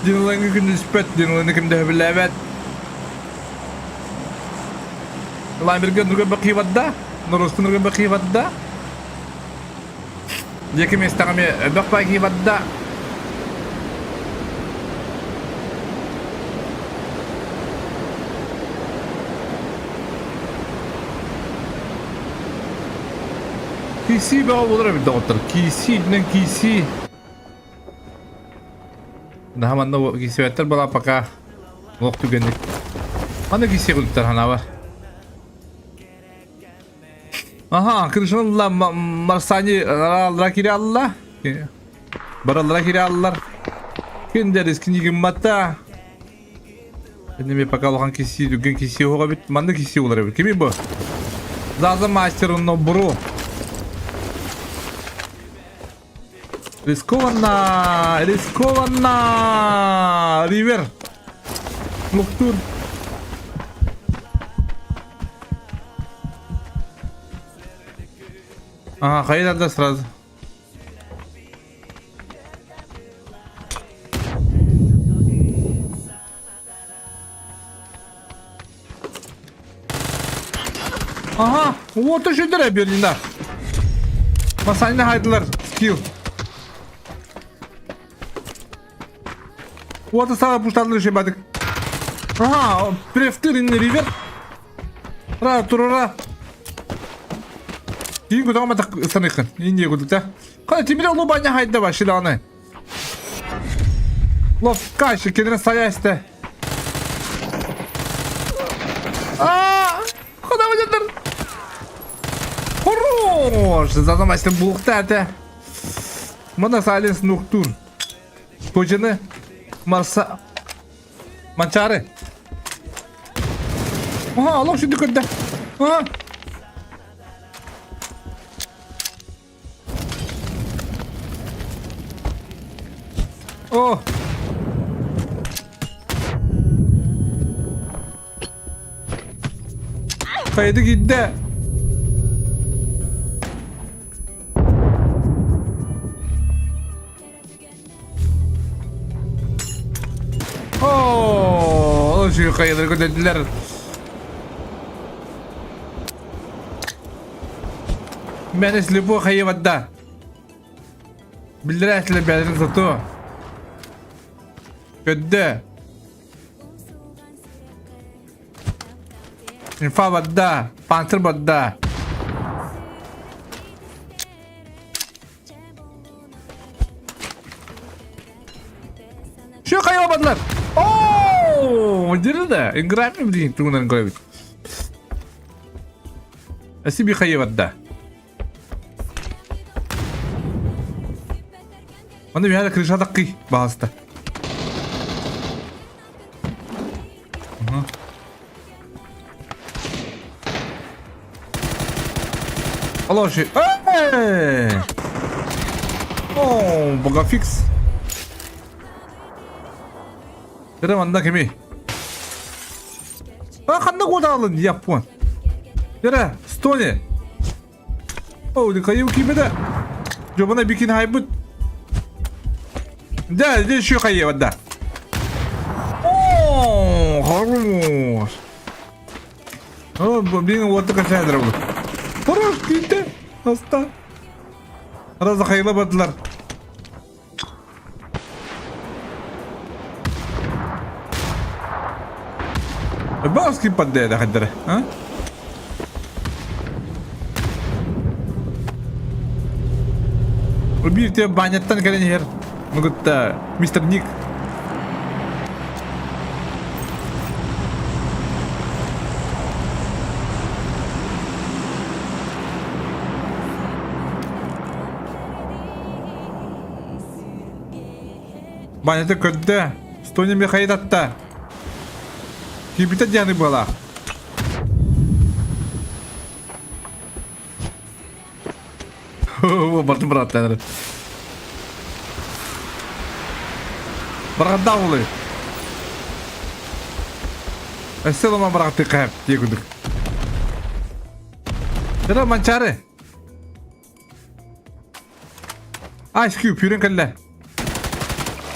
Динлэҥи күнүспэт, динлэни ким да билээбэт. Ламберге нурга бакыйбатда, Нурусту нурга бакыйбатда. Диэки миэстэҕэ эмиэ өбөх бакыйбатда. Киси бөҕө буолар эбит доҕоттор. Киси үрдүнэн киси. Наһаа манна кисибэттэр была пока олох түгэнник. Аны киси кулуттар ханаабар. Аха, Кришналла Марсани алла кире алла. Бараллара кире аллар. Киндерис книгиммата. Энеме пока улахан киси, дүгген киси оҕо бит. Манна киси улар эбит. Кими бу? Заза мастер но бро. Рискованно! Рискованно! Ривер! Луктур! Ага, хайда да сразу. Ага, вот үчүдэрэ Берлина. Масайны хайдылар, скилл. Вот сала пушталыр шебадык. Ага, префтырин ривер. Ра, турара. Кийин көтөҕө ысаныхын. Индия курдук Кана тимир олу баня хайда ба шиланы. Ловкашы кенен саясты. Аа, Куда выйдет? Хорош! Зазамастын булукта әте. Мына Сайленс Нуктур. Кожаны Марса Манчары. Аха, олох сүдү көрдө. Аха. О! Kaydı gitti. Оо, үчүгэй хайалары көтөрдүлэр. Мен слепой хайа барда. Биллэрээччилэр бэйэлэрин сотуо. Көддө. Инфа барда, панцирь барда. Şu kaybolmadılar. Oo, да. Играми блин, тугунан көрөбүт. Спасибо хайыбатда. Оны бихада крыша таккый баҕаста. Алло, ши. Эй! О, багафикс. Эрэ манна кими? А ханна куотаалын яппуон. Эрэ, Стони. О, хайым кимede. Жобана бикин хайбыт. Да, здесь еще хайе да. О, хорош. О, блин, вот такая федра. Хорош, кийде. Аста. Раза хайла бардылар. Баски поддеда хаддара, а? Биир те баняттан кэлэн иһэр. Мугутта мистер Ник. Банята көрдө. Стони Михаил атта. Киирбитэ диэни буолаах. Бардым бырааттанар. Барҕардаах улай. Өссө лома барахты кэп дии курдук. Дара манчары. Ice Cube пүүрэн кэллэ.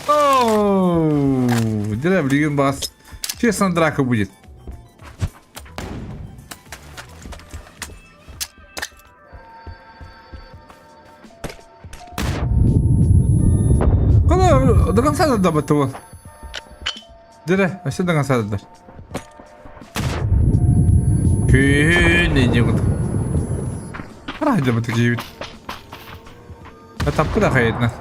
Оу, дьэ билигин бас. Честно драка будет. Кола до конца да добытого. Дьэ, өссө до конца да. Күн не курдук. Арай да киһибит. Таппы да хайытна.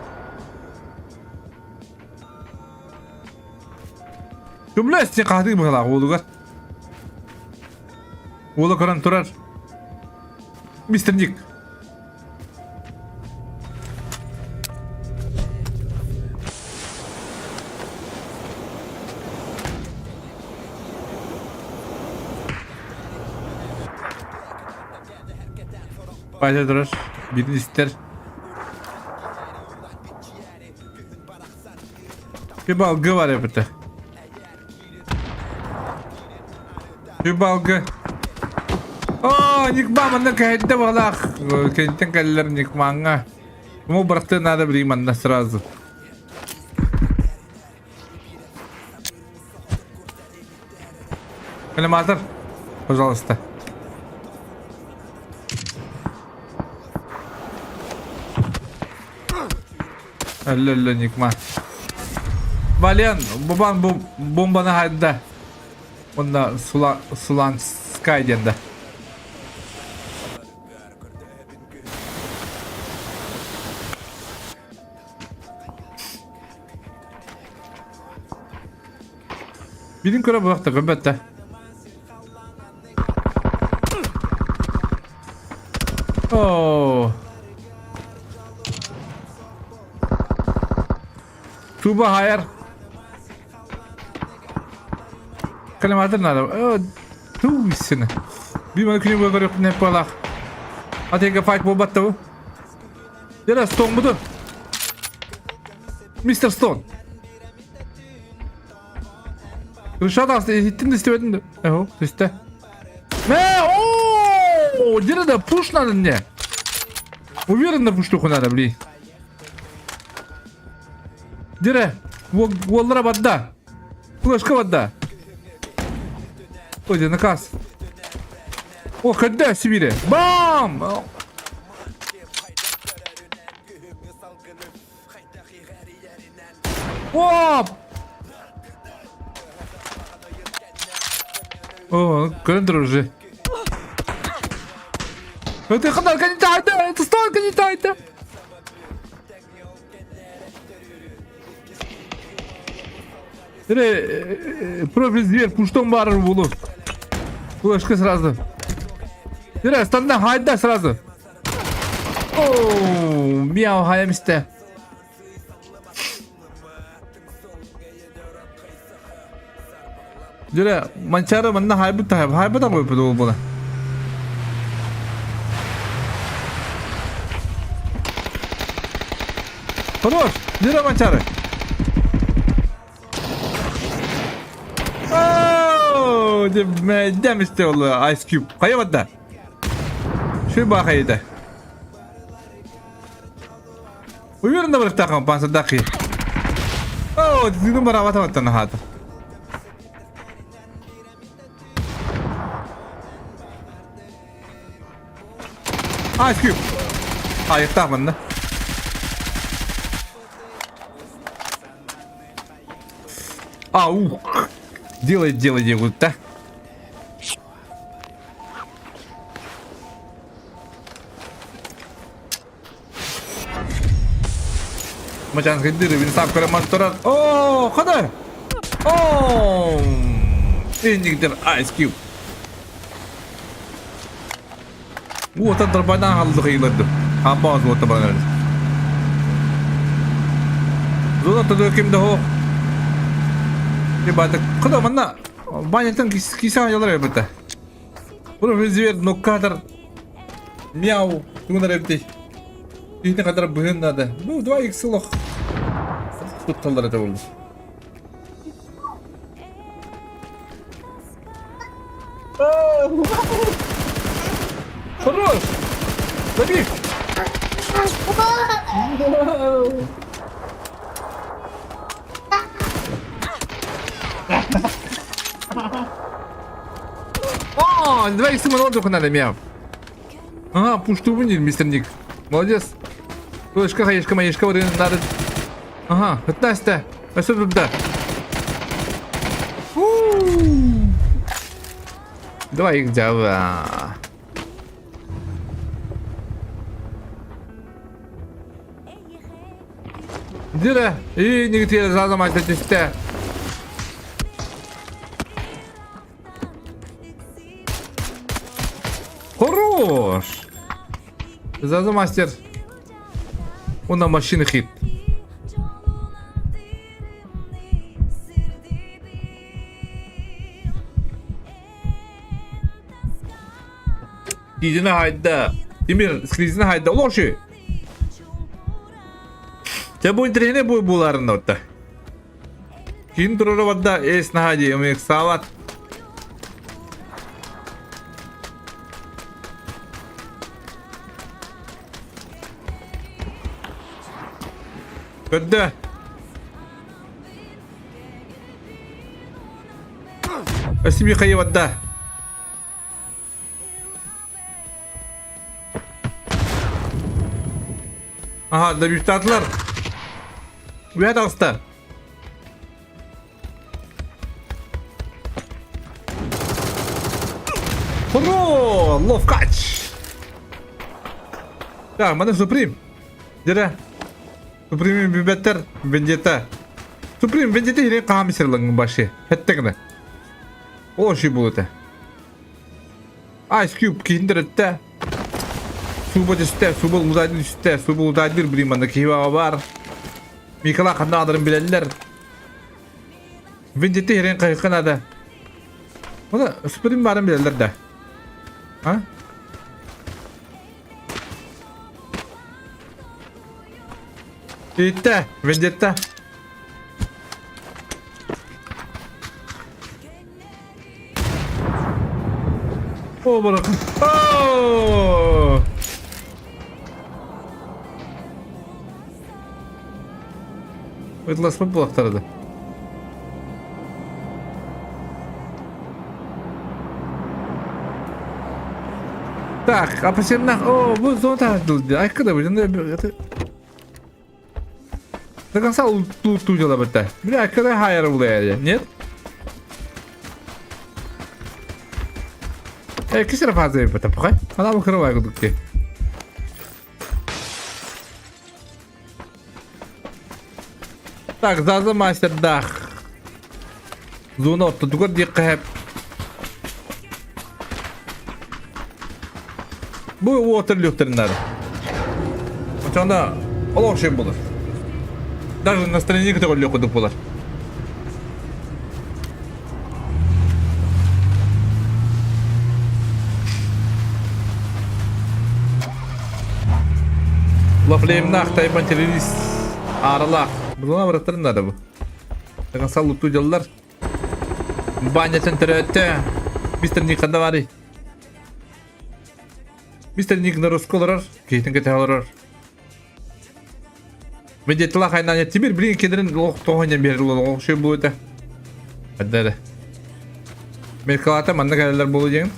Күмлэ син хаһытык быһалаах уолугар. Уола көрөн турар. Мистер Ник. База турар. Бирин истэр. Күбалгы бар эбитэ. Күбалгы. О, Никма манна кэһэйдэ буолаах. Кэнтэн кэллэр Никмаҥҥа. Ему бырахтыы надо билигин манна сразу. Аниматор, пожалуйста. Өллө Никма. Вален, бубан бу бомбаны хайда. Онна Сула Сулан Скай диэн да. Билин көрө буолахта көрбөт да. Оо. Туба хайар. Калиматор надо. О, туйсына. Би маны күнү бу көрүп не палах. Атега файт буолбатта бу. Дера Стоун буду. Мистер Стоун. Крыша таҕыста иһиттин да истибэтин да. Эһо, түстэ. Мэ, о, где надо пуш надо мне. Уверенно пуштуху надо, блин. Дире, уоллара барда. Флешка барда. Ой, наказ. О, когда Сибири? Бам! Оп! О, көрөн турар уже. Это ханар канитайда, это стой канитайда. Эре, профиль зверь, пуштон барыр булу. Флешка сразу. Эре, станна хайда сразу. Оу, мяу хайам истэ. Дьэ, Манчаары манна хайбыт та хайбата қойпут ол була. Хорош! Дьэ, Манчаары! Оу, дэм истэ ол Ice Cube. Хайа барда? Шүй баахайда. Уверенно барыктаахам пансадахи. Оо, дизин барабата баттан хаата. Ice Cube. Айыктаах манна. Ау. Делай, делай, делай, да. Мачанскайдыр винстав көрө турар. Оо, ходай! Оо! Инниктер Ice Cube. Уотан дарбайдан халды кыйларды. Амбаз уота барар. Зона тады кимде хо? Ебать, куда манна? Банятан киса ялар эбите. Бу звер ноккатар. Мяу. Тугунар эбитий. Киһини хатара быһын надо. Ну, 2 икс олох. Тутталлар это болды. Хорош! Забей! О, 2 икс надо надо, мяу. Ага, пуштубун диир мистер Ник. Молодец. Флешка, хаешка, маешка, варен надо. Ага, 15 Өссө да. Давай их дява. Дира, и нигде задамать түстэ. Хорош! Заза мастер. Уна машина хит. Тиизинэ хайда. Тимир, скризинэ хайда. Олох үчүгэй. Чэ бу интэриэһинэй буоларын да Киин турара барда эс наһаа дии ымыйыксаабат. Көрдө. Өссө биир хайы барда. Аха, добивтаатылар. Үһэ таҕыста. Хоро! Ловкач! Так, маны Суприм. Дere. Суприм бибеттер Вендетта. Суприм Вендетта ире каам серлангын башы. Хеттегіне. О, ши бұл өте. Ice Cube киһин төрөттө. Сууба түстэ, сууба лудайдын түстэ, сууба лудайдыр билим манна киһи баар. Микола ханна аадарын билэллэр. Вендетти иһэрин хайыхха наада. Оны Суприм баарын билэллэр да. А? Иттэ, Вендетта. О, барак. О! Ытласпыт булактары да. Так, а посернах, о, бу зона тардылды. Айкыда бу, это До конца лутудила бы та. Бля, когда хайер влияли, нет? Э, кисер фазы это пухай. Она выкрывает гудки. Так, зазы мастер дах. Зона ортотугар диэххэ Бу уотерлюхтарын надо. Очоҕуна олох şey булар. Даже настроение көтөҕүллүөх курдук буолар. Лафлеймнаах тайбан террорист ааралаах. Булана бараттарын надо бу. Саллуттуу дьаллар. Банятын төрөөттө. Мистер Ник ханна баарый? Мистер Ник на русском олорор, киһитин кэтэһэ олорор. Медиатла хайнаня Тимир блин кедерин лох тоһонья берил лох шөй буолута. Аддара. Меркалата манна кэлэлэр буолу диэн.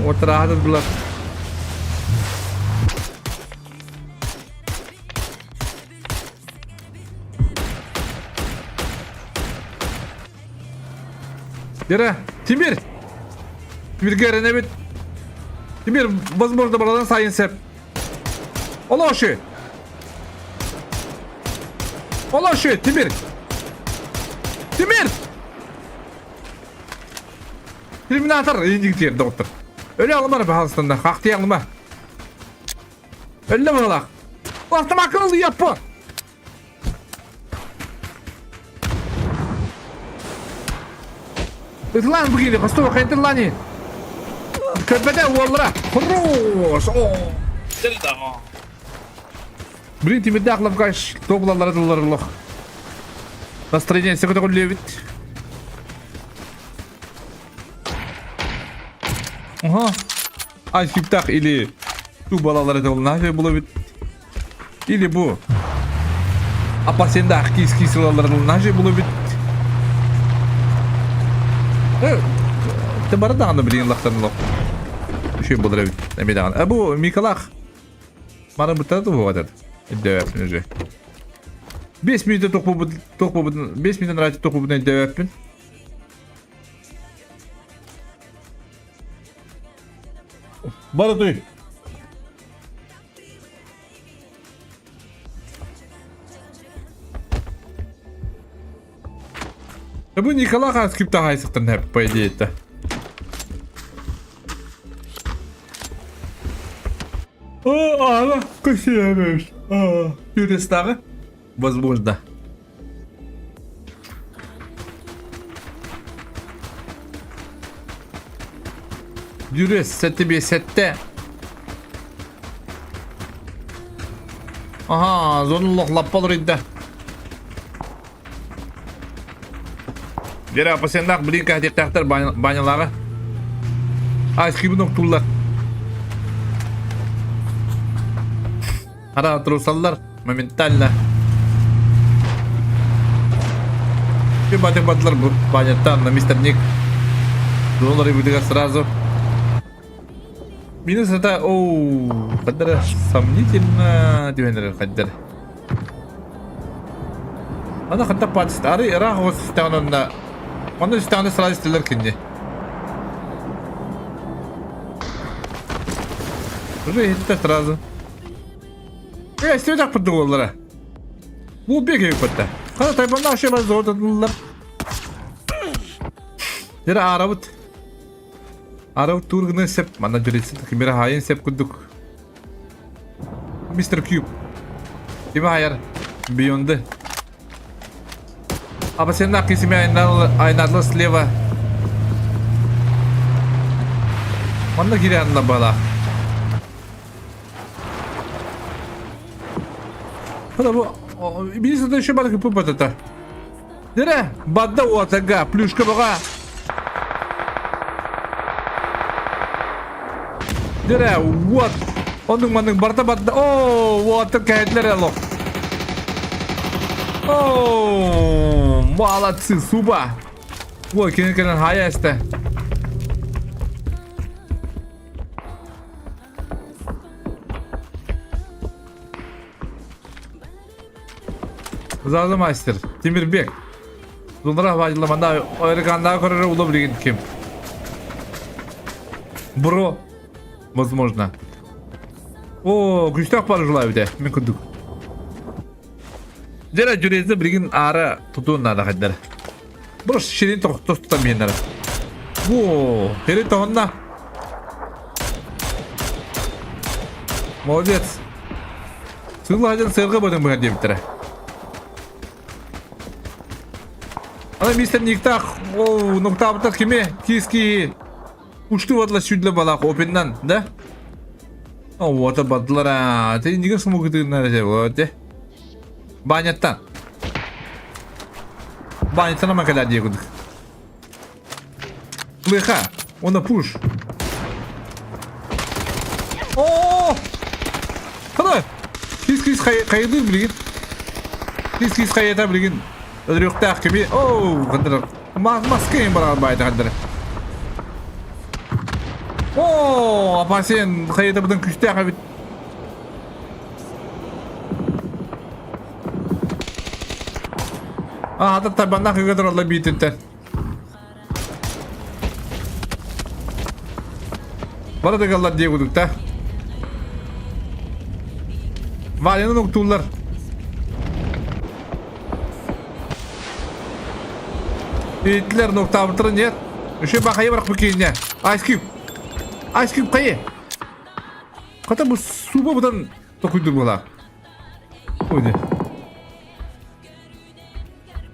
Отраһадылар. Дера, Тимир! Тимирге эрэнэбит. Тимир, возможно, барадан сайын сеп. Олоши! Олоши, Тимир! Тимир! Терминатор, индиктер, доктор. Өлө алымар, пожалуйста, хахты алыма. Өллө быһылаах. Автомакын ылыы яппы. Ытлаан бу киһи хостуба хайдыр лани. Көрбөтө уоллара. Хорош. О. Блин, тимирдээх лавкаш туобулаллара тыллар олох. Настроение сөкөтө көтөҕүллүөбүт. Ага. Айсиптах или ту балалар это нафиг было ведь. Или бу. Апасендах кис кис нафиг было ведь. Ты бары даҕаны билигин лахтан лох. Үшүй болар эбит. Эми даҕаны. А бу Микалах. Маны быттара туһуга Өйдөөбөппүн уже. 5 минутта тохпубут тохпубут 5 минут ради тохпубут өйдөөбөппүн. Бара туй. Да бу Николай скрипта хайсыктан по идее это. О, ала, көсөбөш. Юристағы? Возможно. Дюрес, сәтте сәтте. Ага, зонулық лаппал рейді. Дера, пасендақ блин кәдектақтар банялары. Айскибін оқтулар. Ара трусаллар моментально. Батыр батлар понятно, на мистер Ник. Доллары выдыга сразу. Минус это, оу, хаддара сомнительно, дивенер хаддара. Ана хатта патст, ары ыраах оҕус истэҕин онно, онно истэҕинэ сразу истэллэр кинини. Уже иһиттэ сразу. Э, истибэтэх курдук буоллара. Бу бек эбиппэтэ. Хана тайбаннаах вообще бар золототуллар. Дere арабыт. Арабыт тур гына сеп, манна дьүрүсүн кимире хаайын сеп курдук. Мистер Кьюб. Кими хайар? Бионды. А сен кисими айнадла слева. Манна кире анна бала. Хана бу Билисата еще бар кыпы батата. Дере, бадда уатага, плюшка бага. Дьэрэ, вот. Оннук маннык барда барда. Оо, вот кэһэтлэр олох. Оо, молодцы, суба. Ой, кини кэлэн хайа эстэ. Заза мастер, Тимирбек. Зунра вадила Эрганнаа көрөрө ула билигин ким? Бро, возможно. О, күстээх бар жулай бите, мен курдук. Дера жүрезді билигин аара тутуун наада хайдар. Бро ширин тохтос тутан биһиннэр. Во, хери тоһонна. Молодец. Сылла сырга бодон быһа диэбиттэрэ. Ана мистер Никтах, о, ноктаабыттар кими? Киски Учты бадла сүдле балак опеннан, да? О, вот бадылар а. Ты неге смогытыгыннар же, вот. Баняттан. Баняттан ама кэлэр дии курдук. Лыха, он пуш. О! Хана! Кис-кис хайдыр билигин. Кис-кис хайата билигин. Өлүөхтээх кими? Оу, хандыр. Маска им барар байда хандыр. О, апасен хайата бутын күстээх эбит. А, ата табаннах ыгытыр олла биитинтен. Бара да дии кудук та. Валяны нуктууллар. Итлер нуктаабыттара нет. Еще бахайы барах букинне. Ice Cube. Ice Cube кайы. Хата бу суба будан токуйдур була. Ой,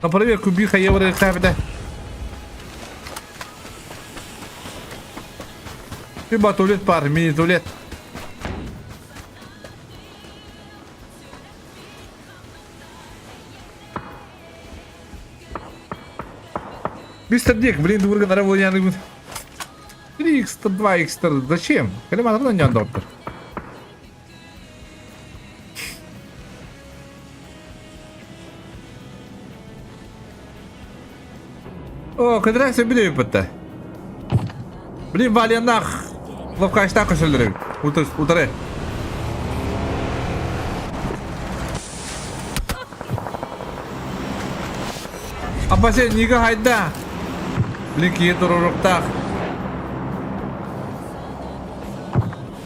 На проверку биир хайа барыахтаах Либо туалет пар, мини-туалет. Мистер Дик, блин, дурга наравняны. 3х, 2х, зачем? Кэлем атардан дьон доктор. О, кыдыра сөбүлүү бытта. Блин, Валянах ловкаштан көсөлдөрөбүт. Утары, утары. Апа сен неге хайда? Блин, киһи туруруктаах.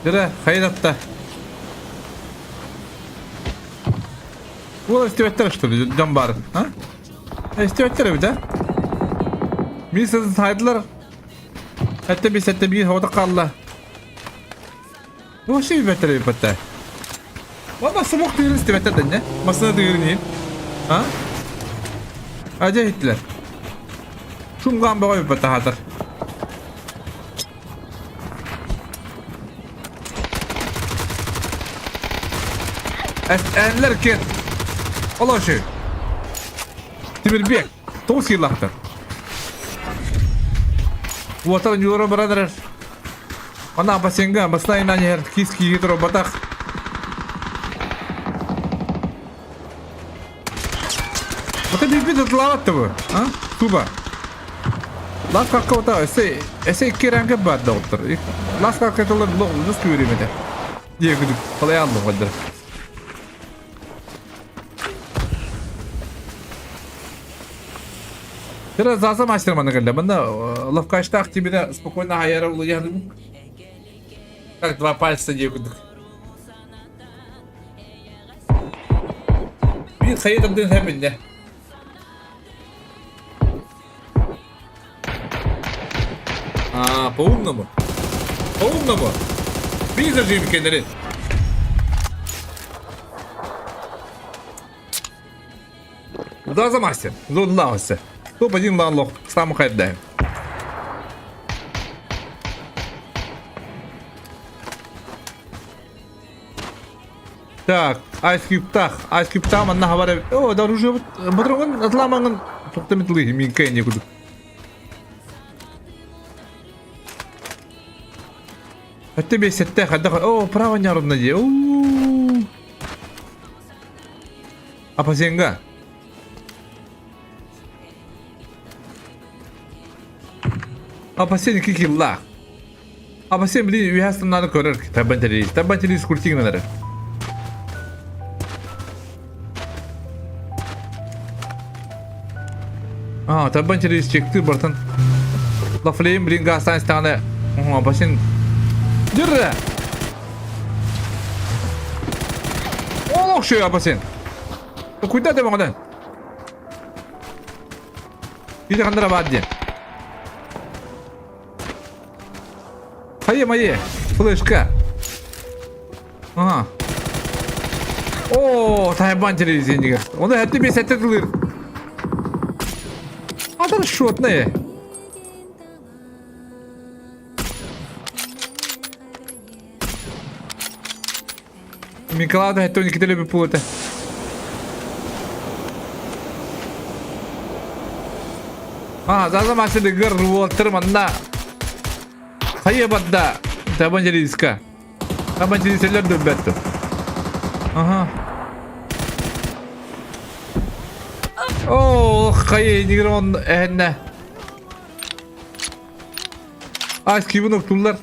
Дьэ, хайдатта. Уол истибэттэр что ли, дьон баар, а? Истибэттэр эбит, а? Мин сытын хайдылар. Этте бис, этте биир хоҕото хаалла. Вообще билбэттэр эбит Вала сомох тыырын истибэттэр дэннэ. Массыына тыырын иһин. А? Адьа иһиттилэр. Шумгаан бөҕө эбит хаатар. Энлер кет. Олоши. Тимирбек. Тоҕус киилаахтар. Уотар ньуора баран эрэр. Ана бассейнга бассейнынан иһэр киис кииги туруорбатах. Ата билбит ытылаабат да бу, а? Туба. Лас какка ота эсе эсе икки ранга бар доктор. Лас какка тылар лох лус күрүм этэ. Дие күдүк қалай алдым қадыр. Тира заса мастер маны келді. Мында ловкаштақ тебе спокойно аяра улы Как два пальца дие күдүк. Биир хайа тардыан сөп иннэ. А, по-умному. По-умному. Биир зажим кеннери. Куда за мастер? Зонлауся. Топ-1 ланлох. Сам хайдаем. Так, Ice Cube-тах, Ice Cube-тах манна хабар О, да оружие ботроҥун атламаҥын тоқтамит лыһы миҥкэ не кудук. Өттө биэсэтте хайдах О, право неровно дии. Уу. Апасенга. Апасен 2 киллаах. Апасен блин үһэ станнары көрөр. Табан телевиз. Табан телевиз куртигин эрэр. А, табан телевиз чектир бартан. Лафлейм блин газтан истэҕинэ Апасен Дырра! Олох шөй Апасен. Куйда да оҕонон. Биир ханнара баар диэн. Хайа майы, флешка. Ага. О, тайбан телевидениеге. Оны хәтте бес әтте тылыр. Адар шотная. Миколада хәтте 12 теле бу это. А, заза машины гыр уоттыр манна. Хайа бадда. Табан железка. Табан железелер дөббәттім. Ага. О, хайа нигер он әһенне. Ас кибин октулар.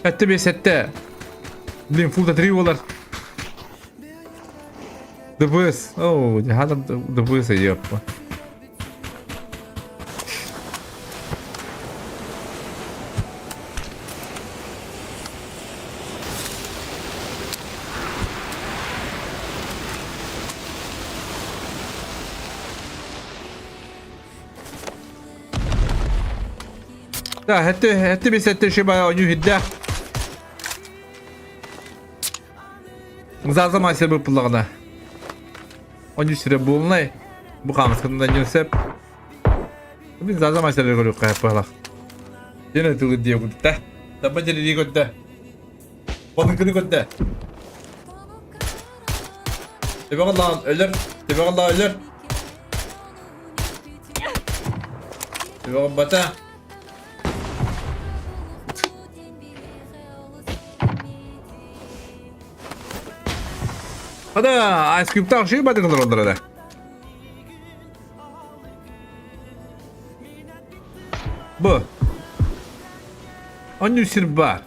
Әтте бес әтте. Блин, фулда 3 болар. ДПС. Оу, хадам ДПС ёппа. Да, хэтте хэтте бес әтте шиба ойнуу хиддээх. Заза мастер быппыллаҕына. Ойнуу сирэ буолунай. Бу хаамыскытын да сөп. Мин Заза мастеры көрүөххэ быһалах. Дена тылы диэ кутта. Таба дьэрии көрдө. Балыҥкыны көрдө. Төбөҕө лаан өлөр. Төбөҕө лаа өлөр. Төбөҕө бата. Ада, айскриптаах ши бадыгылар олар да. Бу. Онню сир бар.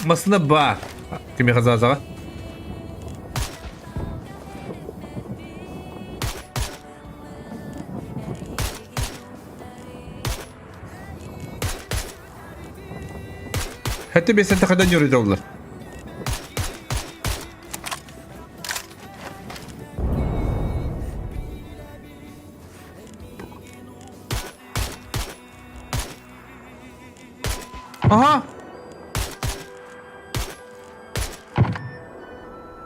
Масына баар. Кимиэхэ заазаҕа? Хэти бесente хадан юридоллар. Aha!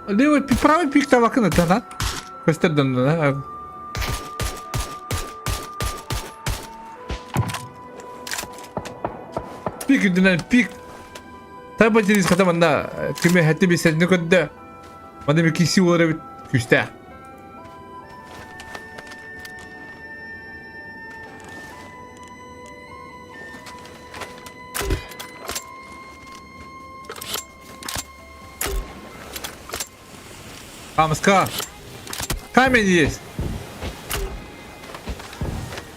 Левый, правый пик табакын это, Көстөрдөн да. Пик үрдүнэн пик. Таба тирис хата манна кими хэтти бисэтини көрдө. Манна bir киси болар эбит күүстээх. Хамыска. Камень есть.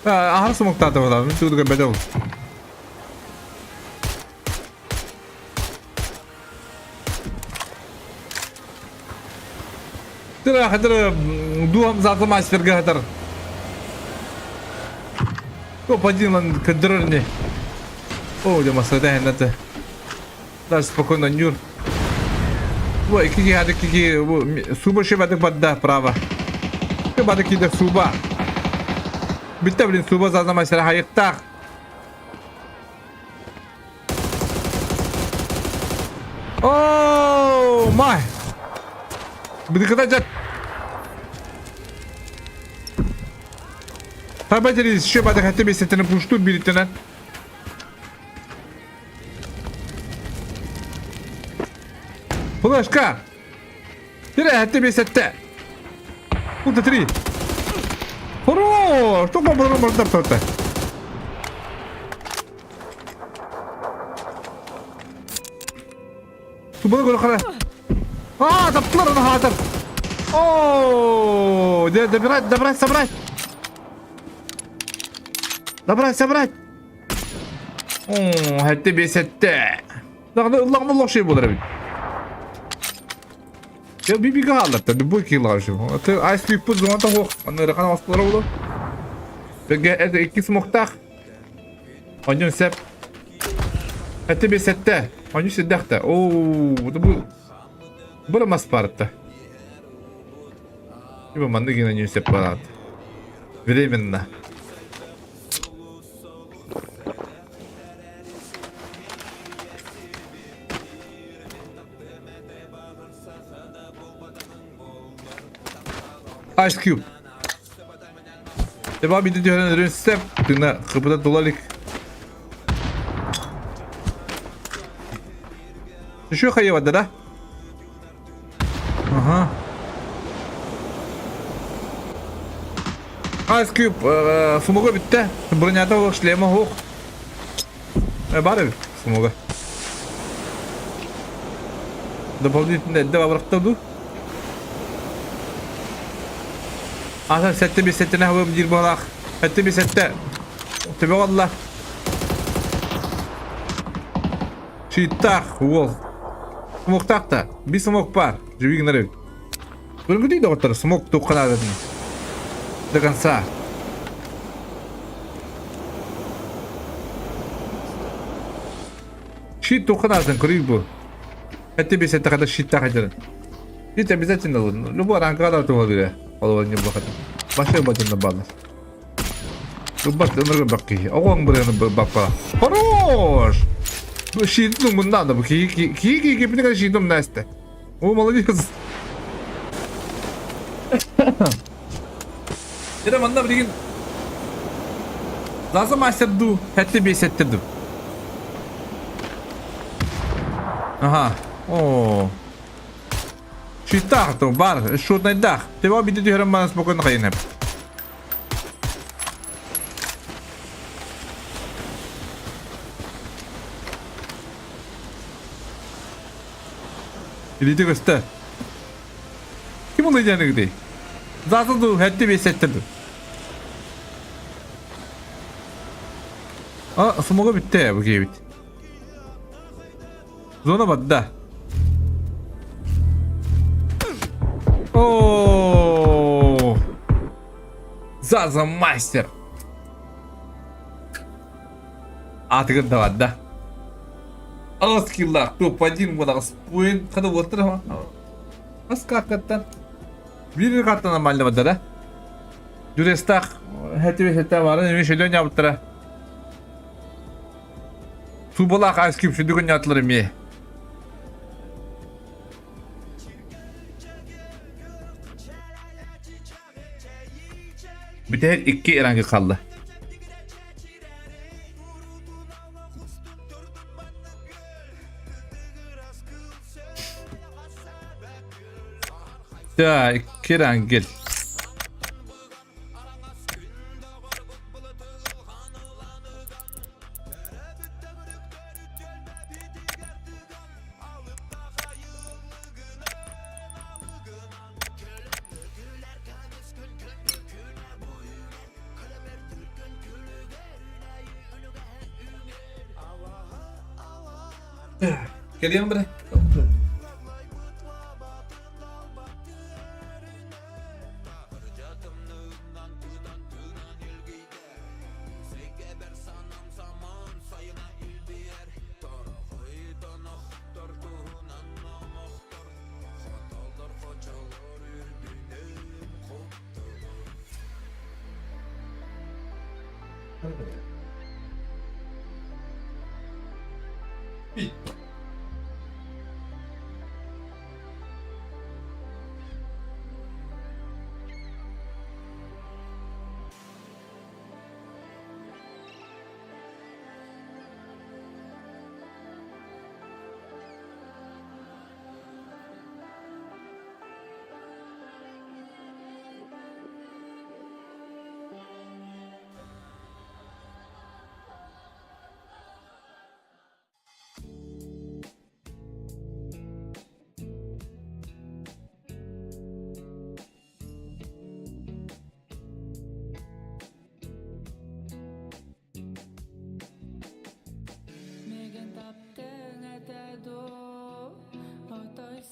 Аһар сумуктаата буолар. Мин тугу көрбөтө ол. Тыра хатыр дуам заты мастерга хатыр. Топ-1 лан көддөрөр не. О, дема сада хеннете. Даже спокойно нюр. Во, икки хады кики суба шебадык бадда право. Бады киде суба. Битте блин суба зазна мастера хайыктах. Oh my! Быдыкыта жат. Табатери еще бады хатты бесетini пушту билитинен. Флешка! Тире хатты бесетте. Куда три? Хорош! Туга бары бардар тота. Тубаны көрө хара. А, таптылар аны хатыр. О, добрать, добрать, собрать. Добрать, собрать. О, хәтте бесетте. Даҕаны ыллаҕына лошей буолар эбит. Я бибига хаалларта, любой килла же. Ты айс күйппүт зоната хуох, аны ырахан осколара булу. Беге это икки смохтаах. Онньон сеп. Эти бесетте. Онньон сиддахта. Оо, бу бу мас барта. Ибо манны гина не сеп барат. Временно. Ice Cube. Devam ediyor step. Tына кыбыта долалик. Еще хайвада, да? Ага. Ice Cube сумуга бүттэ. Бронята суох, шлема суох. Бар эбит сумуга. Дополнительно эрдэ абырахта дуу? Аса сэттэ биэс сэттэнэ хабыам диир быһалаах. Сэттэ биэс сэттэ. Төбө олла. Чыыттаах уол. Смоктаах да. Биир смок баар. Живи гынар эбит. Көргүтүй доҕоттор, смок туохха наадатын. До конца. Щит туохха наадатын көрүй бу. Эти бес это когда щиттаах айдарын. Щит обязательно любой ранга да туһалыа. Ол не бахат. Башы бачында балар. Бак ыныргы бак киһи. Оҕоҥ бырыаны баппа. Хорош! Бу щитин мунна да бу киһи киһи киһи кипини щитин настя. О, молодец! Дьэ манна билигин Заза мастер дуу, хэттэ биэсэттэ дуу. Ага. О. Щитах то бар, шутнайдах. Тебя биде түһэрэн бана спокойно хайынап. Илиитэ көстө. Ким ол ыйданыгытый? Заза дуу, хэттэ биэсэттэ дуу. А, смога бүттэ бу киһибит. Зона барда. О, Заза мастер. Аатыгар да барда. Аҕыс киллаах топ-1 буолаҕыс буойун хата уоттар Хас картаттан биир картан нормально барда да. Дюрестах хэтиби хэтэ барын эми шөлөн ябыттара. Тубалаах айскүп сүдүгүн ятылар эми. Бүтэһик икки ранга қалды. Да, икки рангел. Кэлиэм бре.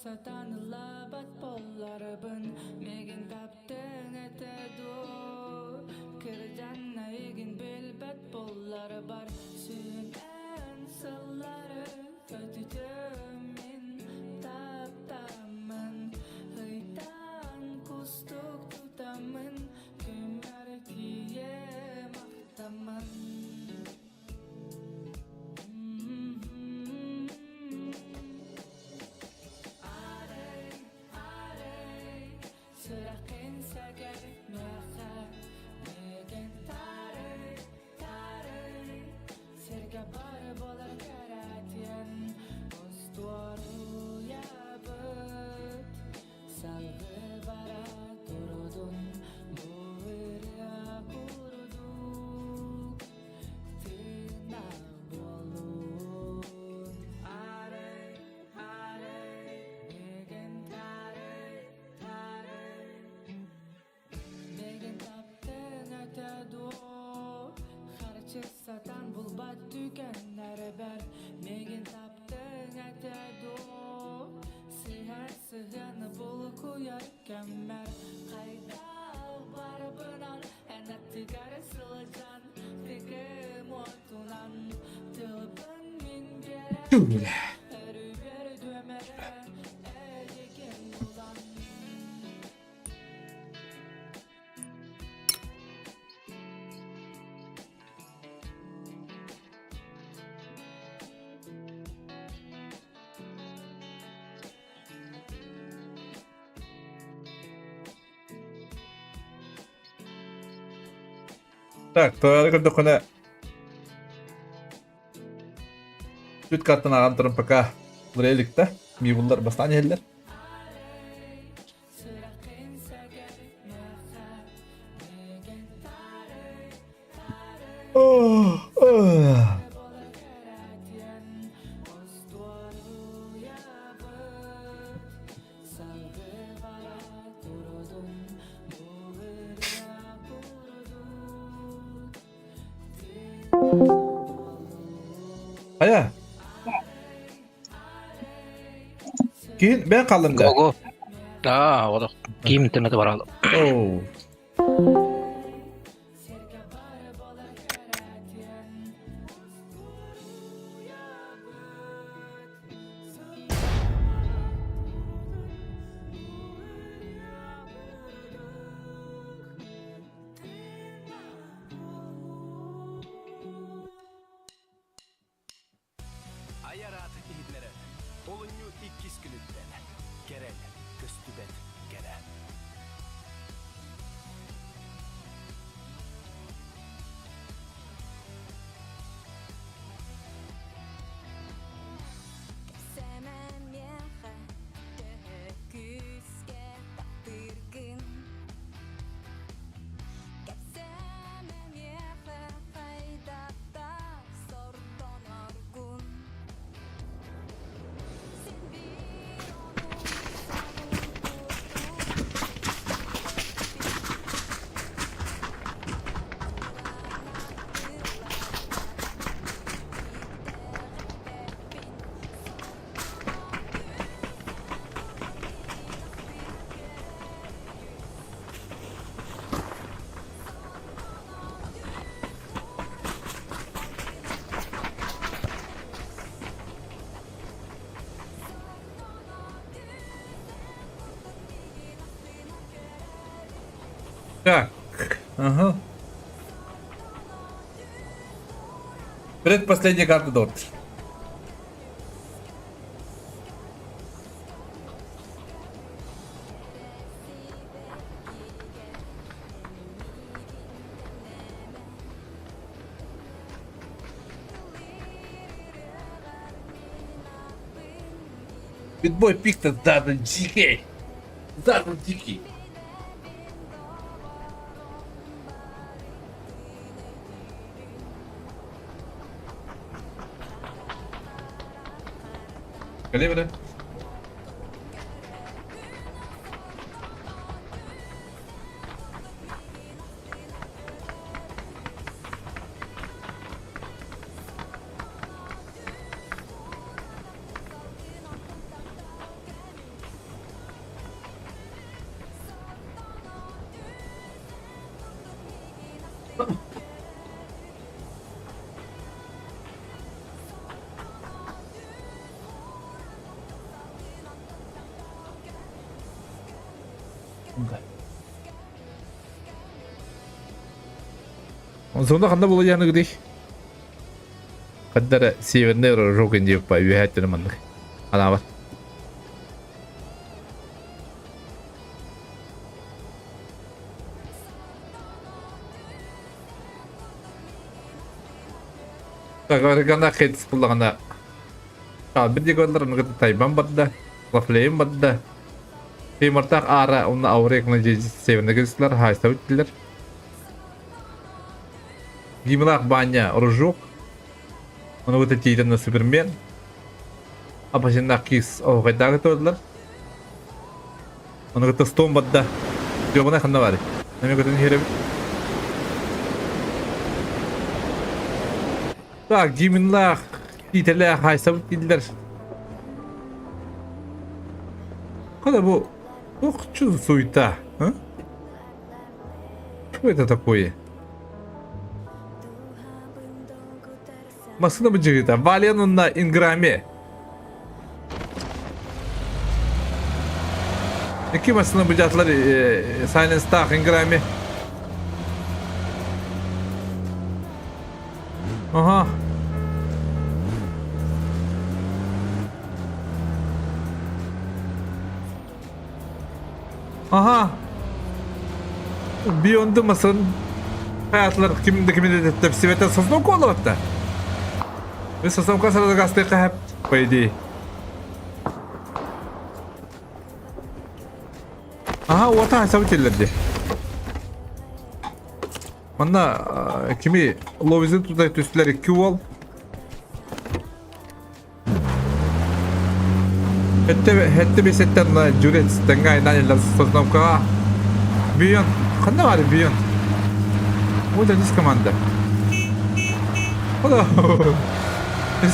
сатаан ыллаабат буолларбын Миигин таптыаҥ этэ дуо Кырдьан эйигин билбэт буолларбар Сүүнэн сыллары көтүтүөм мин таптааммын Ыйтан кустук тутаммын Күммэр тиийэ махтаммын. Арай, арай, сүрэххин сэгэр миэхэ, миигин тарый, тарый, сиргэ бары буолар кэрэтиэн, устуоруйабыт Салгыы бара турдун бу ырыа курдук тыыннаах буоллун. Арай, арай, миигин тарый, тарый. Миигин таптыаҥ этэ дуо? Харчы сатаан булбат түгэннэрбэр Миигин таптыаҥ этэ дуо? Сыһар сыһыаны булкуйар кэммэр Хайдах барбынан эн аттыгар сылдьан Тыгым уотунан тылбын мин биэрэн Өрүбэр дүөмэрэ эйигин булан. Так, тоҕо көрдөххүнэ Сүт картан ааҕан туран пока Луреликта миибуллар бастаан иһэллэр. Хайа? Киин бэйэн хааллыҥ да? Го-го. Да, олох киим интернети бараалы. Оу. Айар аат иһитинэрэр. Олунньу иккис күнүттэн. Кэрэл, көстүбэт кэрэ. Сэмэмиэхэ төһө күүскэ таптыыргын Кэпсээмэ миэхэ хайдахтаах сордоноргун Син биир ону саныыр Так. Ага. Предпоследняя карта Дорт. Битбой пик-то задан дикий. Задан дикий. Калибры. Зона ханна була яныгыдый? Хаддара северный рожок диэп па үөһээттэн маннык. Анаабат. Так, Орегана хейтс буллаҕына Хаалбыт дегорлар ону кытта Тайбан барда, Лафлейм барда. Тимуртаах аара уонна Аурек Северный кыргызтар хаайсабыт дилер. Гимлах Баня Ружок. Ону кытта Титан Супермен. Апасиннаах киис оһуохайдааҕы туордулар. Ону кытта Стон барда. Дьуобана ханна баарый? Эми көтөн иһэрэбит. Так, Диминлаах, Тиитэлээх хаайсабыт дииллэр. Когда бу Ох, что за суета, а? Что это такое? Массыына быдьыгыта. Вален на Инграме. Икки массыына быдьаатылар Silence Инграме. Ага. Ага. Beyond'u masın hayatlar kimin de kimin de tepsibete sosnovka olabатта. Biz sosnovka сразу гастыка хеп по идее. Ага, уота хасабы Манна кими ловизы тута түстүлэр икки уол. Хэтте хэтте бесеттен журец тэҥҥэ айнаан иллэр Сосновкаҕа Бүйөн ханна баар Бүйөн Вот здесь команда. Ода.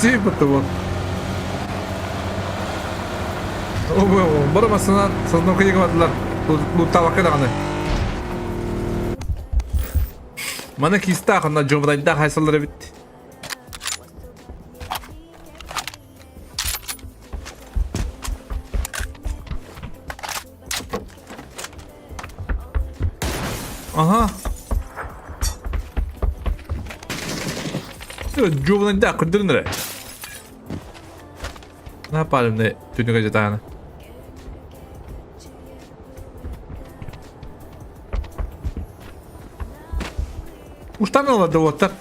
Сиппытты бу. Бары масынан Сосновка диэки бардылар. Луттаабакка даҕаны. Маны киистаах онно дьуобурайдаах хайсаллар эбит. Ага. Дьуобурайдаах көрдөрүн эрэ. Напалымны түнүгэ жатааны. Уштан ылла уоттар.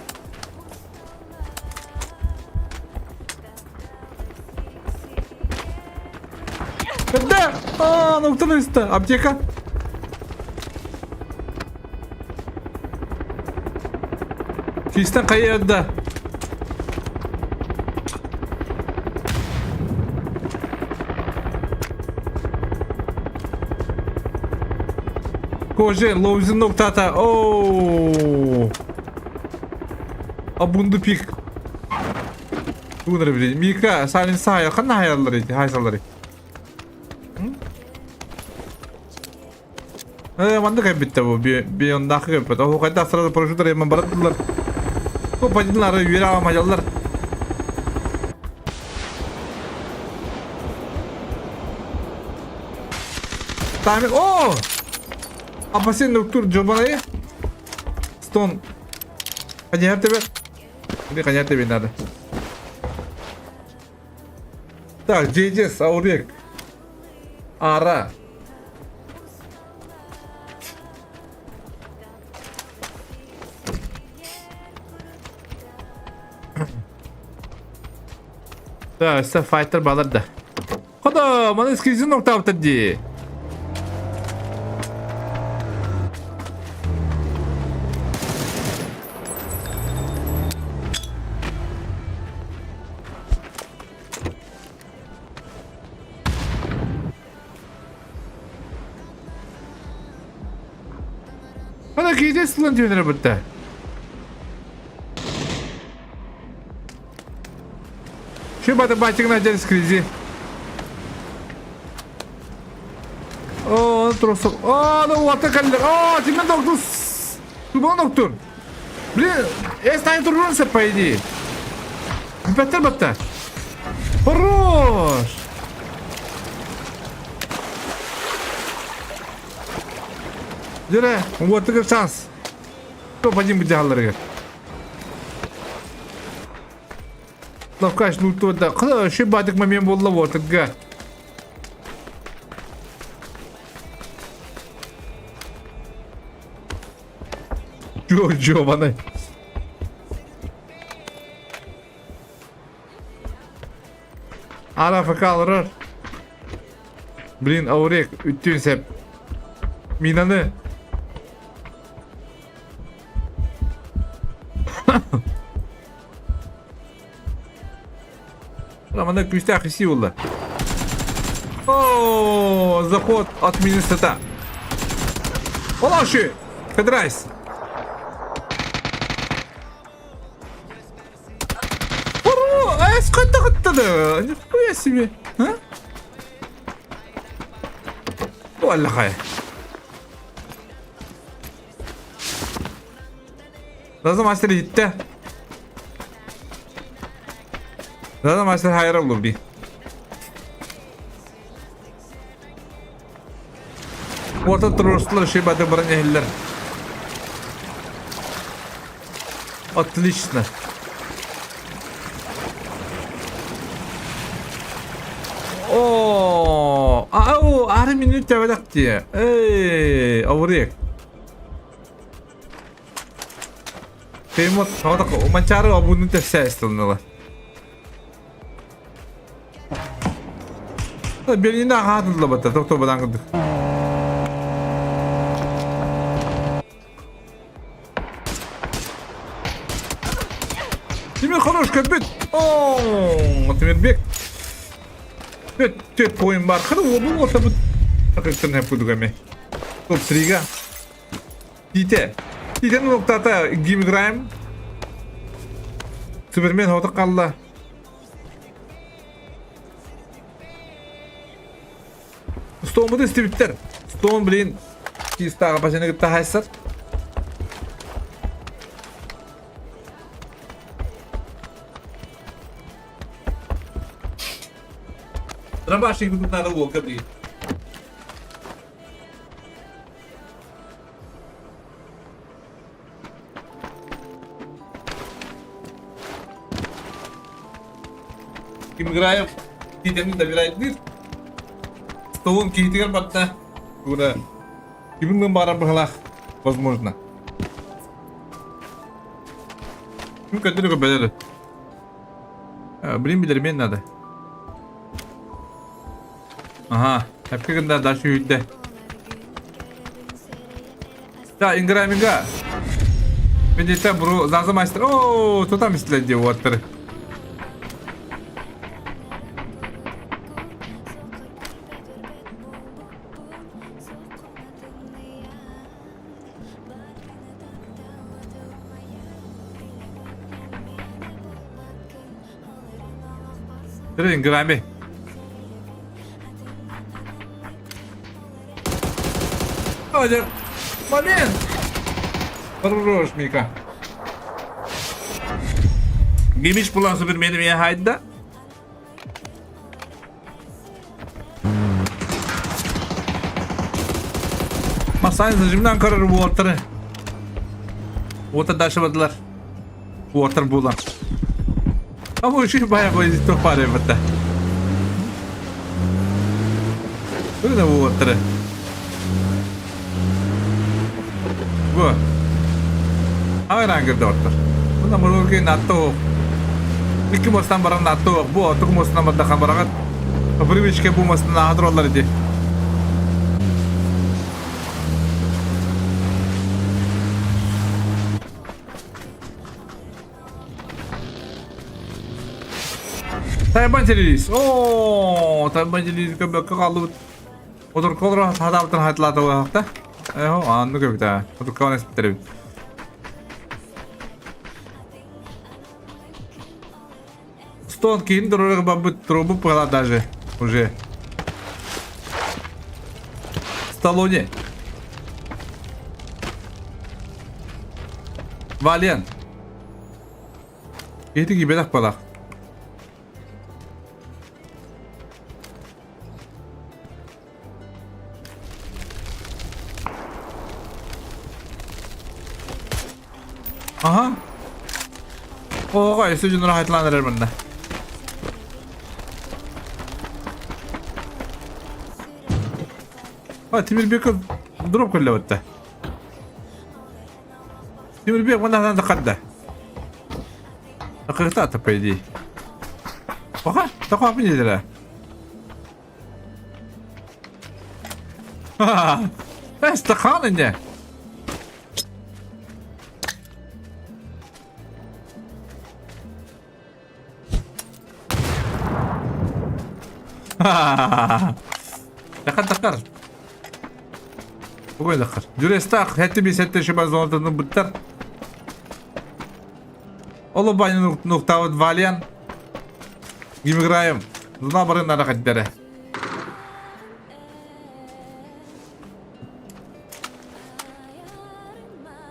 Да! А, ну кто Аптека? Кистен кайырда. Коже, лоузин ноктата. Ооо. Абунду пик. Тугунар билин. Мика, салин сая, ханна хаяллар ити, хайсаллар. Э, манна кэлбиттэ бу, биондаахы кэлбит. Оһу хайдах сразу парашютар эмэн бараттылар. Бу падинлары үөрэ аамадьаллар. Тайминг. О! Апасин доктор Джобанай. Стон. Ханьяр тебе. Или ханьяр тебе надо. Так, JJ Саурек. Ара. Да, өссө файтер балар да. Хода, маны скризин ноктаабыттар дии. Ана кейде сылын түйінірі бітті. Şu баты батигна дер скризи. О, тросок. О, ну вот каллер. О, тебе доктор. Тубан доктор. Блин, я станет турбулянса, по идее. Беттер бетте. Хорош! Дьэрэ, уотугар шанс. Топ-1 быдьаһалларыгар. Лавкаш лутуода. Кыла ши бадык момент болла уотуга. Жо, жобаный. Арафа калырар. Блин, Аурек, үттүн сеп. Минаны. Романа күүстээх иси буолла. О, заход от Миннесота. Олашы! Кадрайс. Эс қайта қыттады. Нихуя себе. А? Уаллахай. Lazım мастер gitti. Lazım мастер hayır olur bir. Orta turistler şey бады баран ehiller. Отлично. О, ау, ары минут табадак дии. Эй, ауырек. Пеймот, манчары обунун тепсе ыстылныла. Берлинде аҕаатылла батта, тохтобадан кырдык. Тимир хорош көппүт. О, Тимирбек. Төт, төт поин бар. Ханы обу ортабыт. Такыктан хеп кудук эми. Топ 3-га. Тите. Титенин уктата ким играем? Супермен хоток қалла. Стоунбутун истибиттэр. Стоун, блин, кистааҕа пасены кытта хайсар. Дробашник тут надо волка, блин. Ким играем? Титени добирает мир. Стоун киһитигэр барда. Ура. Кимин баарар быһалаах. Возможно. Ким көтөрү көбөлөр. Блин, билермен надо. Ага, әпке гында дальше үйдө. Да, Инграминга. Мен буру зазы мастер. О, кто там истледи уоттер. Инграми. Один момент. Хорош, Мика. Гимич булан супермени мен хайда. Масайын зажимнан көрөр уоттары. Уоттар дашыбадылар. Уоттар булан. А бу үшү бая бу тоқ бар эбитте. Бу уоттары. Бу. Айран кирде оттор. Мына мурурги натто. Икки мостан баран натто. Бу оттук мостан бардахан барагат. Привычка бу мостан ахадыр олар иди. Тайбан телевиз. О, Тайбан телевиз көбөккө калдыбыт. Отор колор хатабытын хатлата уақта. Эхо, анны көбүтэ. Отор каван эспиттеребит. Стон кийин дорога бабыт трубу пыла даже уже. Сталлоне. Вален. Эти кибедах палах. Аха. Оҕо өссө дьоннор хайтылаан эрэр манна. А, Тимирбек дроп көллөбүттэ. Тимирбек манна тахарда. Такыта по идее. Пока, такого не Стахан инде. Dakar dakar. Бүгін dakar. Жүрестақ, хәтті бес хәтті шыба зонатының бұттар. Олы бани нуктавыт валиан. Гимиграем. Зуна барын ара хәттере.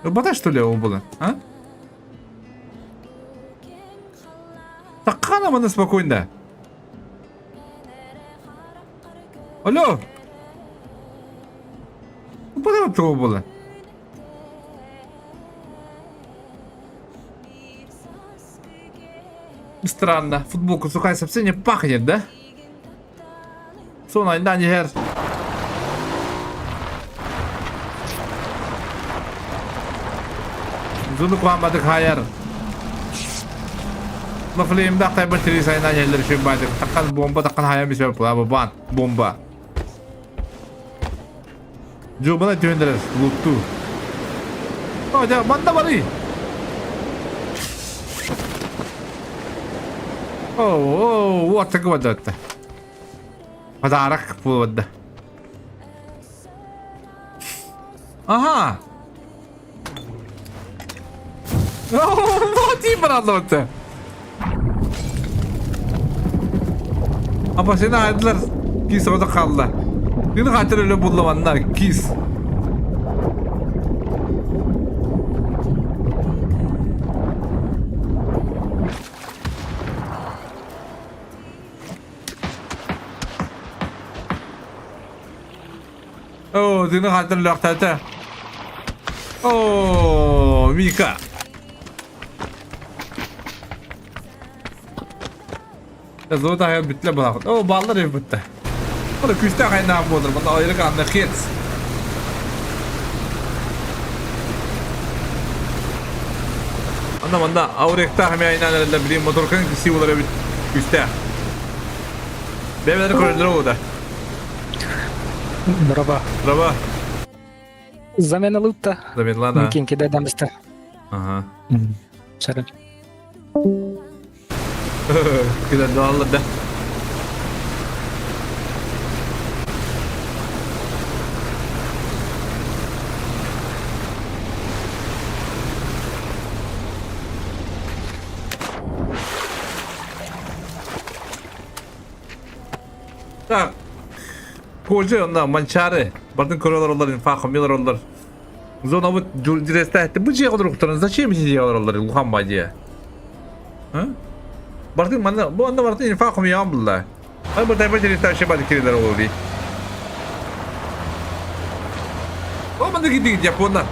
Бата что ли ол было, а? Таккана маны спокойно. Алло! Бата того было. Странно. Футболка сухая совсем не пахнет, да? Сон айдан иһэр. Зуну куаммадык хайар. Лафлеймда тайбар тирис айнан иһэллэр үчүн баадык. Таккан бомба таккан хайа мисөп бан бомба. Жобана түһүндэрэр лутту. О, дьэ, манна барый. О, о, вот так вот это. Подарок буолла. Ага. Вот и бараллыбыт. Апа сені айдылар кис ода қалды. Мені қатыр өлі бұлламандар кис. Оо, дыны хантан өлөөхтөөтө. Оо, Мика. Золота хайа бүтле балахыт. Оо, баллар эбит бүтте. Bunu küste kaynağı budur. Bunda ayrı kanlı hit. Anda manda ауrekта хами айнан эрэллэр билигин моторканы кисии буолар эбит күүстээх. Бэйбэлэри көрөллөрө буолда. Дороба. Дороба. Замена лутта. Замена, да. Микин кидай дамста. Ага. Саран. Кидай да да. Так. Кожа онда манчары. Бардын көрөлөр олар, инфа хомилар олар. Зона вот дирестәтті. Бу же олар Зачем сизе олар улхан бадия? А? Бардын мана, бу анда бардын инфа хомиян булла. Ай бу тайпа дирестә бады кирелер олар. О, манда китти Япондар.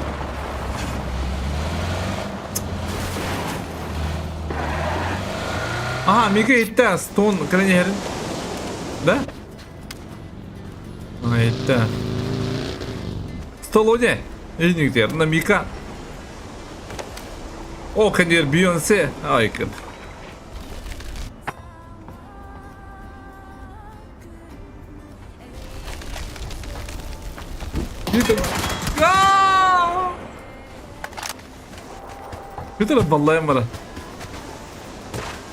Ага, Мика итте, Стон кірен Да? А, итте. Столоне. Изниктер, на Мика. О, кендер Бейонсе. Ай, кын. Күтіріп баллайым бара.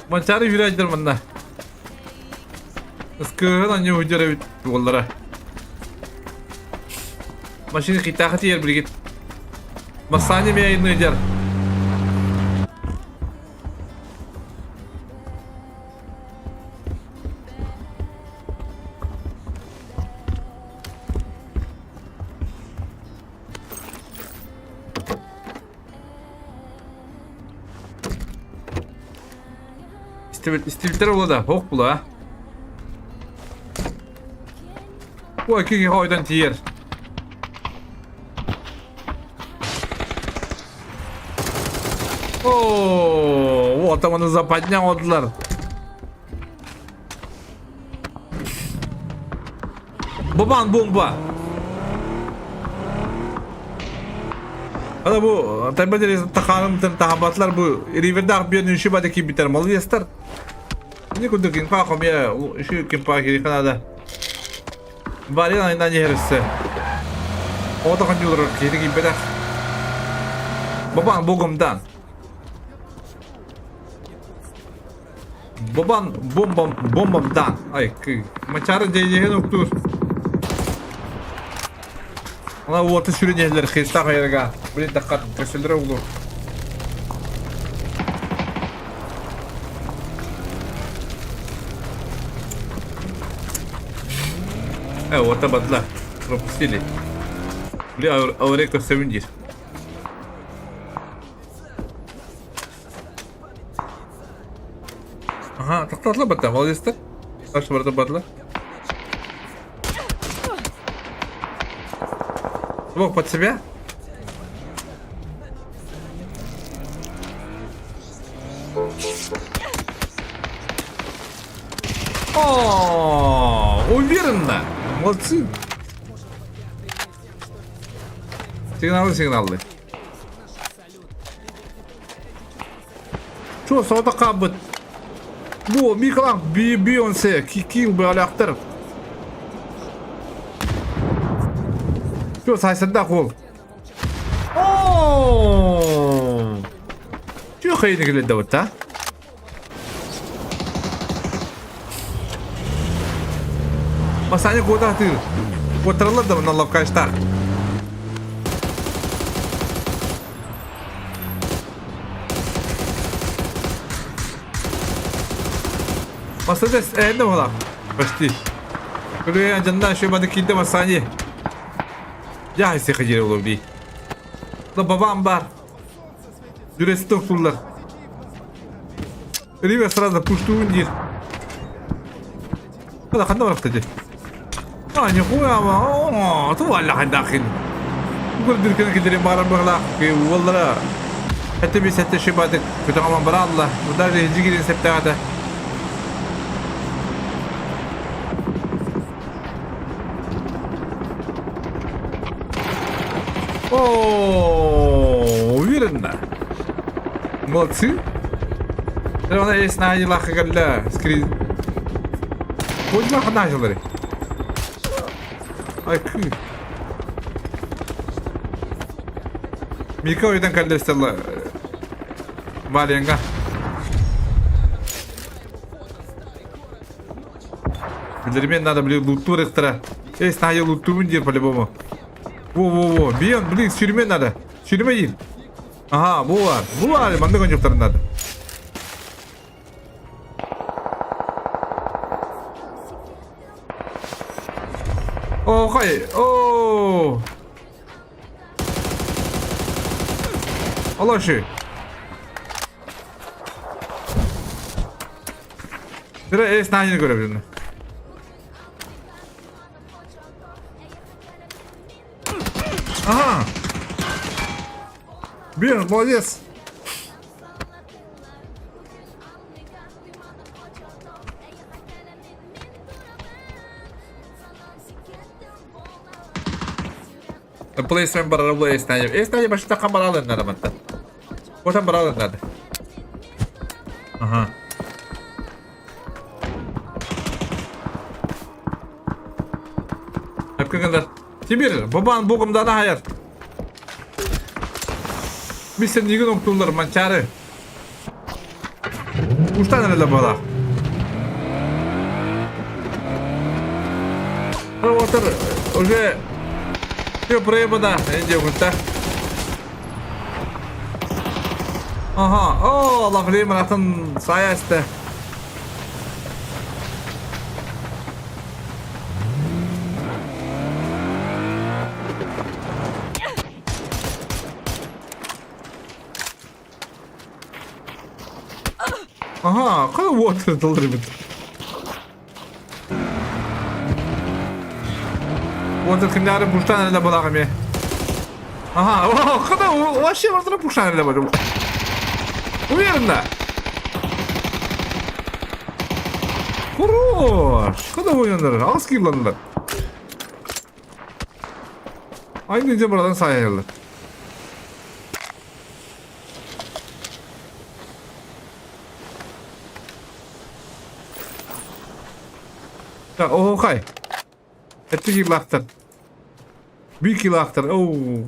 Манчары жүрәждер мында. Ыскыгын анне хүдер эбит уоллара. Машина хитаха тиер билигит. Масани ме айны дер. Истибиттер була да, ох була. Ой, киги хойдан тиер. О, вот аны западня оҥордулар. Бабан бомба. Ана бу тайба тахаарым тахабатлар бу ривердаах биэн үшү бады киирбиттэр молодецтар. Ини курдук инфа хомия үшү кимпа кириха надо. Варя айынан иһэриссе. Оҕото хонньуулар киһи киирбэтэх. Бабан богомдан. Бабан бомбам бомбамдан. Ай, мачары дьэйдиһин уктуур. Ана уоты сүрүн иһэллэр христах айарга. Блин, таххат көсөлөрө углу. Уота бадла. Пропустили. Бля, авария көстөбүн диир. Ага, тоқтатыла батта, молодецтер. Саша барда бадла. Бог под себя. О, уверенно. Молодцы. Сигналы, сигналы. Чуо соҕотох хаалбыт. Бу Миколаах Бейонсе киил бөҕөлөөхтөр. Чуо саайсардаах уол. Оо! Чуо хайыны кэлэрдэ бутта? Масаня куота атыыр. Куоттараллар да манна лавкачтаах. Мерседес эһэннэ буолар. Почти. Күлү дьанна еще бады киирдэ Масани. Я если ходили уловли. Да бабам бар. Дүресі тоқтулар. Ривер сразу пуштуун диир. Хада ханна барахта дии. А, нихуя, ма, ту аллахан дахин. Көрдүркені кидерин баран быһылаах уоллара Хэтте би сэтте шибадык көтөҕөмөн бараалла. Даже хижигирин септээҕэтэ. О, уверенно. Молодцы. Она есть на делах кэллэ. Скрин. Будьма ханажылары. Ай, кы. Мика ойдан кэллэ стелла. Валенга. Билермен надо, блин, лутур экстра. Эй, знаю, лутур диир по-любому. Во-во-во, бион, блин, сүүрүмэ надо. Сүүрүмэ диир. Ага, бу бар. Бу бар, маннык оонньуохтарын надо. О, хай, о. Алаши. Бира эс нааньы көрөбүн. Ага. Блин, молодец. Плейсмен барара бу эстане. Эстане башта камаралын надо мантан. Отан баралын надо. Ага. Әпкегендер. Тимир, бабан бугымдана хайар. Мистер нигин октулар манчары. Уштан эле бала. Отыр уже все проебано, иди Ага, о, Лаврим атын саясты. Ага, хайа уотер тыллар эбит. Уотер кимнээри пуштан эле булах эми. Ага, хада вообще бардыра пуштан эле бар. Уверенно! Хорош! Куда ойнанар? Аз килланылар. Aynı ince buradan sayarlar. Так, оһуохай. Эттик килаахтар. Биир килаахтар. Оу.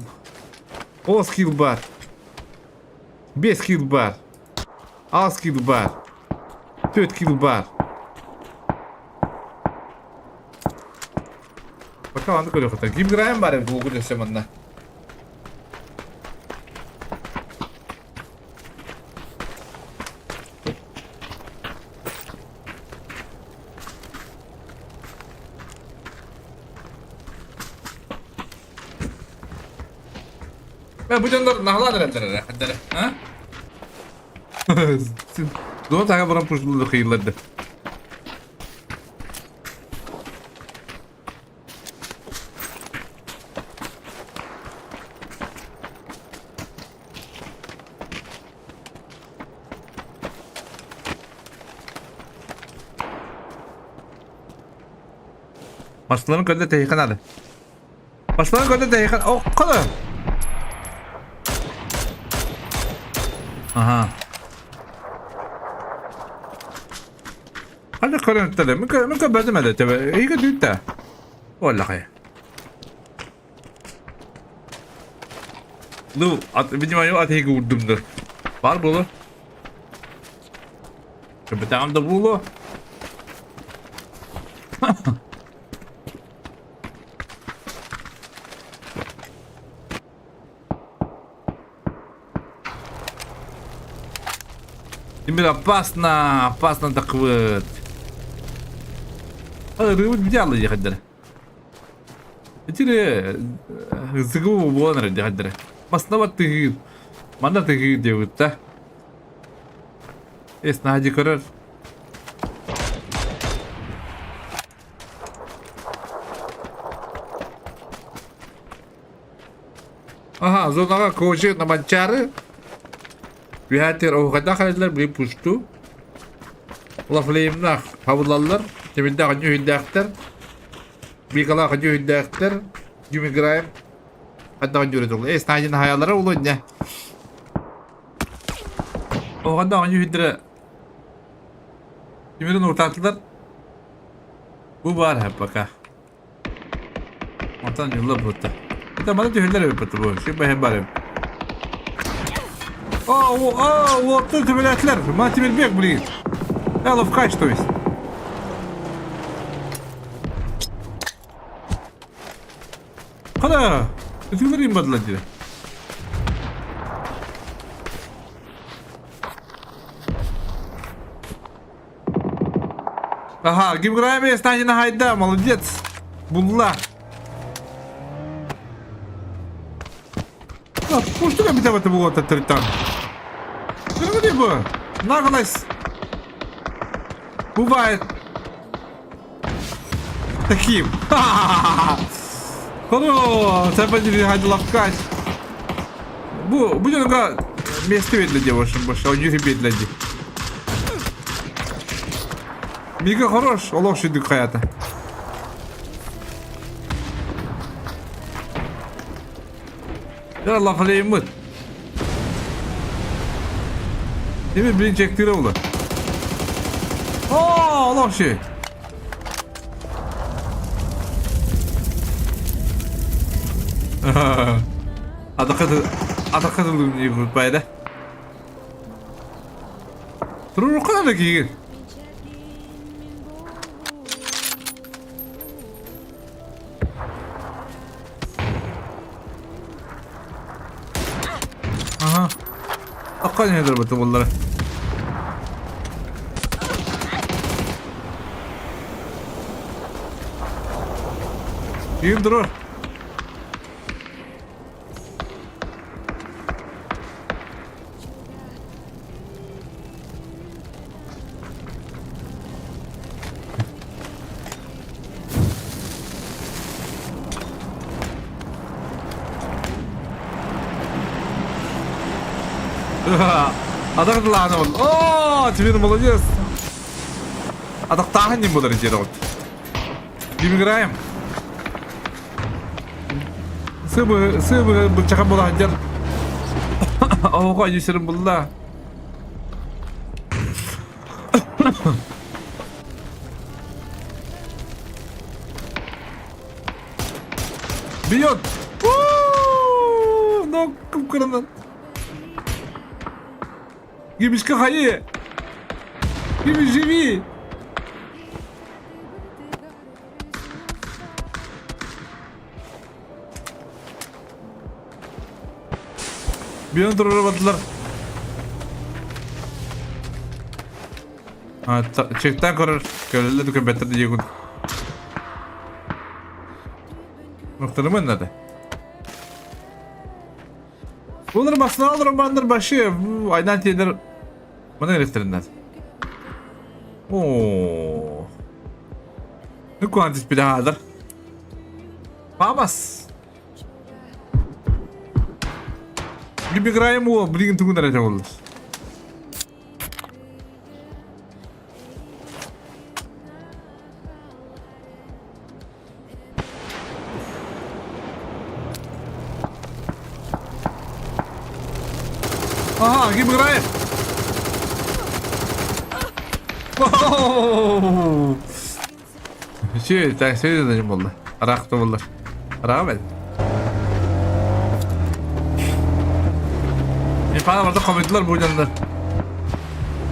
Оос кил баар. Биэс кил баар. Аас кил баар. Түөрт кил баар. Пока аны көрүөххүтэ. Ким граем баар эбит булгу өссө манна. Бу дьоннор наһалаан эрэллэр эрэ, эрдэрэ. А? Дуо таһа баран пушнулы кыйылларды. Массыналарын көрдө тэһиэхэ наада. Массыналарын көрдө тэһиэхэ... Окко да! Аха. Ханна көрөн ыттары? Мин көрбөтүм эле төбө. Эйге түүттэ. Оллахай. Ну, от, видимо, от эйге урдумду. Бар болу. Көрбөтөҕүм да буолуо. Тимир опасно, опасно таквыт. Ырыыбыт бүтэ алла диэхэрдэрэ. Итири ызыгы буолан эрэ диэхэрдэрэ. Маснабар тыһыыр, манна тыһыыр диэбит да. Эс наһаа көрөр. Аха, зонаҕа кожи на Манчаары. Үһээтигэр оһуохайдаах кэлэллэр, билигин пусту. Лафлеймнаах хабыллаллар, Тимирдээх дьүһүйдээхтэр, Микалаах дьүһүйдээхтэр, Дюмиграем ханнаҕа дьүөрэ Э, Сталин хаялара улу инне. Оҕонно дьүһүйдэрэ Тимирин уртаатылар. Бу баар пока. Онтон юлла бута. Это маны түһэллэр эбит бу. Ши бэһэ барым. О, о, вот тут төбөләтләр. Ма Тимирбек, блин. Э, ловкач, то есть. Када? Үтүлер имбадылар дире. Ага, Гимграйме Станина Хайда, молодец. Булла. Пуштуга бите бата була татыртан. Көргүдүй бу? Наглость. Бывает. Таким. Хоро, сәпәдили хайда лапкач. Бу, бу дьонуга место берилди в общем больше, он юри берилди. Мига хорош, олох шүдүк хаята. Я лафалеймыт. Демир билин чектире олар. О, олох ши. Атакка тылым байда. Туруруққа да киген. Аха. Акка недер бу буллара. Киин турар. Атах дылааны бол. О, теперь молодец. Атахтааһын ним болар дьиэ вот. Ким играем? Сыбы, сыбы, бычахан була сылдьар. Оҕо айыы булла. Бьет! Ну, кып-кырынан. Гибишка хайы! Гибиш, живи! Биэн турары бардылар. Чектан көрөр, көрөллөр көрбөттөр диегун. Мыктырымын надо. Bunlar masına alır bandır başı. Bu aydan tiyelер Мына электроннар. Оо. Нүкуан түспүтэ Памас. Играем его, блин, тугун эрэ болду. Ага, ким играет? Все, так, все это болды. Арақты болды. Араға бәл. Мен барда комедилар бу жандар.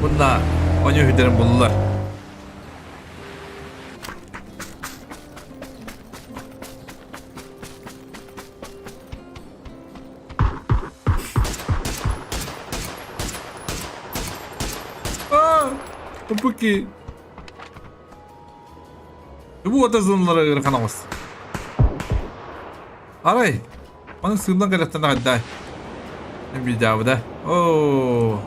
Bunda oyun hüderim buldular. Aa, Peki. Bu отазынлары ырханамыз. Арай, Маны сыылан кэлэттэн аҕайдай. Видео Оо.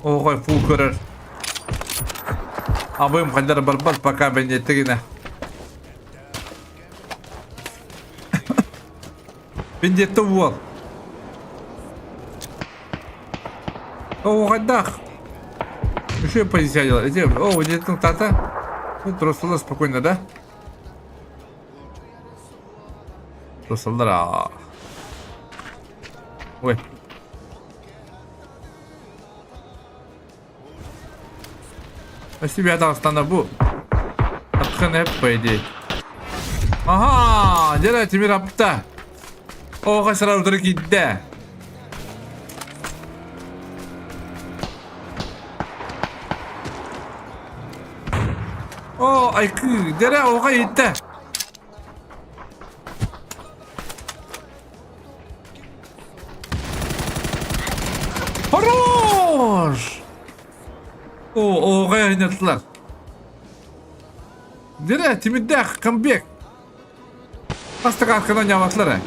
Ой, фу көрөр. Абым хайдар барбат пока бенеттигине. Бендетті уол. О, хайдах. Еще позиция делать. Где? О, вот это тата. Ну, тросалар спокойно, да? Тросалар. Ой. Спасибо, я бу. Тапкын hep по идее. Ага, дела Тимир апта. О, сразу кидде. О, айкы, дера оға етті. Хорош! О, оға ойнаттылар. Дера, Тимирдәх, камбек. Баста аркадан яватлар.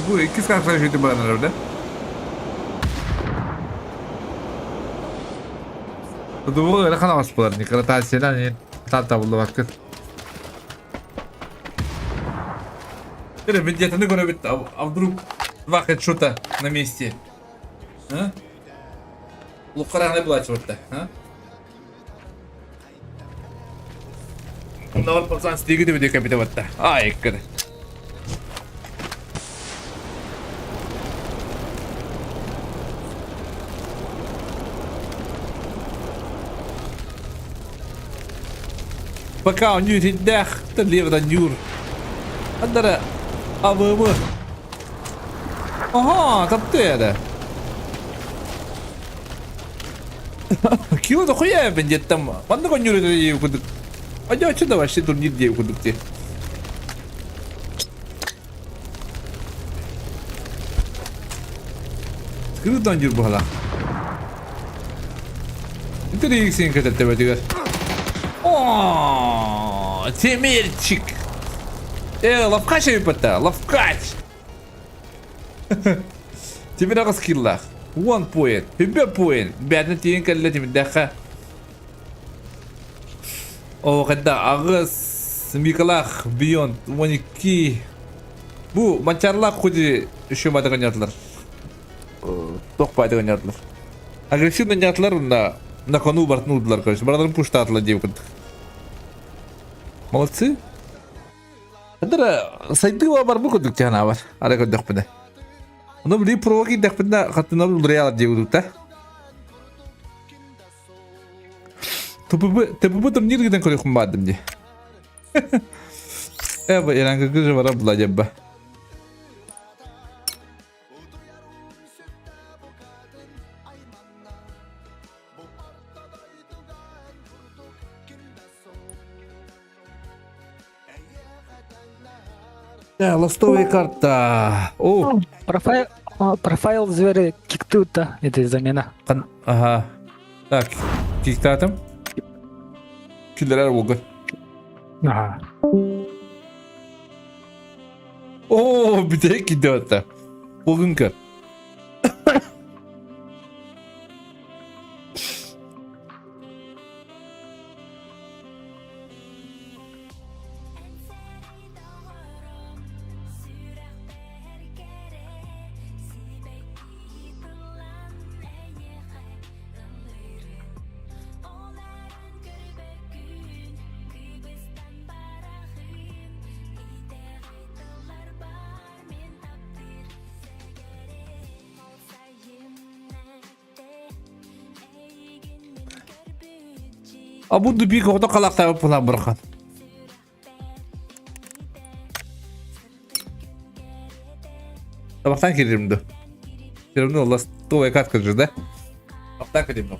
Бу икки картканы жүйті баранар да? Дуға öyle kanamaz bular. Nikara tavsiyeler Tata buldu bakın. Или где-то говорит, а вдруг два хедшота на месте? А? Лукараны была черта, а? Нор пацан стигит и капита вот Ай, кыр. Пока он нюр дэх, левда нюр. Андара АВМ. Ага, таптыда. Кио да хуя бендет там. Манна конюр это кудык. А я что вообще турнир где кудык те. Скрытан жүр бұғала. Интерик сен кететте бәтігер. О, Темирчик. Лавкач эбиппата, лавкач. Темир ағыз киллах. One point. Хүбе point. Бәріне тиен кәлі темирдәхі. О, қайда ағыз Микалах Beyond 12. Бу манчаарлаах худи еще бадыганнятылар. Тох бадыганнятылар. Агрессивно нятылар на на кону бартын урдулар, короче. Бараларын пуштаатылар диэбит курдук. Молодцы. Эдэр сайдыы бар бу курдук тиһэн бар. Ара көрдөхпүнэ. Ону били прово киирдэхпинэ хаттынан уларыйалар диэбит да. ТПБ ТПБ турнир гынан көрүөхпүн баардым дии. Э, бу Иранга кыжы бара була дебба. Да, ластовая карта. О, Профайл, профайл зверя киктута. Это замена. Ага. Так, киктатым. Киллерер болду. Ага. О, бүтэһик кидиотта. Бүгүн көр. А буду бик оҕото халаахтаабыт буолан бырхан. Табахтан киирим ду. Киирим ду олас туой кат кыржы да. Табахтан киирим ду.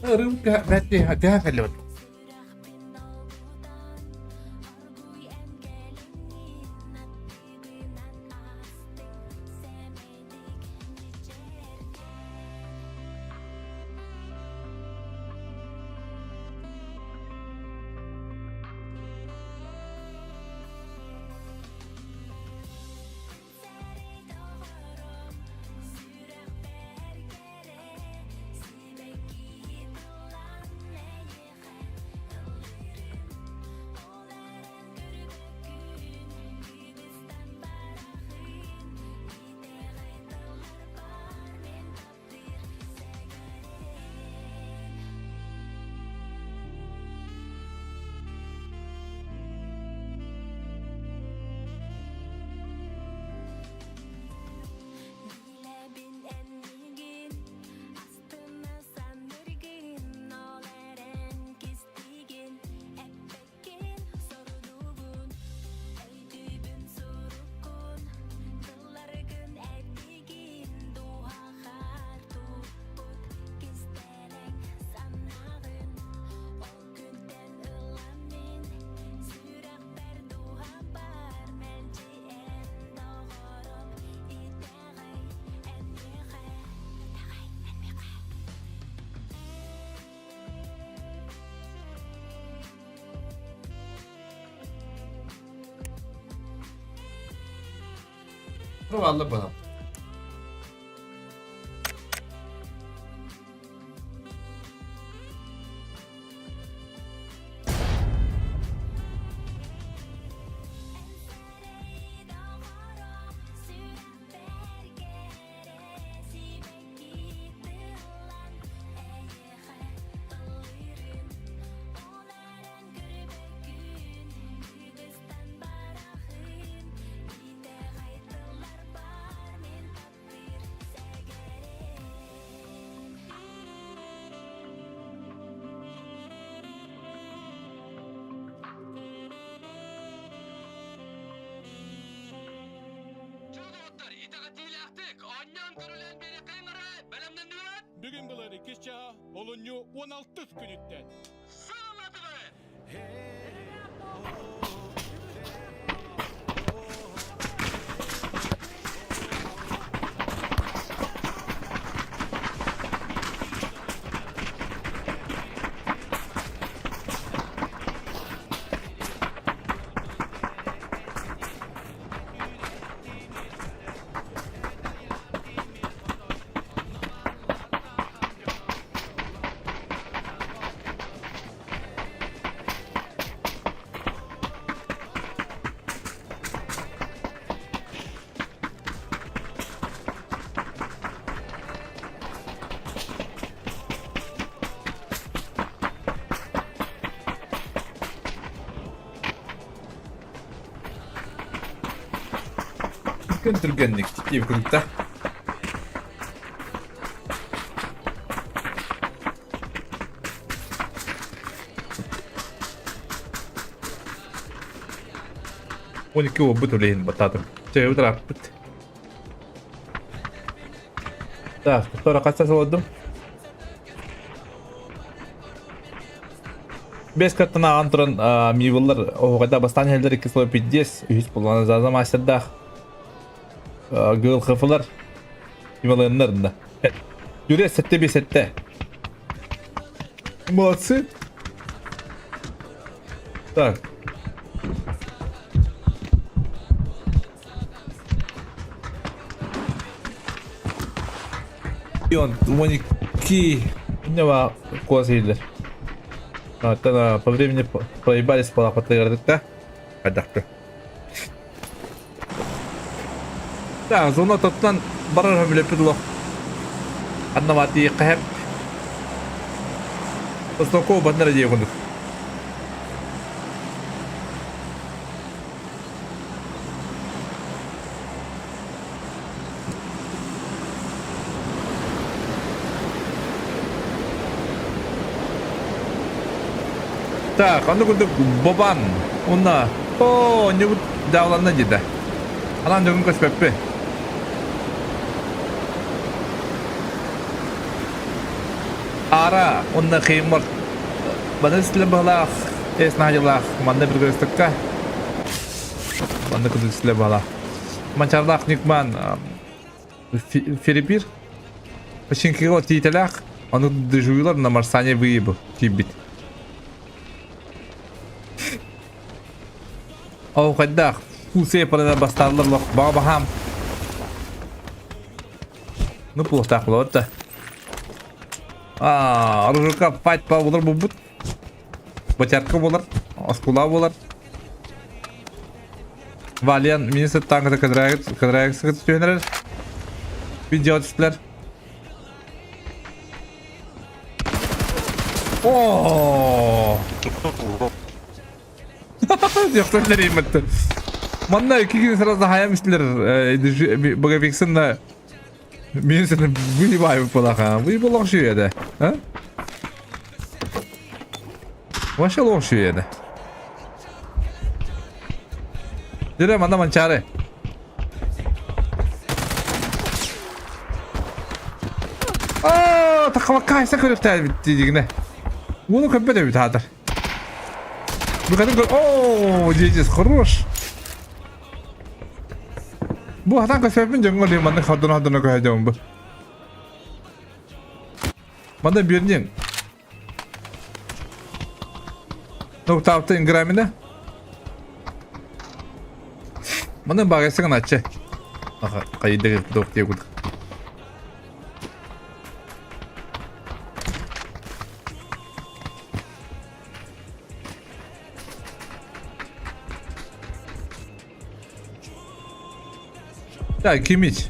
Рым бәтти тиһэ кэллибит. Провалла быһам. Бүгүн былыр иккис чаһа олунньу 16 күнүттэн. Күн түргэнник диэбит курдук да. 12 уолбут үлэһин баттаатым. Чэ, ырааппыт. Так, второй хас олордум? Бес каттан ааҕан туран мивыллар оһуохайда бастаан иһэллэр икки слой пиздец, үһүс буллана заза мастердаах гыл хыфылар Тималыаннар да. Юрия сетте би сетте. Молодцы. Так. Он 12 Нева куос иһиллэр. Оттон по времени проебались балапаттыгардыкта. Хайдахты. Так, зона тоттан барар хөмүлөппүт олох. Аннамати хэп. Остоко баннара дии курдук. Так, аны курдук Бобан уонна оо ньубут дьааланна диэтэ. Анаан дьоҥҥун көспөппүн. Аара уонна Хеймор баны силэ быһалаах, эс наадьалаах манна бір көрөстөккө манна курдук силэ быһалаах. Манчарлаах Никман Ферепир Починкиго тиитэлээх, ону дежурилар на Марсане выебы тиийбит. Ол хайдах функция парана бастааллар лох баҕа баһаам. Ну плохтаах болот да. Аа, оружка файт па болар булбут. Бочарка болар, оскула болар. Валиан министр танката кыдыраагыт кыдыраагы түһэнэрэр. Видео түстүлэр. О! Яхтар имметте. Манна iki gün сразу хаям истилер Боговиксен на Мен сені выебаю полаха. Выебал еді. А? Вообще лош еді. Дире манда манчары. Аа, тахалаккайса көрүктээр дигинэ. Уону көппөт эбит хаатар. Бүкатын көр... Оо, дедис, хорош. Бу хатан көсөппүн дьоҥҥо ли маннык хордоно-хордоно көһөдьөм бу. Манна биэрниэҥ. Нуктаабыта инграмина. Манна багайсыгын аччы. Хайдыгы туох диэбит. Так, кимич.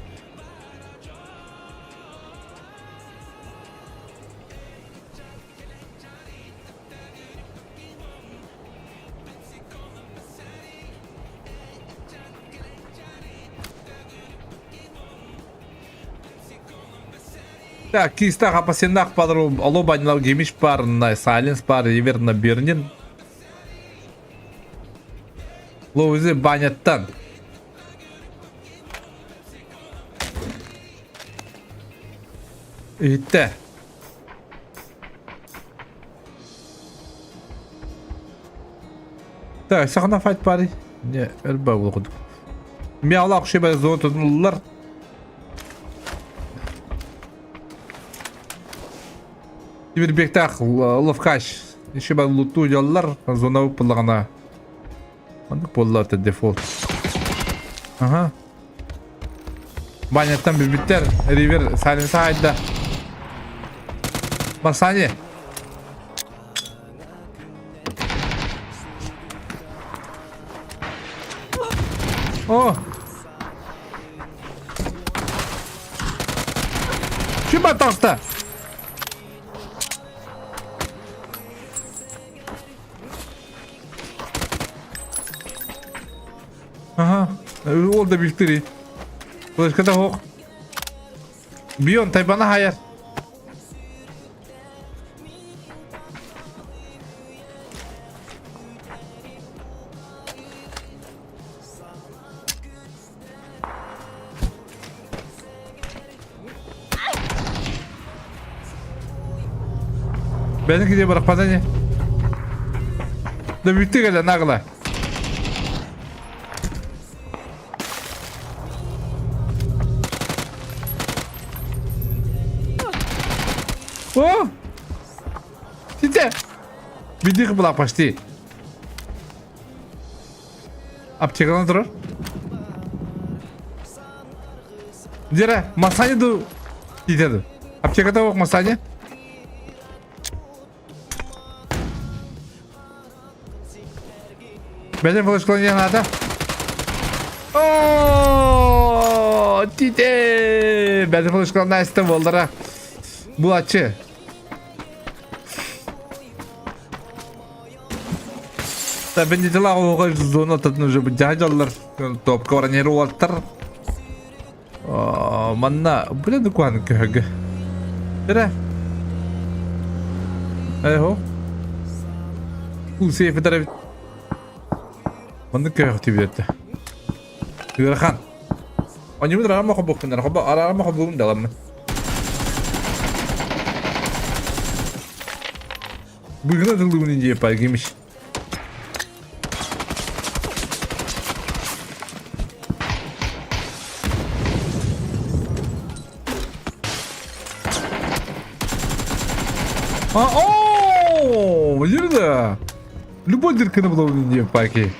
Так, киста хапасеннах падру алло банилал гемиш пар на сайленс пар еверна бернин. Лоузи баняттан. Иһиттэ. Так, сахана файт пари. Не, элбэ булгудук. Миалах шебе зоотунуллар. Тимирбектаах Ловкач шебе луту дьаллар зона буллагана. Маннык буолла это дефолт. Ага. Баняттан билбиттэр. Ривер Сайленса айда. Марсани. О! Ким таҕыста? Ага. Ол да билтири. Флешката суох. Бион тайбана хайар. Бэйэтин киһи бырахпата ини. Да бүттэ кэлэ нагла. О! Сите! Бидих была почти. Аптекадан турар. Дера, масани ду тиитеді. Аптекада оқ масани. Бәден флешкалар надо. О, тите! Бәден флешкалар найсты болдыра. Булачы. Да, бен дела оҕо зона татын уже дьаһаллар топка баран иһэр уолаттар манна блин куһан көһөгө эрэ эһо у сейф эбит маннык көһөх тибиэтэ ыарахан онньубут арама хоббукпун арама хоббугум даламмын Быгына тыллыбын диye пайгимиш. А, о, жерде. Любой дырканы булабын диye пайки.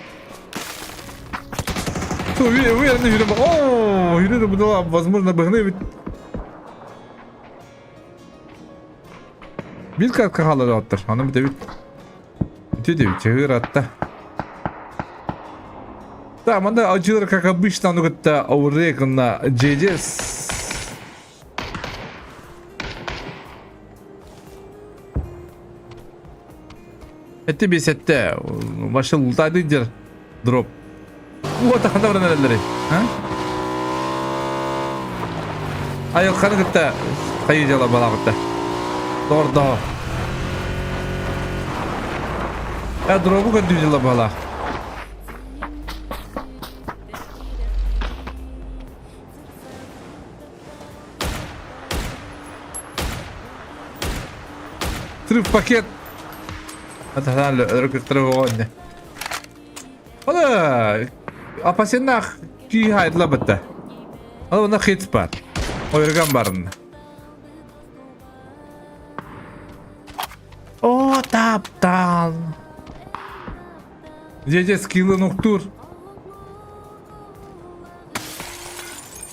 То, уверенно жүріп. О, жүреді бұдала, возможно, быгны бит. Биир катка хаалар оттор. Аны бүтэбит. Үтүө диэбит. Чыгыратта. Да, манда адьылар, как обычно, ону кытта аурек на JJ Этти бесетте. Машин лутайды дер. Дроп. Вот ханда баран эрэллэрий? А? Айылханы кытта хайыы дьыала балаҕытта. Доҕордоһо. Э, дробу көрдүү дьыала балаах. Трып пакет. Атахан өрөкүттөрө оҕонне. Ола апасеннах кии хайдла бытта. Ала она хит бар. Ойырган барын. О, таптал. Дядя скиллы нуктур.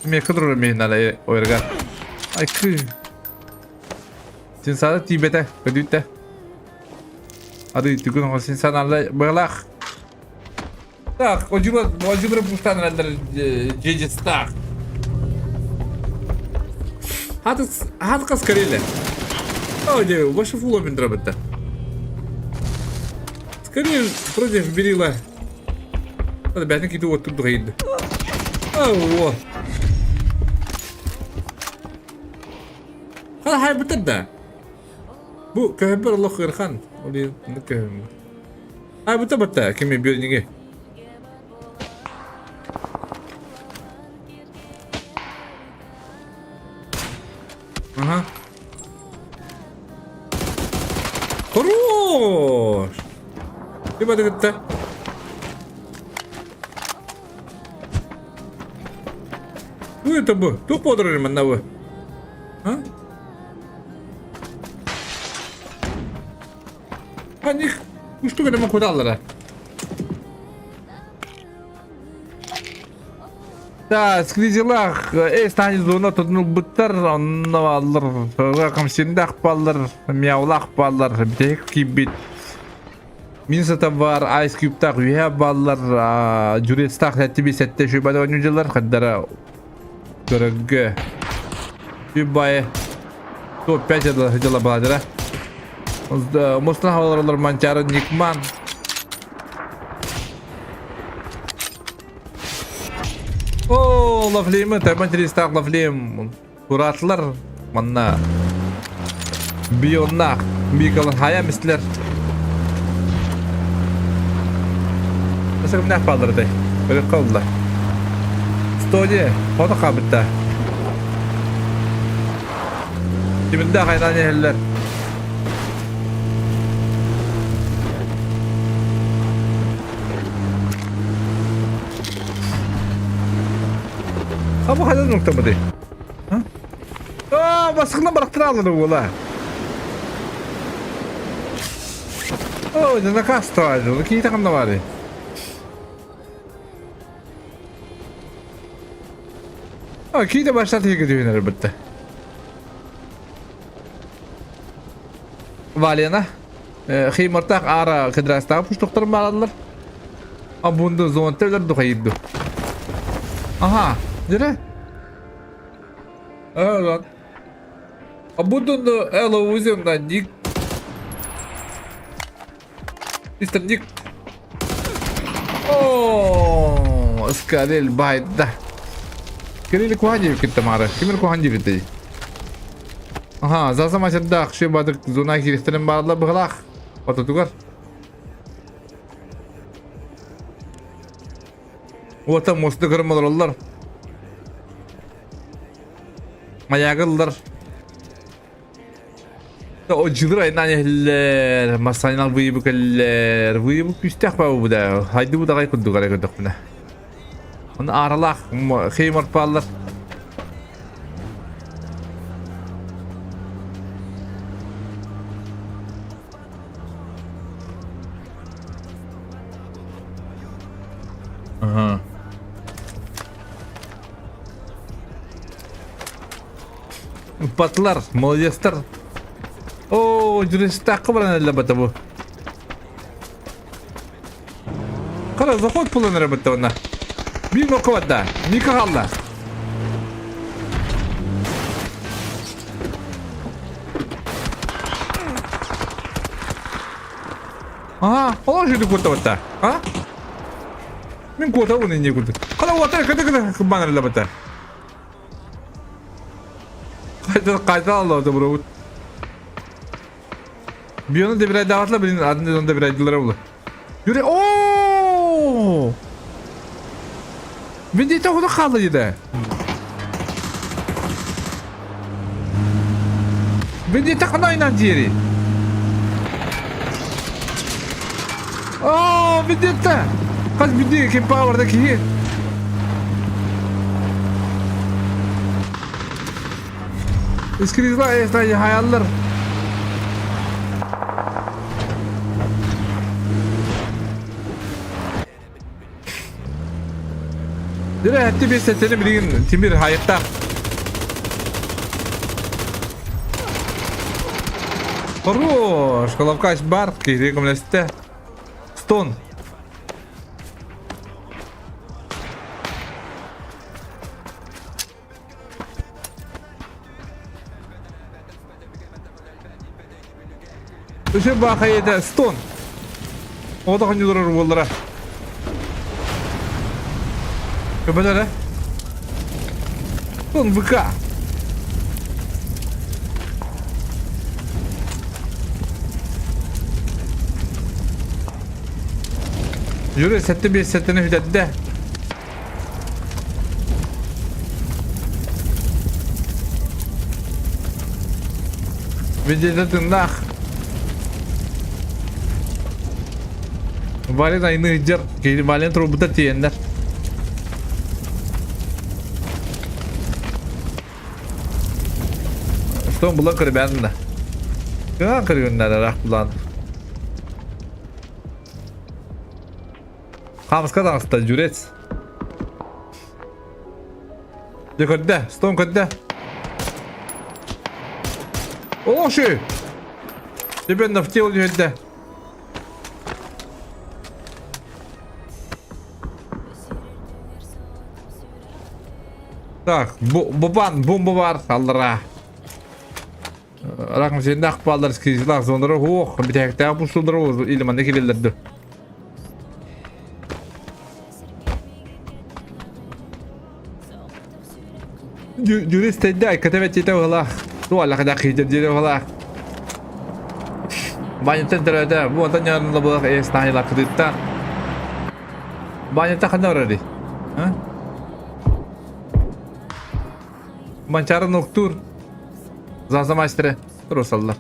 Мекы турар мейін ала ойырган. Ай кы. Сен сада тибете, көдүтте. Ады түгін оң сен саналы быглах. Так, одюла, одюла пуштан рендер JJ Star. Хат хат кас кареле. О, не, ваша фула мен драбетта. Скорее против Берила. Hadi ben gidip oturduk indi. Oh. Хала хай бутадда. Бу көһөбөр олох ыарахан. Ол иһин көһөм. А бута батта кими бирниге. Ага. Хорош! Ты бады Ну это бу? Тух подырыр манна бу? А? Ханних уштук эрэ кудаллара. Да, скризилах, эй, станет зона тотнулбуттар, онно баллар, ракамсиндах баллар, мяулах баллар, битек кибит. Минусата бар, Ice Cube-тах үһэ баллар, Журецтах сэттэ сэттэ шүбэдэ оонньууллар, хаддара көрөргө. Үбай топ-5 дела баадыра. Мустан халалар Манчары Никман. О, лафлеймы, тайбан тиристаах лафлейм куратлар манна бионнаах Микалан хайа мистилер. Өсө кимнээх бааллар этэй? Көрүөххэ ылла. Стоди, хото хаабытта. Тимирдээх айнаан иһэллэр. Абы хайдан нуктамыды? Аа, басқына барақтыра алады уола. О, наказ туады. Кейті қанда бары? А, кейті баштар тегі дүйінер бітті. Валена. Хеймартах ара кыдрастағы пуштуқтарын барадылар. А бунду зонтерлер духайырды. Аха, дире? Lan. А буду Элла Уземна Ник. Мистер Ник. О, Скарель байда. Кирилл Куандиев китте мары. Кимир Куандиев ити. Аха, заза масырдах, ши бадык зона кирихтерин баалла быгылах. Ототугар. Ота мосты кырмалар Маягыллар. О жылыр айынан иһиллэр, массайынан выебы кэллэр, выебы күүстээх баа бу да, хайды бу дагай курдук эрэ көрдөхпүнэ. Оны аралаах хеймар пааллар. Ага. Патлар, молодецтар. О, жүрестаққа баран әлі бата бу. Қара, заход пулан әрі бітті онна. Bir nokta var da. Nika kaldı. Aha, ола жүрді курта батта. А? Мен курта оны не курта. Қала отыр, кіді кіді баннерлі бітті. Қайта қайта алды бро. Бионы да bir ay davatla birinin adını da bir aydılara bulu. Yürü. Oo! Vendetta onu kaldı yine. Vendetta kanayla diğeri. Aa, Vendetta. Kaç bir kim power'daki. Iskrizla esnayı hayaller. Dire хәтті bir сәттені білген Тимир хайықта. Хорош, головкач бар, кейде көмлесті. Стон. Үші бақайда Стон. Ода қанюдырыр болдыра. Көбелер, Стон ВК. Yürü sette bir settini hüdette. Videoda tındak. Вален айны жер, кейdi Вален трубыта тиеннер. Что була кырбән да. Кына кыргыннар рах булан. Хамска даңста жүрец. Де көрді, стон көрді. О, ши! Тебе на втел жүрді. Так, бубан, бомба бар, аллара. Рахм сенде ақпалдар скризлар зондары ох, битәктә пушылдыр или манда келелерді. Юрист тэйдэ, кэтэбэт уһалаах. Туаллах да киитер диэри уһалаах. Банятан төрөөтө, бу онтон ньарын лабылах эс таһыйла кытыттан. Банята ханна барар А? Манчары ноктур. Заза мастера. Русаллар.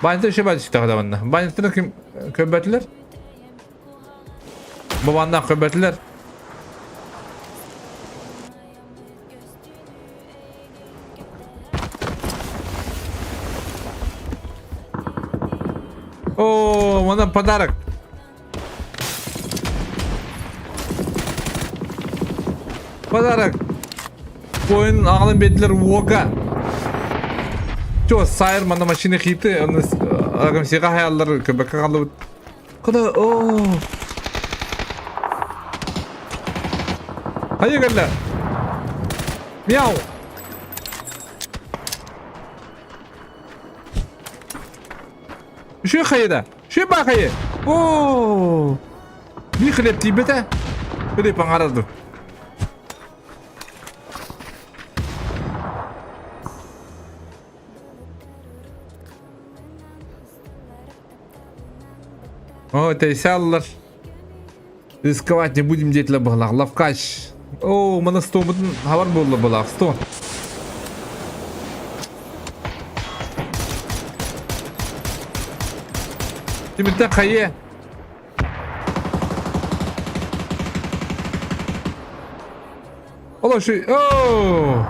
Банята еще бачы тағда манна. Банятаны ким көбәтлер? Бабанна көбәтлер. О, манна подарок. Подарок. Ойын ағылын бетілер уока. Чо, сайыр мана машина хиты, оны агамсиға хаяллар көбекке қалып. Куда? О. Хайа кэллэ. Мяу. Үшүй хайыда. Үшүй ба хайы. О. Би хлеб тиибэтэ. Хлеб аҥарады. О, тэйсаллар. Рисковать не будем диэтилэр быһалаах. Лавкач. Оо, мана стоммутун хабар буолла былаах. Сто. Тимиртэн хайе. Оло ши. Оо!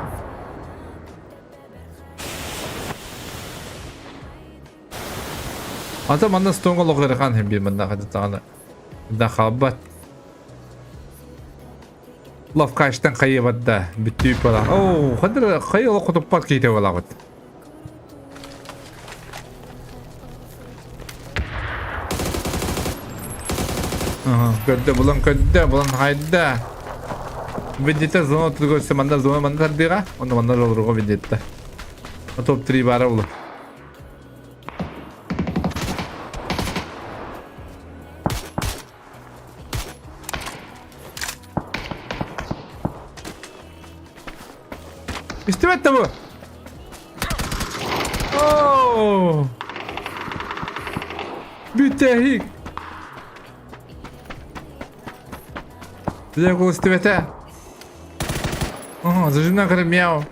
Ата манна стонга лоҕырхан хем бир манна хатытаҕына да хаалбат. Лавкаштан хайыбат да бүттүү бала. Оо, хадыр хайы олох хотуппат кейте балабыт. Көрдө булан көрдө, булан хайда. Видите зона көрсө манна зона манна тардыга, онно манна жолруга видите. Топ-3 бара булу. Истибэт да бу? Оо! Бүтэһик! Дьэ, истибэтэ. Ага, зажимнан көрө мяу.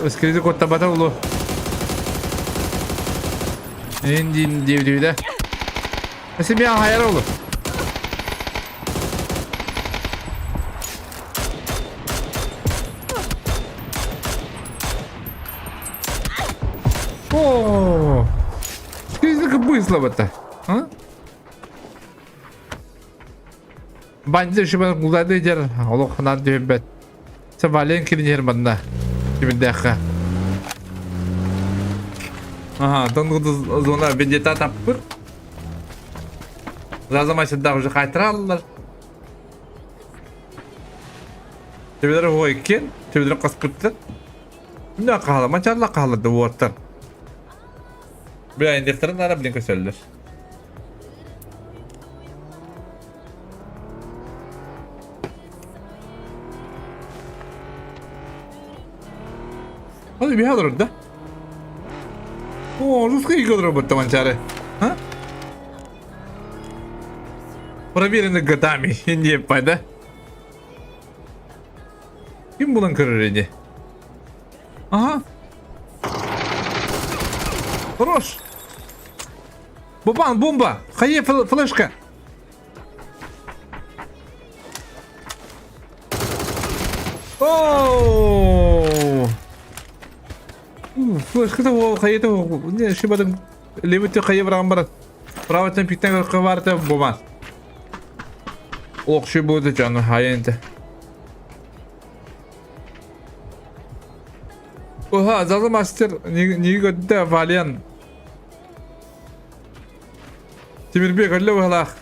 Өскөтө куттабата улу. Эн диин диэбитибитэ. Семья хайар улу. О! Скажи, быстро А? Бандит үчүгэй кулдады дер, олох наар түһэрбэт. Сабален киринер манна. Кимирдээххэ. Ага, тонгуду зона бендета таппыр. Зазамай сыдах уже хайтыраллар. Төбелер хуой иккен, төбелер қаспыттыр. Мына қала, мачарла қала да уоттар. Бля, индекторын ара блин көсөллөр. Hadi bir олорор да? О, русский олорор бутта манчары. А? Проверено годами, не да? Ким булан көрөр ини? Ага. Хорош. Бабан, бомба! Хайе флешка! Оо! Флешката хайета не шибадын левите хайе баран барат. Праватын пиктен кыбарта боман. Ох, ши будет жаны хайенте. Оха, Заза мастер не көттө Валиан. Тимирбек өллө быһалаах.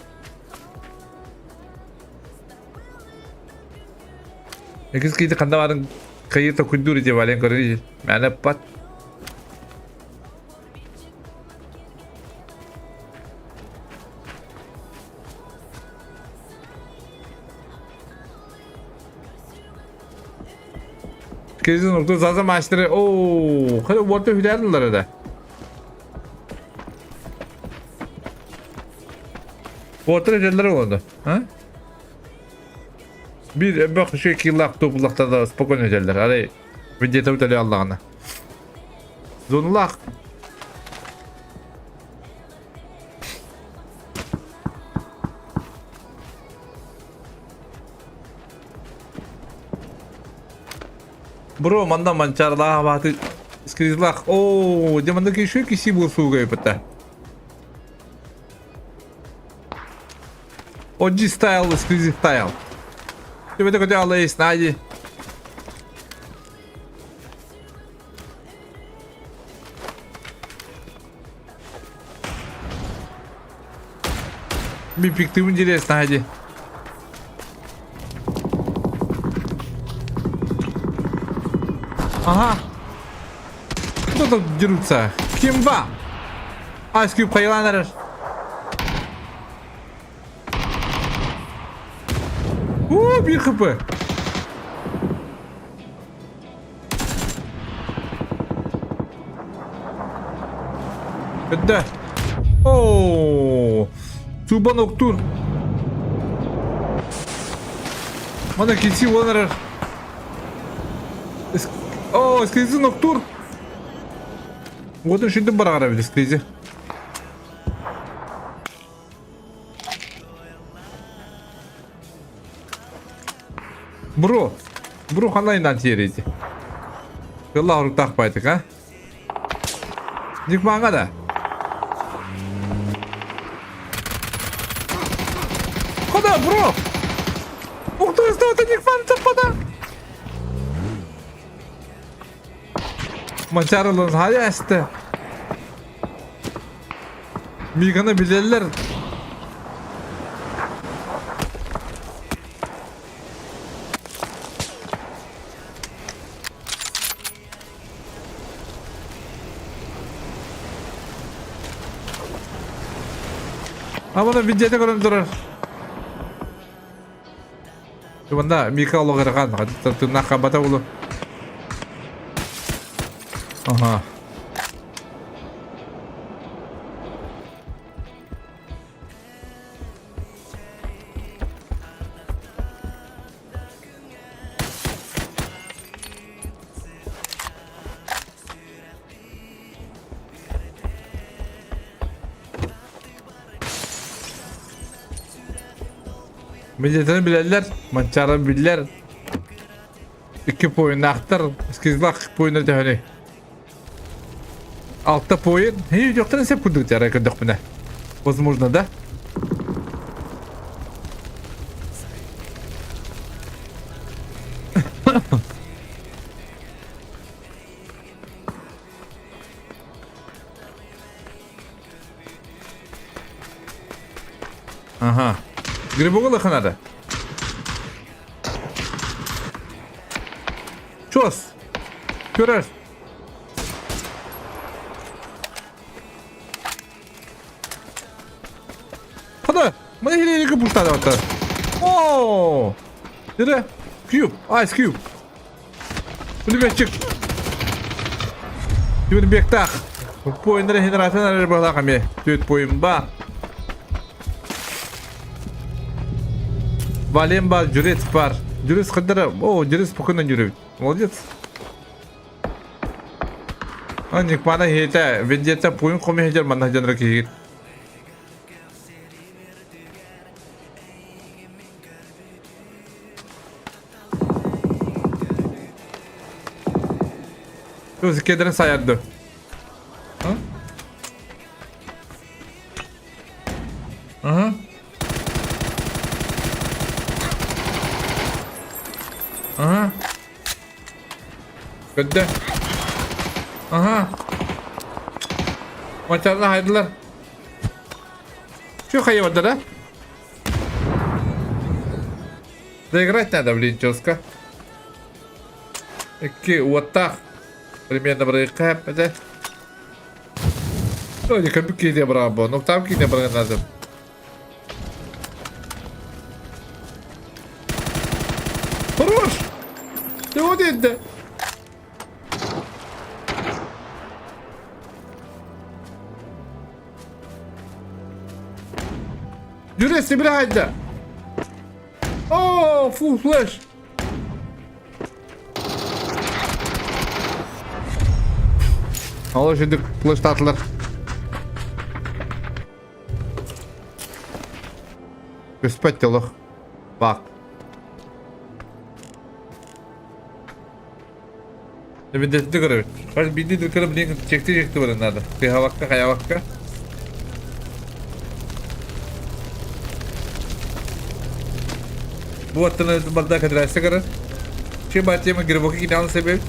Иккис киити ханна баарын Кыйы токуйдуур ити Вален көрүн мээнэ пат. Кезин урду заза maçları. Oo, hadi orta hüderdiler öyle. Orta hüderdiler oldu. Ha? Биир бөх үчүгэй киилаах туопуллахтар да спокойно өтөллөр. Арай видеота өтөлө аллаҕына. Зонулаах. Бро, манна манчарлаах бааты скризлах. Оо, дьэ манна киши киси буолсууга эпэтэ. OG style, Squeezy style. Тебе такой алейс, Нади. Ми пиктым интересно, Нади. Ага. Кто тут дерутся? Кимба! Ice Cube хайыланар. Оо, биир хп. Өттө. Оо, Субан октур. Мана киси уонарар. Оо, скризи ноктур. Уотун шүндүн бараҕара били скризи. Бро, бро ханайынан тиэрийди. Кылла хоруктаах байтык, а? Дикмаҥа да. Хода, бро! Ух ты, что это Никман цаппада? Манчаарылын хайа эстэ. Миганы билэллэр. Амана видеота көрөн турар. Манна Мика олох ырахан, тыннаах хабата булу. Ага. Медиатаны билэллэр, Манчаары биллэр. Икки поиннаахтар, скизлах поинна төһөнүй? Алта поин. Хей, дьохтан сеп курдук дьара көрдөхпүнэ. Возможно, да? Ага. Грибогу надо. Чос. Көрөр. Хада, мына хилерики пуштады баттар. О! Дире, Cube, Ice Cube. Пулеметчик. Түбүн Поиннары генератын арар баһлаах эмиэ. Түөт поин ба. Вален бар, Журец бар. Журец кадара. О, Журец спокойно жүрөбүт. Молодец. А Никмана хейте, Вендетта поин коми хежер манна жанра киһигит. Көз кедерин саярды. Ага. Ага. Көддө. Ага. Мачарна хайдылар. Что хайвандар, да? Доиграть надо, блин, жестко. Икки уоттаах примерно бырайыкка хэппэтэ. Ой, көмүк киирдиэ быраҕан бу. Там киирдиэ быраҕан наада. Хорош! Ты вот это! Жүре, сибире хайда! О, фу, флеш! Ол үрдүк флештаатылар. Көспөт олох. Бак. Эбидетти көрөбүт. Хас биирдии дырканы билигин чекти-чекти баран надо. Тыһабакка, хайабакка. Бу аттына барда кэдэрээссе көрөр. Чи баатиема грибоки кинаан себеп.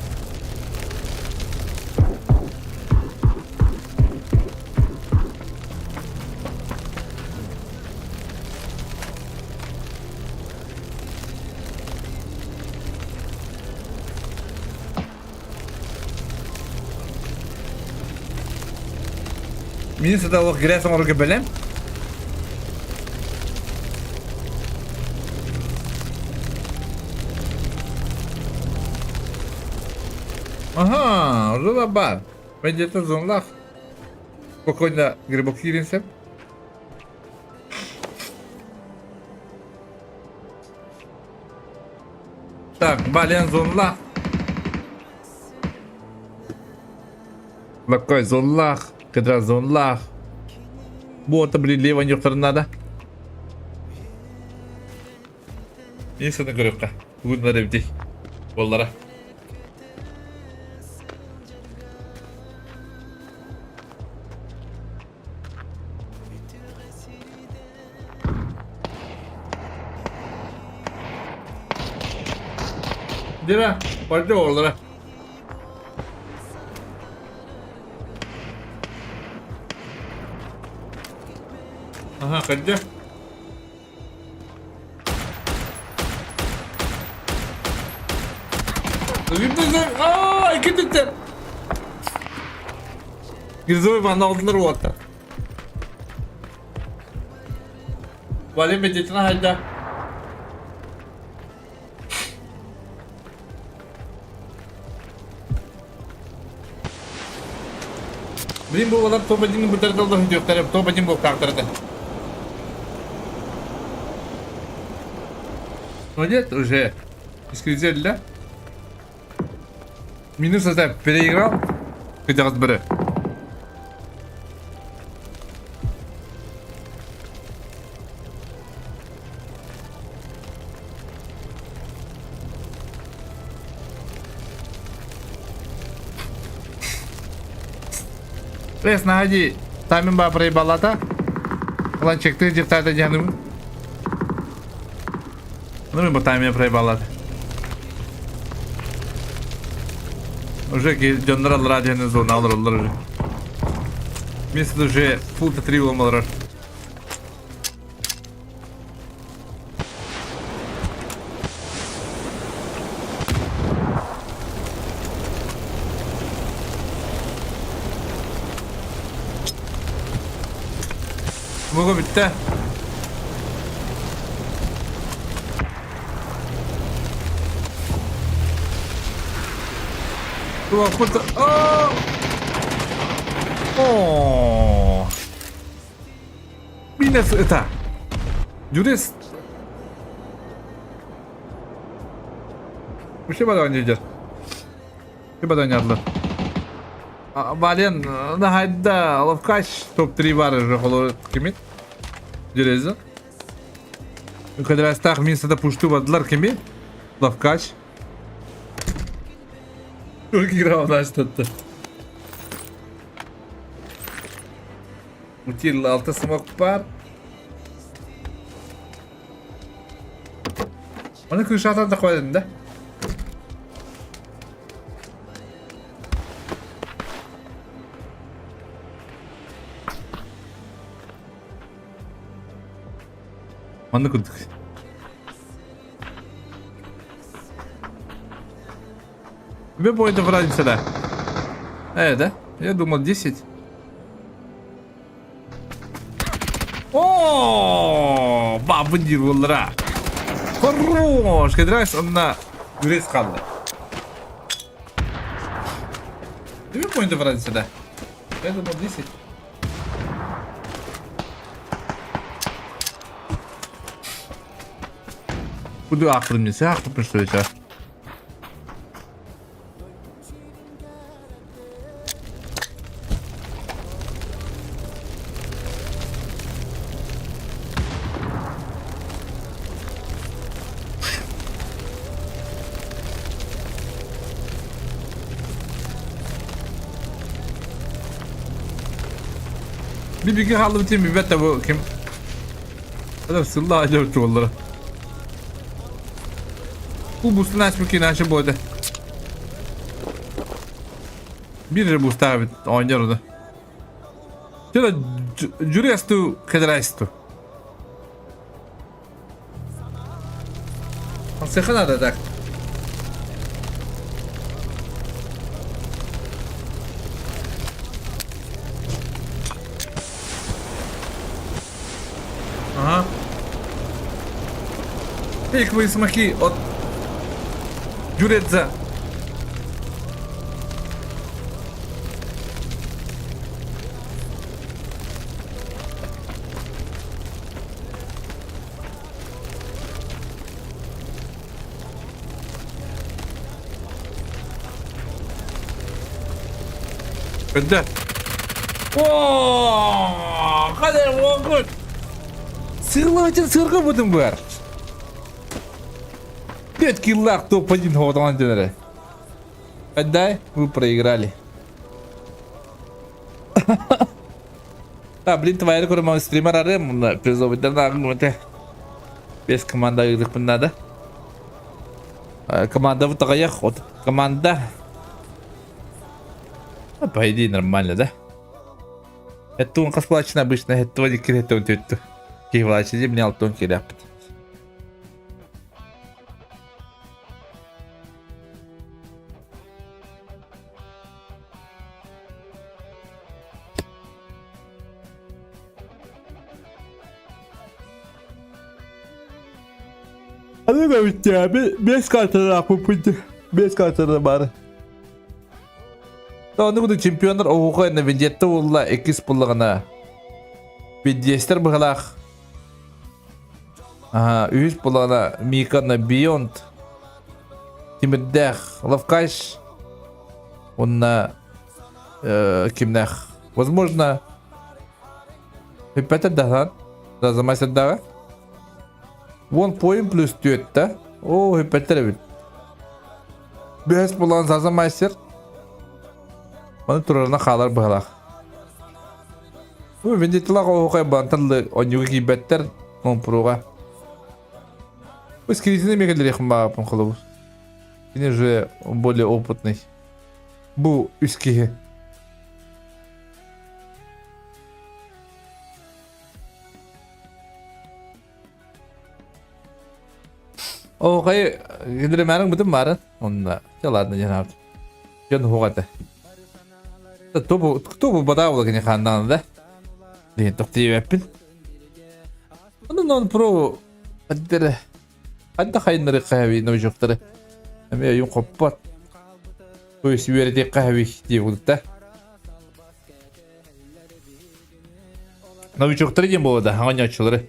Мин саталык грязь оҥорорго бэлэм. Ага, уже да бар. Мен где-то зонлах. Спокойно грибок кииринсем. Так, Бален зонлах. Лакой зонлах. Кедра зонлах. Бу ата блин лево ньохторун надо. Инсаны көрүөххэ. Тугуннар эбитий. Буоллара. Değil Farklı oralara. Aha kaçtı. Aa, iki tuttu. Гризовый манна алдылар уолаттар. Валим медицина хайда. Блин, бу олар топ-1 бүтэрдэллэр диэхтэрэ, топ-1 буолтаахтар этэ. Ну нет, уже исключили, да? Минус это переиграл. Кыдьаҕас бөрө. Лес наһаа Тамин баа проебалата. Ылан чектыы дьыктаата дьаным. Ну, бу таймин проебалата. Уже дьоннор аллараа диэн зона олороллор уже. Месяц уже фул три олорор. Буга бүттэ. Туох Оо. Минус ыта. Юрист. Вообще бада идет. Вообще бада Вален, нахайда, ловкач топ-3 бар уже холор кимит. Дерезі. Кадрастах минсада пушту бадлар кими. Ловкач. Только играл наш тут. Утил алты смок бар. Оны крышатан да қойдым да. Манна курдук. Тебе поинтов разница, да? Да? Я думал 10. О, бабы буллара. Хорош! Кедрас онна Юрец қалды. Тебе поинтов разница, да? Я думал 10. Куда ақырын мен сияқты что это? Bir bilgi kaldı bütün bir bette bu kim? Adam sıllah acaba onlara. Bu boost'un açmak inancı bu arada. Bir boost abi oynuyor orada. Şöyle Julius Kedraistu. Sakın da tak. Ага. Фейковые смоки от Юредза. Öldü. Oo, kadar good. Сырлы сырғы бұдым бар. 5 киллах топ-1 хоғытаған дөнері. Отдай, вы проиграли. А, блин, твоя көрім стример арым, мұнда призовыйдан ағын өте. Бес команда ыдық надо. Команда вот такая ход. Команда. А, по идее нормально, да? Это он касплачно обычно, это он это он тету. Кивлачы мне алтон керяпт. Hadi da bitti abi. 5 kartına yapıp 5 kartına bari. Onu bu чемпиондар оғуға на Вендетта олла 2 пуллағына. Бедестер бұғалақ. Ага, 3 пуллағына Мика на Beyond. Тимирдэх, Лавкаш. Онна кимнэх. Возможно, Пепета дахан. Да, замайсат дага. Вон поин плюс 4 да. О, хепеттер бит. Бес булан заза мастер. Маны турарына халар быһалах. Бу вендитлах оһукай банталлы онюга кийбэттер он пруга. Бу скризини мекелер якын багапын холобур. Кини уже более опытный. Бу үскиһи. Оһукай кидиремәнең бүтүн барын. Онна. Ладно, жанабыт. Жон хугата. Тобу тобу бадавла кини ханнан да. Ден тоқтиебеппин. Онун он про аддere Адда хайнары кахави новичоктары. Эме юн коппат. То есть үөрди кахави деп да. Новичоктары дем болады, аңачылары.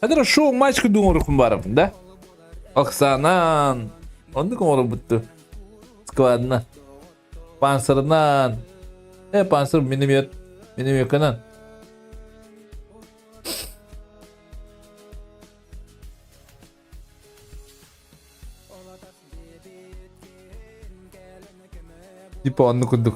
Хадыр шоу матч күдүң барым, да? Оксанан. Онды көңөрү бутту. Складна. Пансырынан. Пансыр миномет. Минометканан. Типа онны күдүк.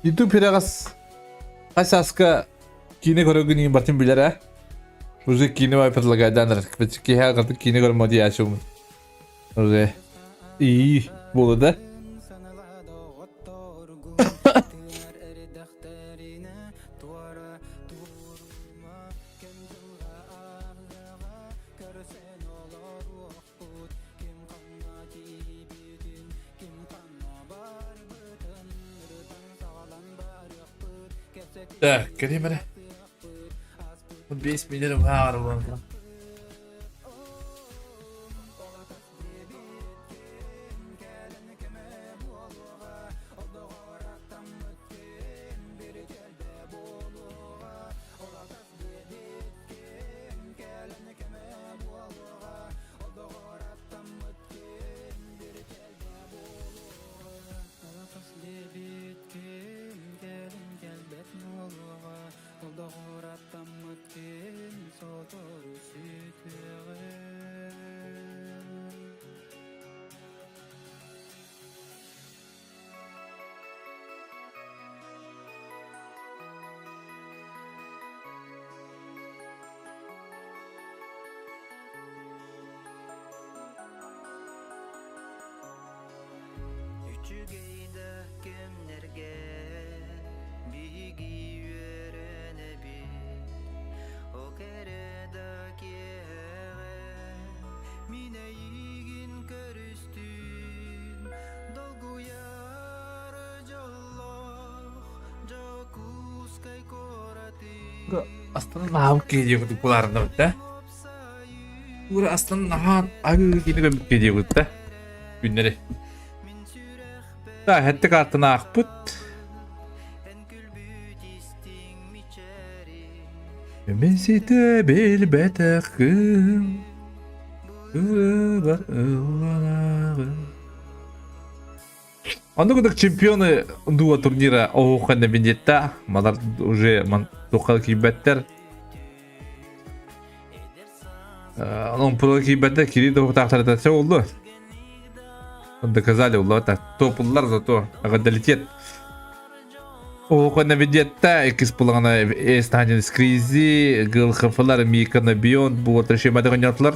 YouTube пирагас хас аска киинэ көрөгүн иин бартын билэр ээ. Уже киинэ бай предлагайдан киһи картын киинэ көрмө диячым. Уже и болу да. Так, кэлиим эрэ. 5 минут уһаар буолан. Үчүгэй да кэмнэргэ биһиги үөрэнэбит, О кэрэ да киэһэҕэ мин эйигин көрүстүм, долгуйар дьоллоох Дьокуускай куораты. Астана наһаа киһи курдук булаарынабыт да. Ура астана наһаа аны кини көмүк киһи да. Күннэри. Да, хэттик ааттан аахпыт. Мен сите билбэтэх кым, ырыбар ылланагым. Онно курдук чемпионы дуо турнира оһуохханна Вендетта, малар уже ман туохха киирбэттэр. Онон про киирбэттэр, кири туохтаахтар это олду. Доказали улла так топуллар зато гадалитет. Оһуохханна Вендетта иккис булаҕына Эстанин Скризи, Гылхафалар, Мика Набион бу отрешемады гонятылар.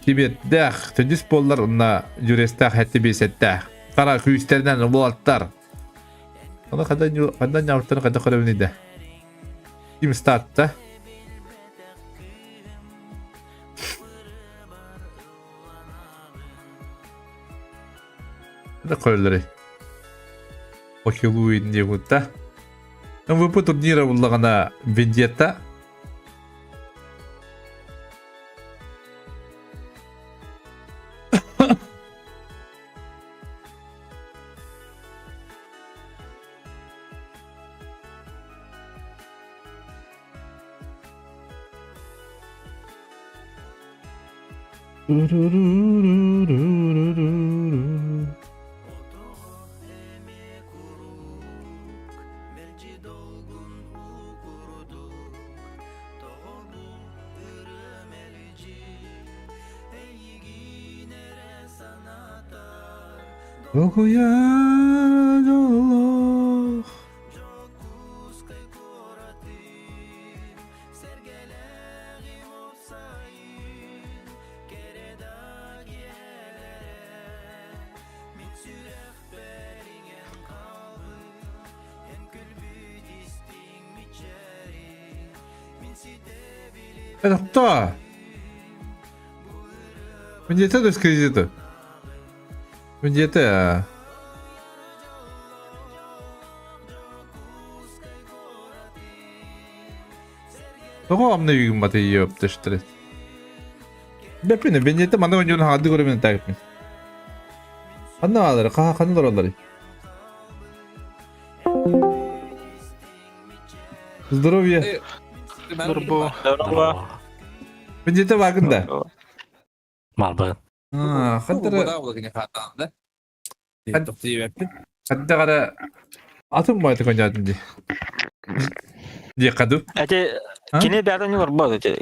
Тибеттээх төрдүс буоллар уонна дьүрэстээх хэттэ биэсэттээх. Хара күүстэринэн уолаттар. Ону ханна ханна ньаабыттарын хайдах көрөбүнүй да. Ким статта? Да көрөллөрүй. Охилуин диэбутта. МВП турнира буллаҕына Вендетта Окуяр дьоллоох Это кто? Где то с кредита? Где ты? Тоҕо амна үйгүн баты йөптөштөрөт. Бэппин, беннете манна ойнуун хаады көрөмүн тагыппын. Ханна алары, хаха ханна олороллар. Здоровье. Здорово. Здорово. Беннете багын да. Малбын. Хантара хантара атын байды конятын ди. Ди каду. Эти кини бәрін олар болады.